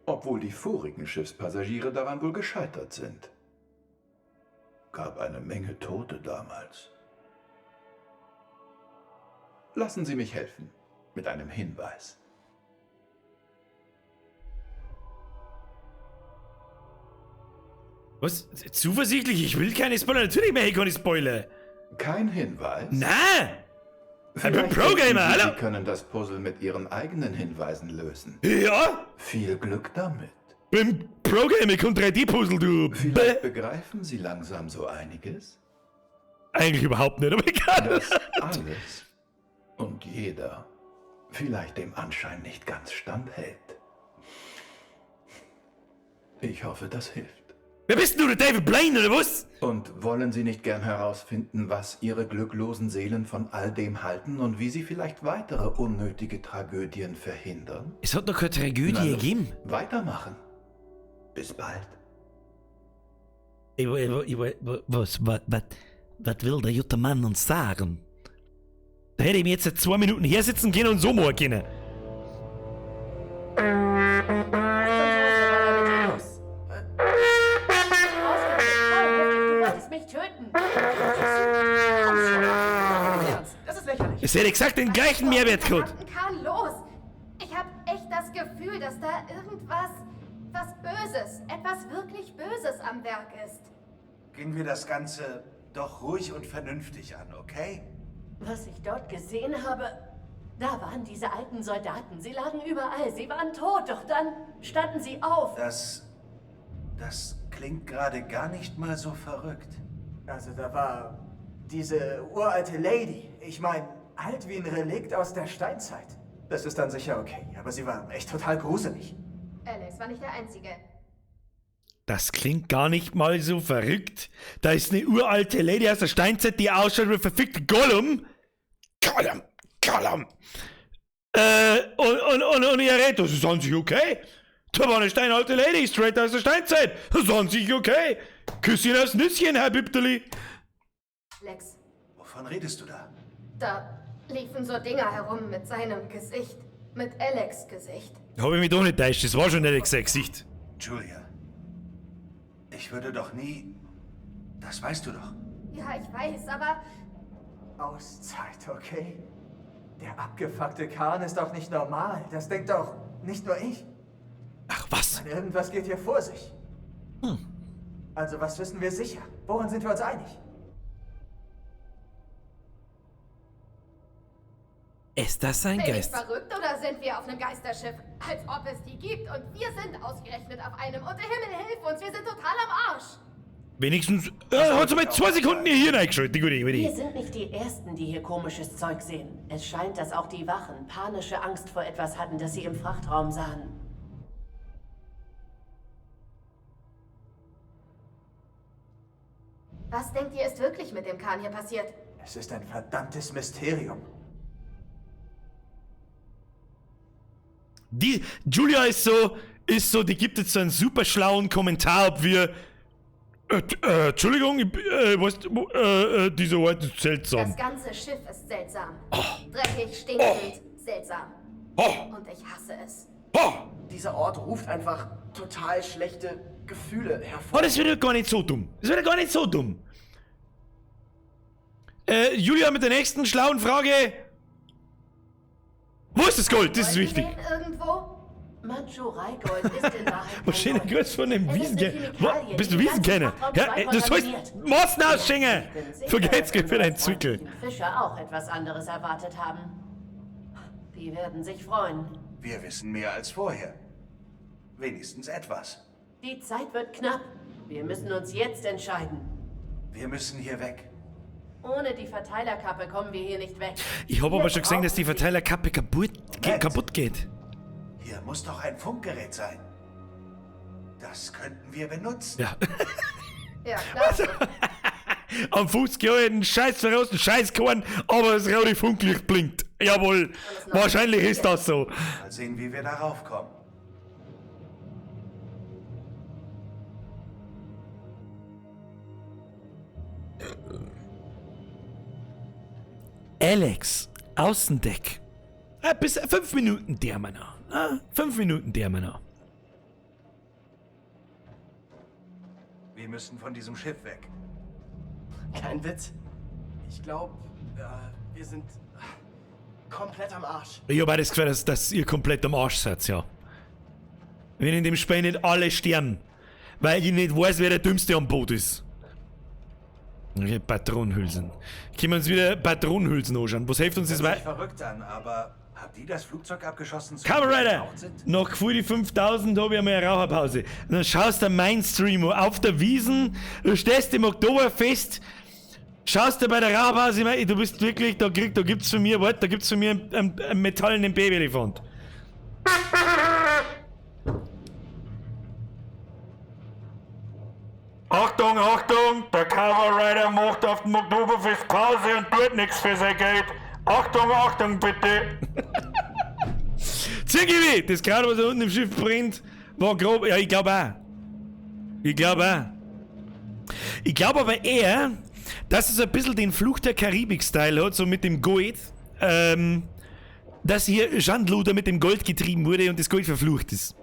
Obwohl die vorigen Schiffspassagiere daran wohl gescheitert sind. Gab eine Menge Tote damals. Lassen Sie mich helfen mit einem Hinweis. Was? Zuversichtlich? Ich will keine Spoiler. Natürlich möchte ich keine Spoiler. Kein Hinweis? Nein! Ich bin Vielleicht Pro-Gamer, denken Sie, hallo? Sie können das Puzzle mit Ihren eigenen Hinweisen lösen. Ja? Viel Glück damit. Bin Pro-Gamer, ich kann 3D-Puzzle, du. Vielleicht begreifen Sie langsam so einiges. Eigentlich überhaupt nicht, aber egal. Dass alles und jeder vielleicht dem Anschein nicht ganz standhält. Ich hoffe, das hilft. Wer bist denn du, der David Blaine, oder was? Und wollen Sie nicht gern herausfinden, was Ihre glücklosen Seelen von all dem halten und wie sie vielleicht weitere unnötige Tragödien verhindern? Es hat noch keine Tragödie Na los, gegeben. Weitermachen. Bis bald. Was will der gute Mann uns sagen? Da hätte ich mir jetzt seit 2 Minuten her sitzen können und so machen können. Was zum Teufel war da mit dir los? Voll heftig, du wolltest mich töten. Komm schon. Im Ernst, das ist lächerlich. Es hätte exakt den gleichen Mehrwert gehabt. verdammten Kahn los? Ich habe echt das Gefühl, dass da irgendwas, was Böses, etwas wirklich Böses am Werk ist. Gehen wir das Ganze doch ruhig und vernünftig an, okay? Was ich dort gesehen habe, da waren diese alten Soldaten. Sie lagen überall, sie waren tot, doch dann standen sie auf. Das klingt gerade gar nicht mal so verrückt. Also da war diese uralte Lady. Ich meine, alt wie ein Relikt aus der Steinzeit. Das ist dann sicher okay, aber sie war echt total gruselig. Alex war nicht der Einzige. Das klingt gar nicht mal so verrückt. Da ist eine uralte Lady aus der Steinzeit, die ausschaut wie verfickter Gollum. Gollum, Gollum. Und ihr redet, das ist an sich okay. Da war eine steinalte Lady, straight aus der Steinzeit. Das ist an sich okay. Küsschen aufs Nüsschen, Herr Bipteli. Lex, Wovon redest du da? da liefen so Dinger herum mit seinem Gesicht. Mit Alex' Gesicht. Hab ich mich doch nicht täuscht, das war schon Alex sein Gesicht. Julia, ich würde doch nie... Das weißt du doch. Ja, ich weiß, aber Auszeit, okay? Der abgefuckte Kahn ist doch nicht normal. Das denkt doch nicht nur ich. Ach was? Mann, irgendwas geht hier vor sich. Also was wissen wir sicher? Worin sind wir uns einig? Ist das sein bin ich Geist? verrückt oder sind wir auf einem Geisterschiff? Als ob es die gibt und wir sind ausgerechnet auf einem. Und der Himmel hilf uns, wir sind total am Arsch. Wenigstens hat sie mal 2 Sekunden ihr Hirn eingeschaltet, die gute Idee. Wir sind nicht die Ersten, die hier komisches Zeug sehen. Es scheint, dass auch die Wachen panische Angst vor etwas hatten, das sie im Frachtraum sahen. Was denkt ihr, ist wirklich mit dem Kahn hier passiert? Es ist ein verdammtes Mysterium. Die Julia ist so, die gibt jetzt so einen super schlauen Kommentar, ob wir. Entschuldigung, dieser Ort ist seltsam. Das ganze Schiff ist seltsam. Dreckig, stinkend, seltsam. Und ich hasse es. Dieser Ort ruft einfach total schlechte Gefühle hervor. Oh, das wird ja gar nicht so dumm. Das wird ja gar nicht so dumm. Julia mit der nächsten schlauen Frage. Wo ist das Gold? Das ist wichtig. Irgendwo? Mandschurei-Gold ist in Wahrheit Was schöner Gruß von dem Es ist eine Wiesenkenner. Chemikalie, Bist du die den Wiesenkenner? ganzen Ja, Frachtraum das heißt kontaminiert. Maßen ausschenken. Ich bin sicher, Vergeht's dass für deinen unsere Zwickel. freundlichen Fischer auch etwas anderes erwartet haben. Die werden sich freuen. Wir wissen mehr als vorher. Wenigstens etwas. Die Zeit wird knapp. Wir müssen uns jetzt entscheiden. Wir müssen hier weg. Ohne die Verteilerkappe kommen wir hier nicht weg. Ich habe aber Wir schon gesehen, dass die brauchen sie. Verteilerkappe kaputt geht. Hier muss doch ein Funkgerät sein. Das könnten wir benutzen. Ja. Ja, klar. Am Fuß gehalten, Scheiß verrosten, Scheiß Korn, aber das rote Funklicht blinkt. Jawohl, wahrscheinlich ist das so. Mal sehen, wie wir da raufkommen. Alex, Außendeck. Bis 5 Minuten der Männer. 5 Minuten der Männer. Wir müssen von diesem Schiff weg. Kein Witz. Ich glaube, wir sind komplett am Arsch. Ich habe auch das Gefühl, dass ihr komplett am Arsch seid, ja. Wenn in dem Spiel nicht alle sterben. Weil ich nicht weiß, wer der Dümmste am Boot ist. Okay, Patronenhülsen. Können wir uns wieder Patronenhülsen anschauen? Was hilft uns das Hört weiter? sich verrückt an, aber haben die das Flugzeug abgeschossen, zu Kamen dem wir Rider! getaucht sind? Nach gefühlt die 5000 habe ich einmal eine Raucherpause. Und dann schaust du meinen Stream an, auf der Wiesn, du stehst im Oktoberfest, schaust du bei der Raucherpause, ich mein, du bist wirklich, da, krieg, da gibt's von mir, warte, da gibt's von mir einen metallenen Babyelefant. Achtung, Achtung, der Cover Rider macht auf dem Oktoberfest Pause und tut nichts für sein Geld. Achtung, Achtung, bitte. Zirkiwi, das Kraut, was da unten im Schiff brennt, war grob. Ja, ich glaube auch. Ich glaube auch. Ich glaube aber eher, dass es ein bisschen den Fluch der Karibik-Style hat, so mit dem Gold, dass hier Schandluder mit dem Gold getrieben wurde und das Gold verflucht ist.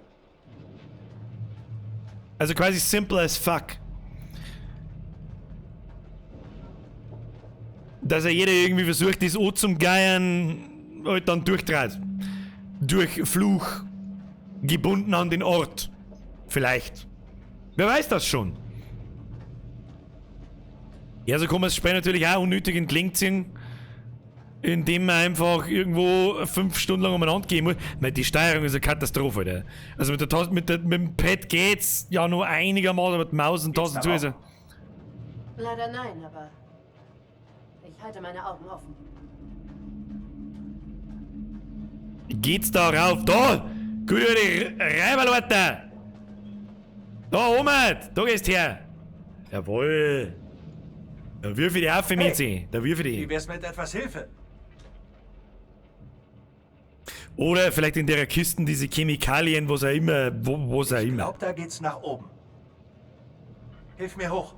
Also quasi simple as fuck. Dass er jeder irgendwie versucht, das O zum Geiern halt dann durchtrat. Durch Fluch gebunden an den Ort. Vielleicht. Wer weiß das schon? Ja, so kann man das Spiel natürlich auch unnötig in die Länge ziehen, indem man einfach irgendwo 5 Stunden lang umeinander gehen muss. Ich meine, die Steuerung ist eine Katastrophe, Alter. Also mit der Taste, mit der, mit dem Pad geht's ja nur einigermaßen, aber mit Maus und Geht's Tastatur da ist ja. Leider nein, aber ich halte meine Augen offen. Geht's da rauf? Da! Gute alte Reiberleute! Da, Oma! Da gehst her! Jawohl! Da wirf ich die auf, Hey. Mizi. Da wirf ich die. Wie wär's mit etwas Hilfe? Oder vielleicht in der Kisten diese Chemikalien, was auch immer, wo, was auch Ich immer. glaub, da geht's nach oben. Hilf mir hoch.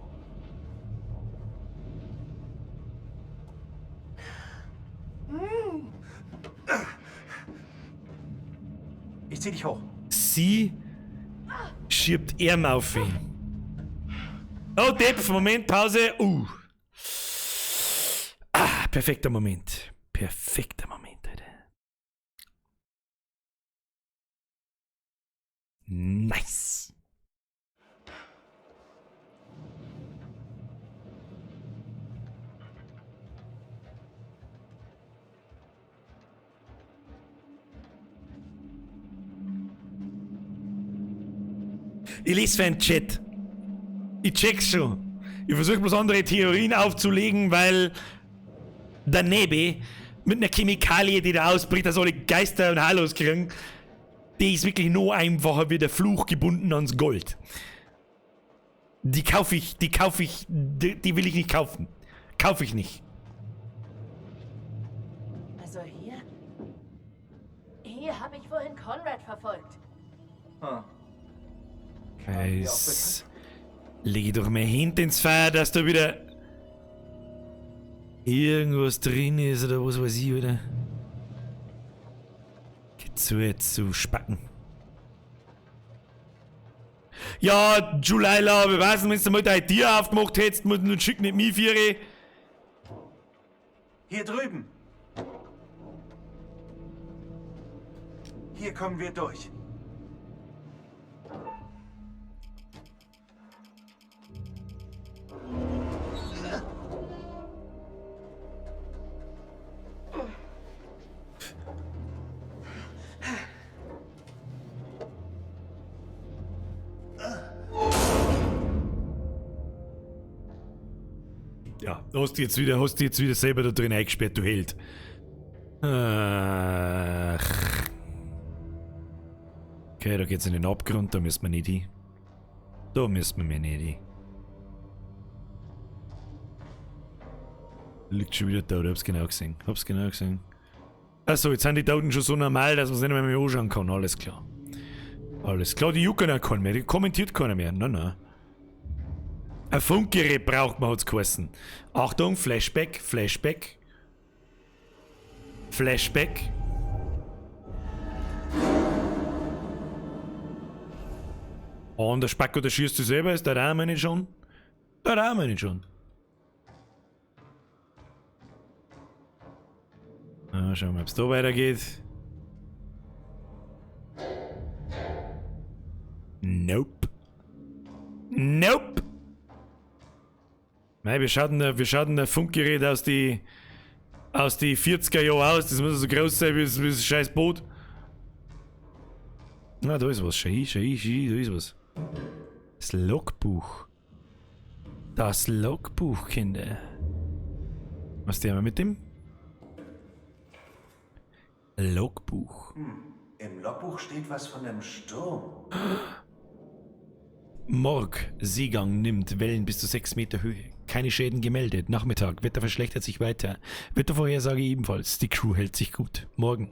Ich zieh dich hoch. Sie schiebt Arm auf ihn. Oh, Depp, Moment, Pause. Ah, perfekter Moment. Perfekter Moment, Alter. Nice. Ich lese für einen Chat. Ich check's schon. Ich versuche bloß andere Theorien aufzulegen, weil daneben mit einer Chemikalie, die da ausbricht, dass alle Geister und Halos kriegen, die ist wirklich noch einfacher wie der Fluch gebunden ans Gold. Die kaufe ich, die kaufe ich, die, die will ich nicht kaufen. Kaufe ich nicht. Also hier? Hier habe ich vorhin Conrad verfolgt. Hm. Geis. Leg doch mal Hände ins Feuer, dass da wieder irgendwas drin ist oder was weiß ich, oder? Geht zu jetzt zu Spacken. Ja, Julaila, wir wissen, wenn du mal deine Tür aufgemacht hättest, musst du schick nicht mich viere. Hier drüben. Hier kommen wir durch. Ja, hast du jetzt wieder selber da drin eingesperrt, du Held. Ach. Okay, da geht's in den Abgrund, da müssen wir nicht hin. Da müssen wir nicht hin. Liegt schon wieder da, ich hab's genau gesehen. Hab's genau gesehen. Achso, jetzt sind die Toten schon so normal, dass man's nicht mehr, mehr anschauen kann. Alles klar. Alles klar, die jucken auch keinen mehr, die kommentiert keiner mehr. Nein, nein. Ein Funkgerät braucht man, hat's geheißen. Achtung, Flashback, Flashback. Flashback. Und der Spacko, der schießt sich selber, ist der Rahmen nicht schon? Der Rahmen nicht schon. Na, schauen wir mal, ob's da weitergeht. Nope. Nope. Nein, wir schauen ein Funkgerät aus die 40er Jahren aus. Das muss so groß sein wie das scheiß Boot. Na, da ist was. Schau, da ist was. Das Logbuch. Das Logbuch, Kinder. Was tun wir mit dem? Logbuch. Im Logbuch steht was von einem Sturm. Morg, Seegang nimmt Wellen bis zu 6 Meter Höhe. Keine Schäden gemeldet. Nachmittag, Wetter verschlechtert sich weiter. Wettervorhersage ebenfalls. Die Crew hält sich gut. Morgen.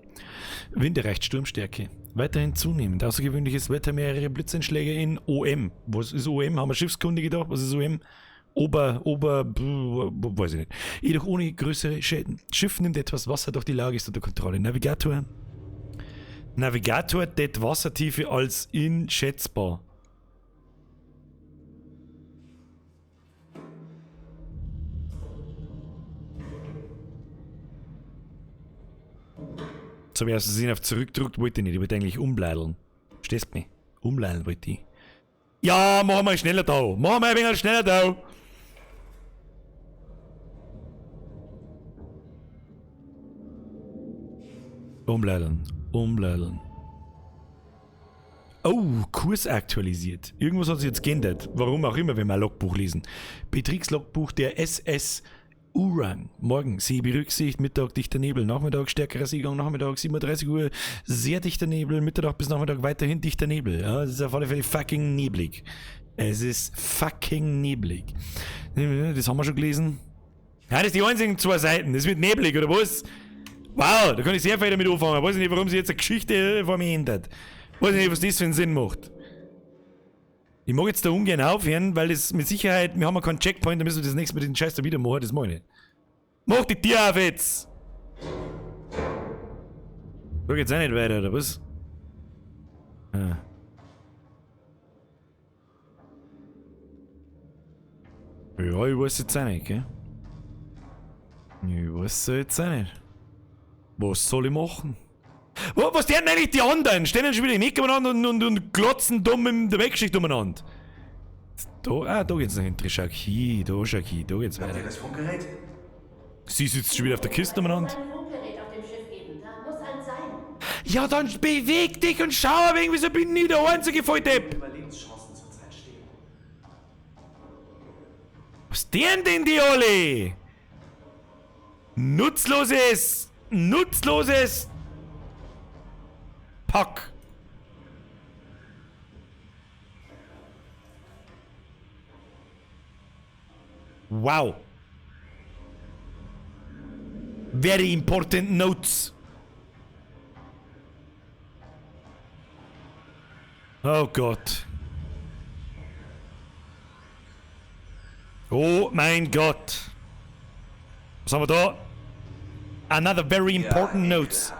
Wind erreicht Sturmstärke. Weiterhin zunehmend. Außergewöhnliches Wetter, mehrere Blitzeinschläge in OM. Was ist OM? Haben wir Schiffskunde gedacht? Was ist OM? Weiß ich nicht. Jedoch ohne größere Schäden. Schiff nimmt etwas Wasser, doch die Lage ist unter Kontrolle. Navigator. Navigator det Wassertiefe als inschätzbar. Zum ersten Sinn auf zurückgedrückt wollte ich nicht. Ich wollte eigentlich umbleideln. Verstehst du mich? Umbleideln wollte ich. Ja, machen wir schneller da. Machen wir ein wenig schneller da. Umbleideln. Umbleideln. Oh, Kurs aktualisiert. Irgendwas hat sich jetzt geändert. Warum auch immer, wenn wir ein Logbuch lesen. Betriebslogbuch der SS Urang. Morgen, See berücksichtigt, Mittag dichter Nebel, Nachmittag stärkerer Seegang, Nachmittag 37 Uhr, sehr dichter Nebel, Mittag bis Nachmittag weiterhin dichter Nebel. Ja, das ist auf alle Fälle fucking neblig. Es ist fucking neblig. Das haben wir schon gelesen. Ja, das sind die einzigen zwei Seiten. Das wird neblig, oder was? Wow, da kann ich sehr viel damit anfangen. Ich weiß nicht, warum sich jetzt eine Geschichte vor mir ändert. Ich weiß nicht, was das für einen Sinn macht. Ich mag jetzt da ungern aufhören, weil das mit Sicherheit, wir haben ja keinen Checkpoint, da müssen wir das nächste Mal den Scheiß da wieder machen, das mach ich nicht. Mach die Tür auf jetzt! Da geht's auch nicht weiter, oder was? Ah. Ja, ich weiß jetzt auch nicht, gell? Ich weiß jetzt auch nicht. Was soll ich machen? Was denn eigentlich die anderen? Stehen denn schon wieder im Eck umeinander und glotzen dumm in der Weggeschichte umeinander. Da, da geht's noch hinten. Schau hier, da, schau hier, da geht's weiter. Habt ihr das Funkgerät? Sie sitzt schon wieder auf der Kiste umeinander. Ja, dann beweg dich und schau ein wenig, wieso bin ich der einzige Volldepp? Was denn die alle? Nutzloses! Nutzloses! Pack! Wow! Very important notes! Oh Gott! Oh mein Gott! Was haben wir da? Another very important notes.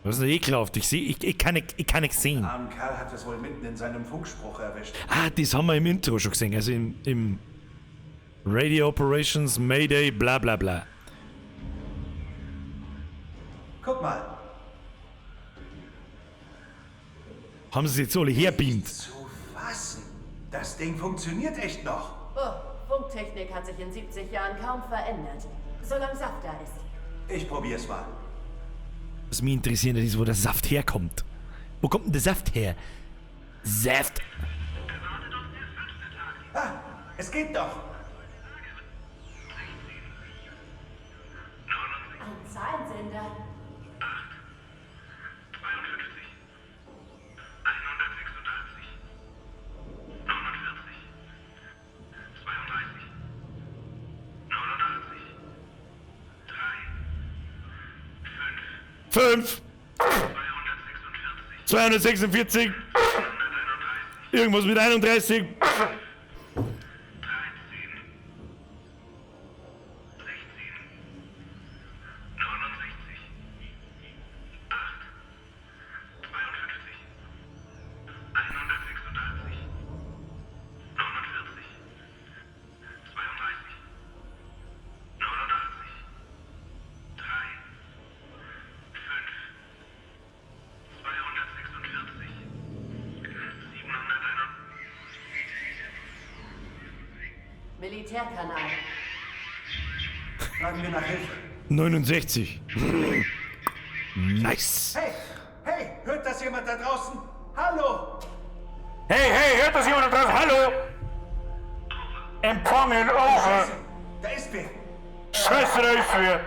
Was ist denn ekelhaft? Ich sehe, ich kann nicht sehen. Armen Kerl hat es wohl mitten in seinem Funkspruch erwischt. Ah, das haben wir im Intro schon gesehen. Also im Radio Operations, Mayday, bla bla bla. Guck mal. Haben sie jetzt alle herbeamt? Zu fassen. Das Ding funktioniert echt noch. Oh, Funktechnik hat sich in 70 Jahren kaum verändert. Solange Saft da ist. Ich probier's mal. Was mich interessiert, ist, wo der Saft herkommt. Wo kommt denn der Saft her? Saft! Ah, es geht doch! Ein Zahlensender. 8, 52, 186, 49, 32, 89, 3, 5, 246, irgendwas mit 31, 13, 16, 69, 8, 52, 186, 49, 32, 89, 3, 5, 246, 701. Militärkanal. Fragen wir nach Hilfe. 69. Nice. Hey, hey, hört das jemand da draußen? Hallo! Hey, hey, hört das jemand da draußen? Hallo! Empfangen, over! Scheiße, da ist wer. Scheiße, da ist wer!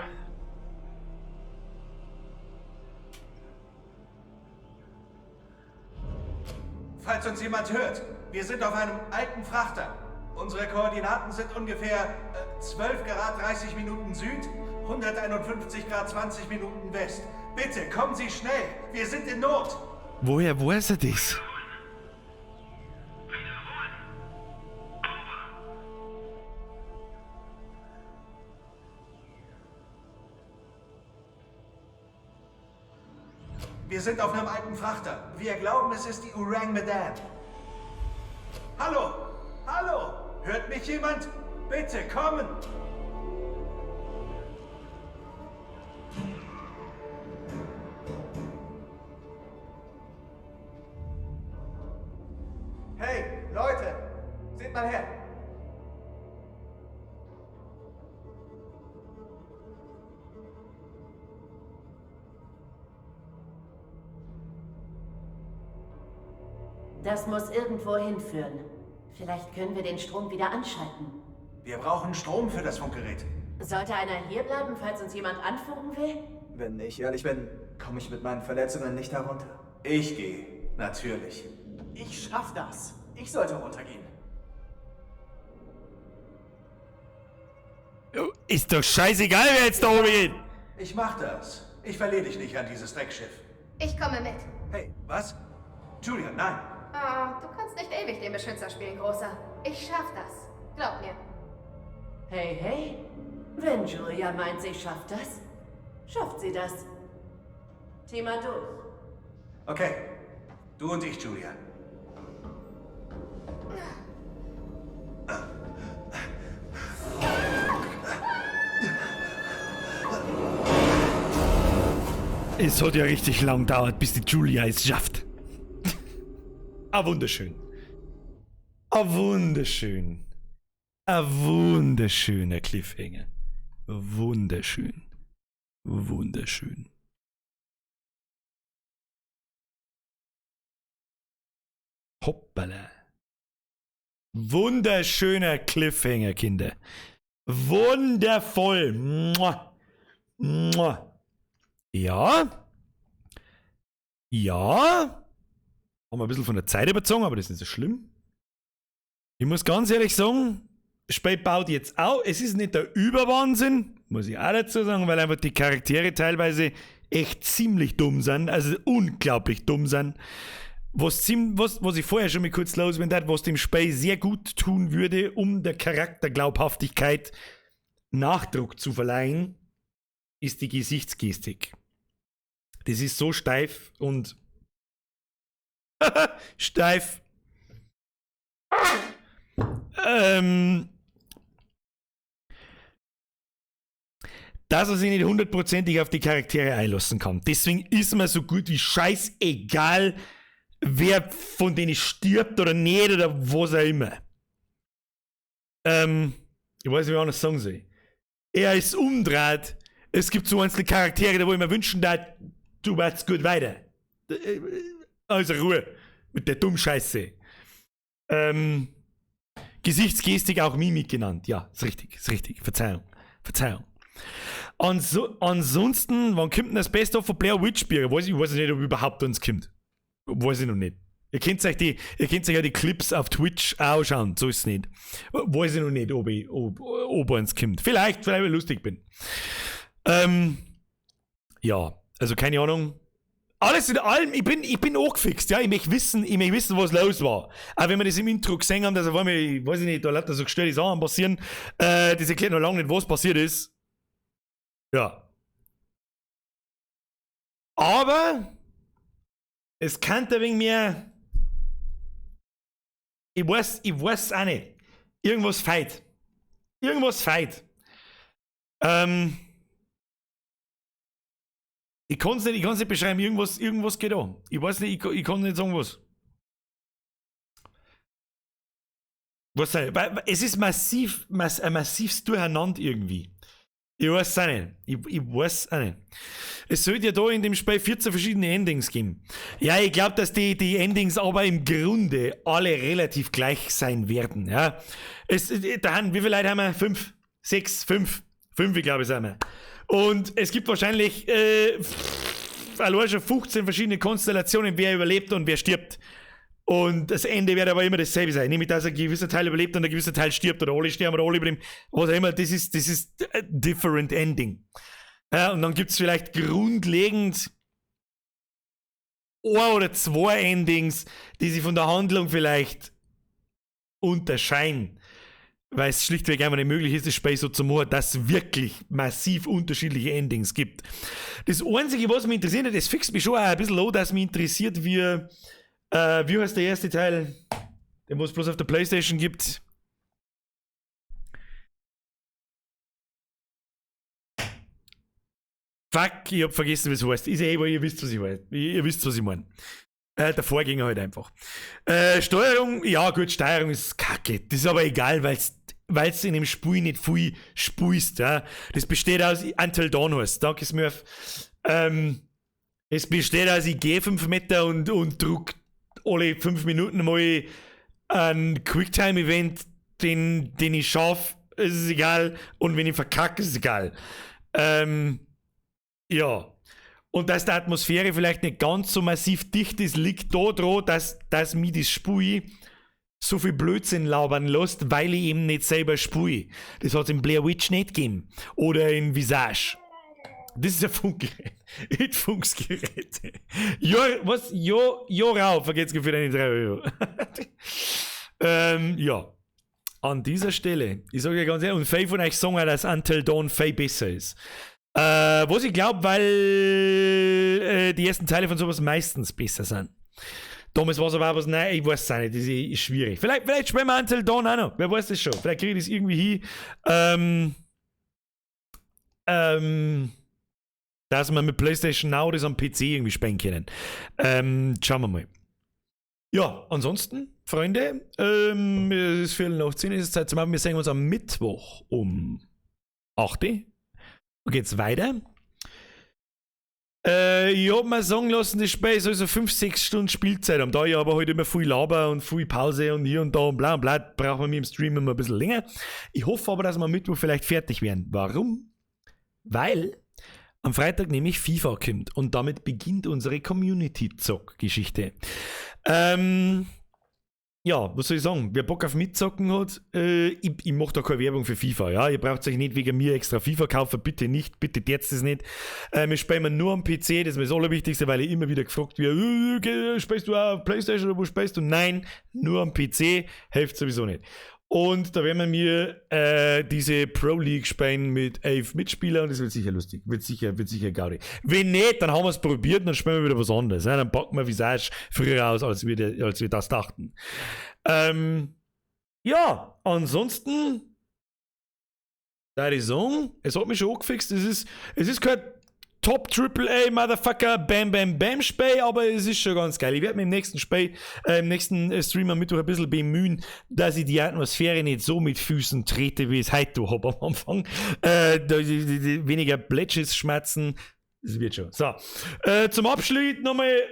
Falls uns jemand hört, wir sind auf einem alten Frachter. Unsere Koordinaten sind ungefähr 12 Grad 30 Minuten Süd, 151 Grad 20 Minuten West. Bitte kommen Sie schnell, wir sind in Not. Woher weiß er das? Wir sind auf einem alten Frachter. Wir glauben, es ist die Ourang Medan. Hallo! Hallo! Hört mich jemand? Bitte kommen! Hey, Leute! Seht mal her! Das muss irgendwo hinführen. Vielleicht können wir den Strom wieder anschalten. Wir brauchen Strom für das Funkgerät. Sollte einer hierbleiben, falls uns jemand anfunken will? Wenn ich ehrlich bin, komme ich mit meinen Verletzungen nicht herunter. Ich gehe, natürlich. Ich schaff das. Ich sollte runtergehen. Ist doch scheißegal, wer jetzt da oben geht. Ich mach das. Ich verliere dich nicht an dieses Dreckschiff. Ich komme mit. Hey, was? Julia, nein. Ah, du kannst nicht ewig den Beschützer spielen, Großer. Ich schaff das. Glaub mir. Hey, hey. Wenn Julia meint, sie schafft das, schafft sie das. Thema durch. Okay. Du und ich, Julia. Es hat ja richtig lang gedauert, bis die Julia es schafft. Ah, wunderschön. Ah, wunderschön. Ah, wunderschöner Cliffhanger. Wunderschön. Wunderschön. Hoppala. Wunderschöner Cliffhanger, Kinder. Wundervoll. Mua. Mua. Ja. Ja. Haben wir ein bisschen von der Zeit überzogen, aber das ist nicht so schlimm. Ich muss ganz ehrlich sagen, das Spiel baut jetzt auch. Es ist nicht der Überwahnsinn, muss ich auch dazu sagen, weil einfach die Charaktere teilweise echt ziemlich dumm sind, also unglaublich dumm sind. Was ich vorher schon mal kurz loswerden hat, was dem Spiel sehr gut tun würde, um der Charakterglaubhaftigkeit Nachdruck zu verleihen, ist die Gesichtsgestik. Das ist so steif und steif. Dass er sich nicht hundertprozentig auf die Charaktere einlassen kann. Deswegen ist mir so gut wie scheißegal, wer von denen stirbt oder nicht oder was auch immer. Ich weiß nicht, wie ich anders sagen soll. Er ist umdreht. Es gibt so einzelne Charaktere, da wo ich mir wünschen darf, du warst gut weiter. Also Ruhe mit der dummen Scheiße. Gesichtsgestik, auch Mimik genannt. Ja, ist richtig, ist richtig. Verzeihung, Verzeihung. Ansonsten, wann kommt denn das Best of von Blair Witch Bier? Ich weiß nicht, ob überhaupt uns kommt. Weiß ich noch nicht. Ihr könnt euch ja die Clips auf Twitch anschauen, so ist es nicht. Weiß ich noch nicht, ob uns kommt. Vielleicht, weil ich lustig bin. Ja, also keine Ahnung. Alles in allem, ich bin angefixt, ja, ich möchte wissen, was los war. Auch wenn wir das im Intro gesehen haben, dass auf einmal, ich weiß nicht, da lauter so gestörte Sachen passieren, das erklärt noch lange nicht, was passiert ist. Ja. Aber es könnte wegen mir, ich weiß auch nicht. Irgendwas feit. Irgendwas feit. Ich kann's nicht beschreiben, irgendwas geht an. Ich weiß nicht, ich kann nicht sagen was. Was sei, weil es ist massiv, ein massives Durcheinander irgendwie. Ich weiß auch nicht. Ich weiß auch nicht. Es sollte ja da in dem Spiel 14 verschiedene Endings geben. Ja, ich glaub, dass die Endings aber im Grunde alle relativ gleich sein werden. Ja. Wie viele Leute haben wir? 5, 6, 5. 5, glaube ich, sind wir. Und es gibt wahrscheinlich allein schon 15 verschiedene Konstellationen, wer überlebt und wer stirbt. Und das Ende wird aber immer dasselbe sein. Nämlich, dass ein gewisser Teil überlebt und ein gewisser Teil stirbt oder alle sterben oder alle überleben. Was auch immer, das ist a different ending. Ja, und dann gibt's vielleicht grundlegend ein oder zwei Endings, die sich von der Handlung vielleicht unterscheiden. Weil es schlichtweg einfach nicht möglich ist, das Spiel so zu machen, dass es wirklich massiv unterschiedliche Endings gibt. Das Einzige, was mich interessiert, das fixt mich schon auch ein bisschen an, dass mich interessiert, wie heißt der erste Teil, den es bloß auf der Playstation gibt? Fuck, ich hab vergessen, wie es heißt. Ist ja eh, aber ihr wisst, was ich weiß. Ihr wisst, was ich mein. Der Vorgänger halt einfach. Steuerung, ja gut, Steuerung ist kacke. Das ist aber egal, weil's in dem Spiel nicht viel spielst. Ja. Das besteht aus Until Dawn heißt. Danke, Smurf. Es besteht aus, ich geh 5 Meter und druck alle 5 Minuten mal ein Quicktime-Event, den ich schaff, ist es egal. Und wenn ich verkacke, ist es egal. Ja. Und dass die Atmosphäre vielleicht nicht ganz so massiv dicht ist, liegt da dran, dass mich das Spiel so viel Blödsinn labern lässt, weil ich eben nicht selber spiele. Das hat's in Blair Witch nicht gegeben. Oder in Visage. Das ist ein Funkgerät. Nicht Funkgerät. Ja, was? Ja, ja, rauf. Vergeht's für deine 3 Euro. Ja. An dieser Stelle, ich sage ja ganz ehrlich, und viele von euch sagen auch, dass Until Dawn viel besser ist. Was ich glaub, weil die ersten Teile von sowas meistens besser sind. Damals war's aber auch was, nein, ich weiß es auch nicht, das ist schwierig. Vielleicht spielen wir Until Dawn auch noch, wer weiß das schon. Vielleicht kriege ich das irgendwie hin. Dass wir mit PlayStation Now das am PC irgendwie spielen können. Schauen wir mal. Ja, ansonsten, Freunde, es ist 10:15, es ist Zeit zum Abend. Wir sehen uns am Mittwoch um 8 Uhr. Und geht's weiter. Ich hab mir sagen lassen, das Spiel soll so 5, 6 Stunden Spielzeit haben. Da ich aber heute immer viel Laber und viel Pause und hier und da und bla und bla, brauchen wir mit dem Stream immer ein bisschen länger. Ich hoffe aber, dass wir am Mittwoch vielleicht fertig werden. Warum? Weil am Freitag nämlich FIFA kommt und damit beginnt unsere Community-Zock-Geschichte. Ja, was soll ich sagen? Wer Bock auf Mitzocken hat, ich mach da keine Werbung für FIFA. Ja? Ihr braucht euch nicht wegen mir extra FIFA kaufen, bitte nicht, bitte jetzt das nicht. Wir spielen nur am PC, das ist mir das Allerwichtigste, weil ich immer wieder gefragt werde, spielst du auch auf Playstation oder wo spielst du? Nein, nur am PC, hilft sowieso nicht. Und da werden wir mir diese Pro League spielen mit 11 Mitspielern und das wird sicher lustig, wird sicher Gaudi. Wenn nicht, dann haben wir es probiert und dann spielen wir wieder was anderes. Ne? Dann packen wir Visage früher aus, als wir das dachten. Ja, ansonsten, da ich sagen, es hat mich schon angefixt, es ist kein Top Triple A Motherfucker Bam Bam Bam Spiel, aber es ist schon ganz geil. Ich werde mich im nächsten Spiel, im nächsten Stream am Mittwoch ein bisschen bemühen, dass ich die Atmosphäre nicht so mit Füßen trete, wie ich es heute habe am Anfang. Weniger Plätschis schmerzen. Das wird schon. So. Zum Abschluss nochmal.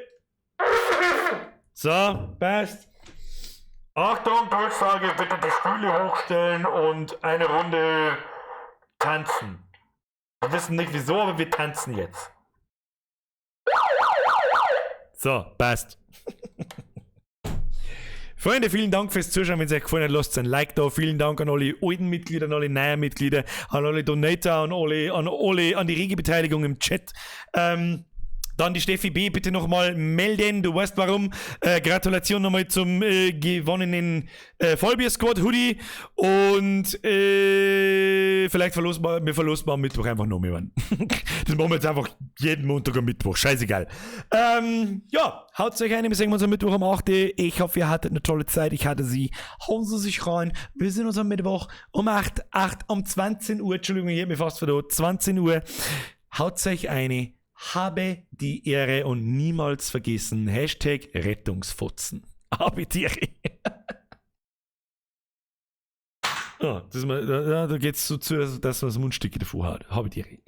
So, passt. Achtung, Durchsage, bitte die Stühle hochstellen und eine Runde tanzen. Wir wissen nicht wieso, aber wir tanzen jetzt. So, passt. Freunde, vielen Dank fürs Zuschauen. Wenn es euch gefallen hat, lasst ein Like da. Vielen Dank an alle alten Mitglieder, an alle neuen Mitglieder, an alle Donator, an die rege Beteiligung im Chat. Dann die Steffi B. bitte nochmal melden, du weißt warum. Gratulation nochmal zum gewonnenen Vollbier-Squad Hoodie. Und vielleicht verlosen wir am Mittwoch einfach noch mehr. Das machen wir jetzt einfach jeden Montag am Mittwoch. Scheißegal. Ja, haut euch ein. Wir sehen uns am Mittwoch um 8 Uhr. Ich hoffe, ihr hattet eine tolle Zeit. Ich hatte sie. Hauen Sie sich rein. Wir sehen uns am Mittwoch um 8, um 20 Uhr. Entschuldigung, ich hab mich fast verdaut. 20 Uhr. Haut euch eine. Habe die Ehre und niemals vergessen. Hashtag Rettungsfotzen. Habe die Ehre. Ja, das, da, da geht's so zu, dass man das Mundstücke davor hat. Habe ich die.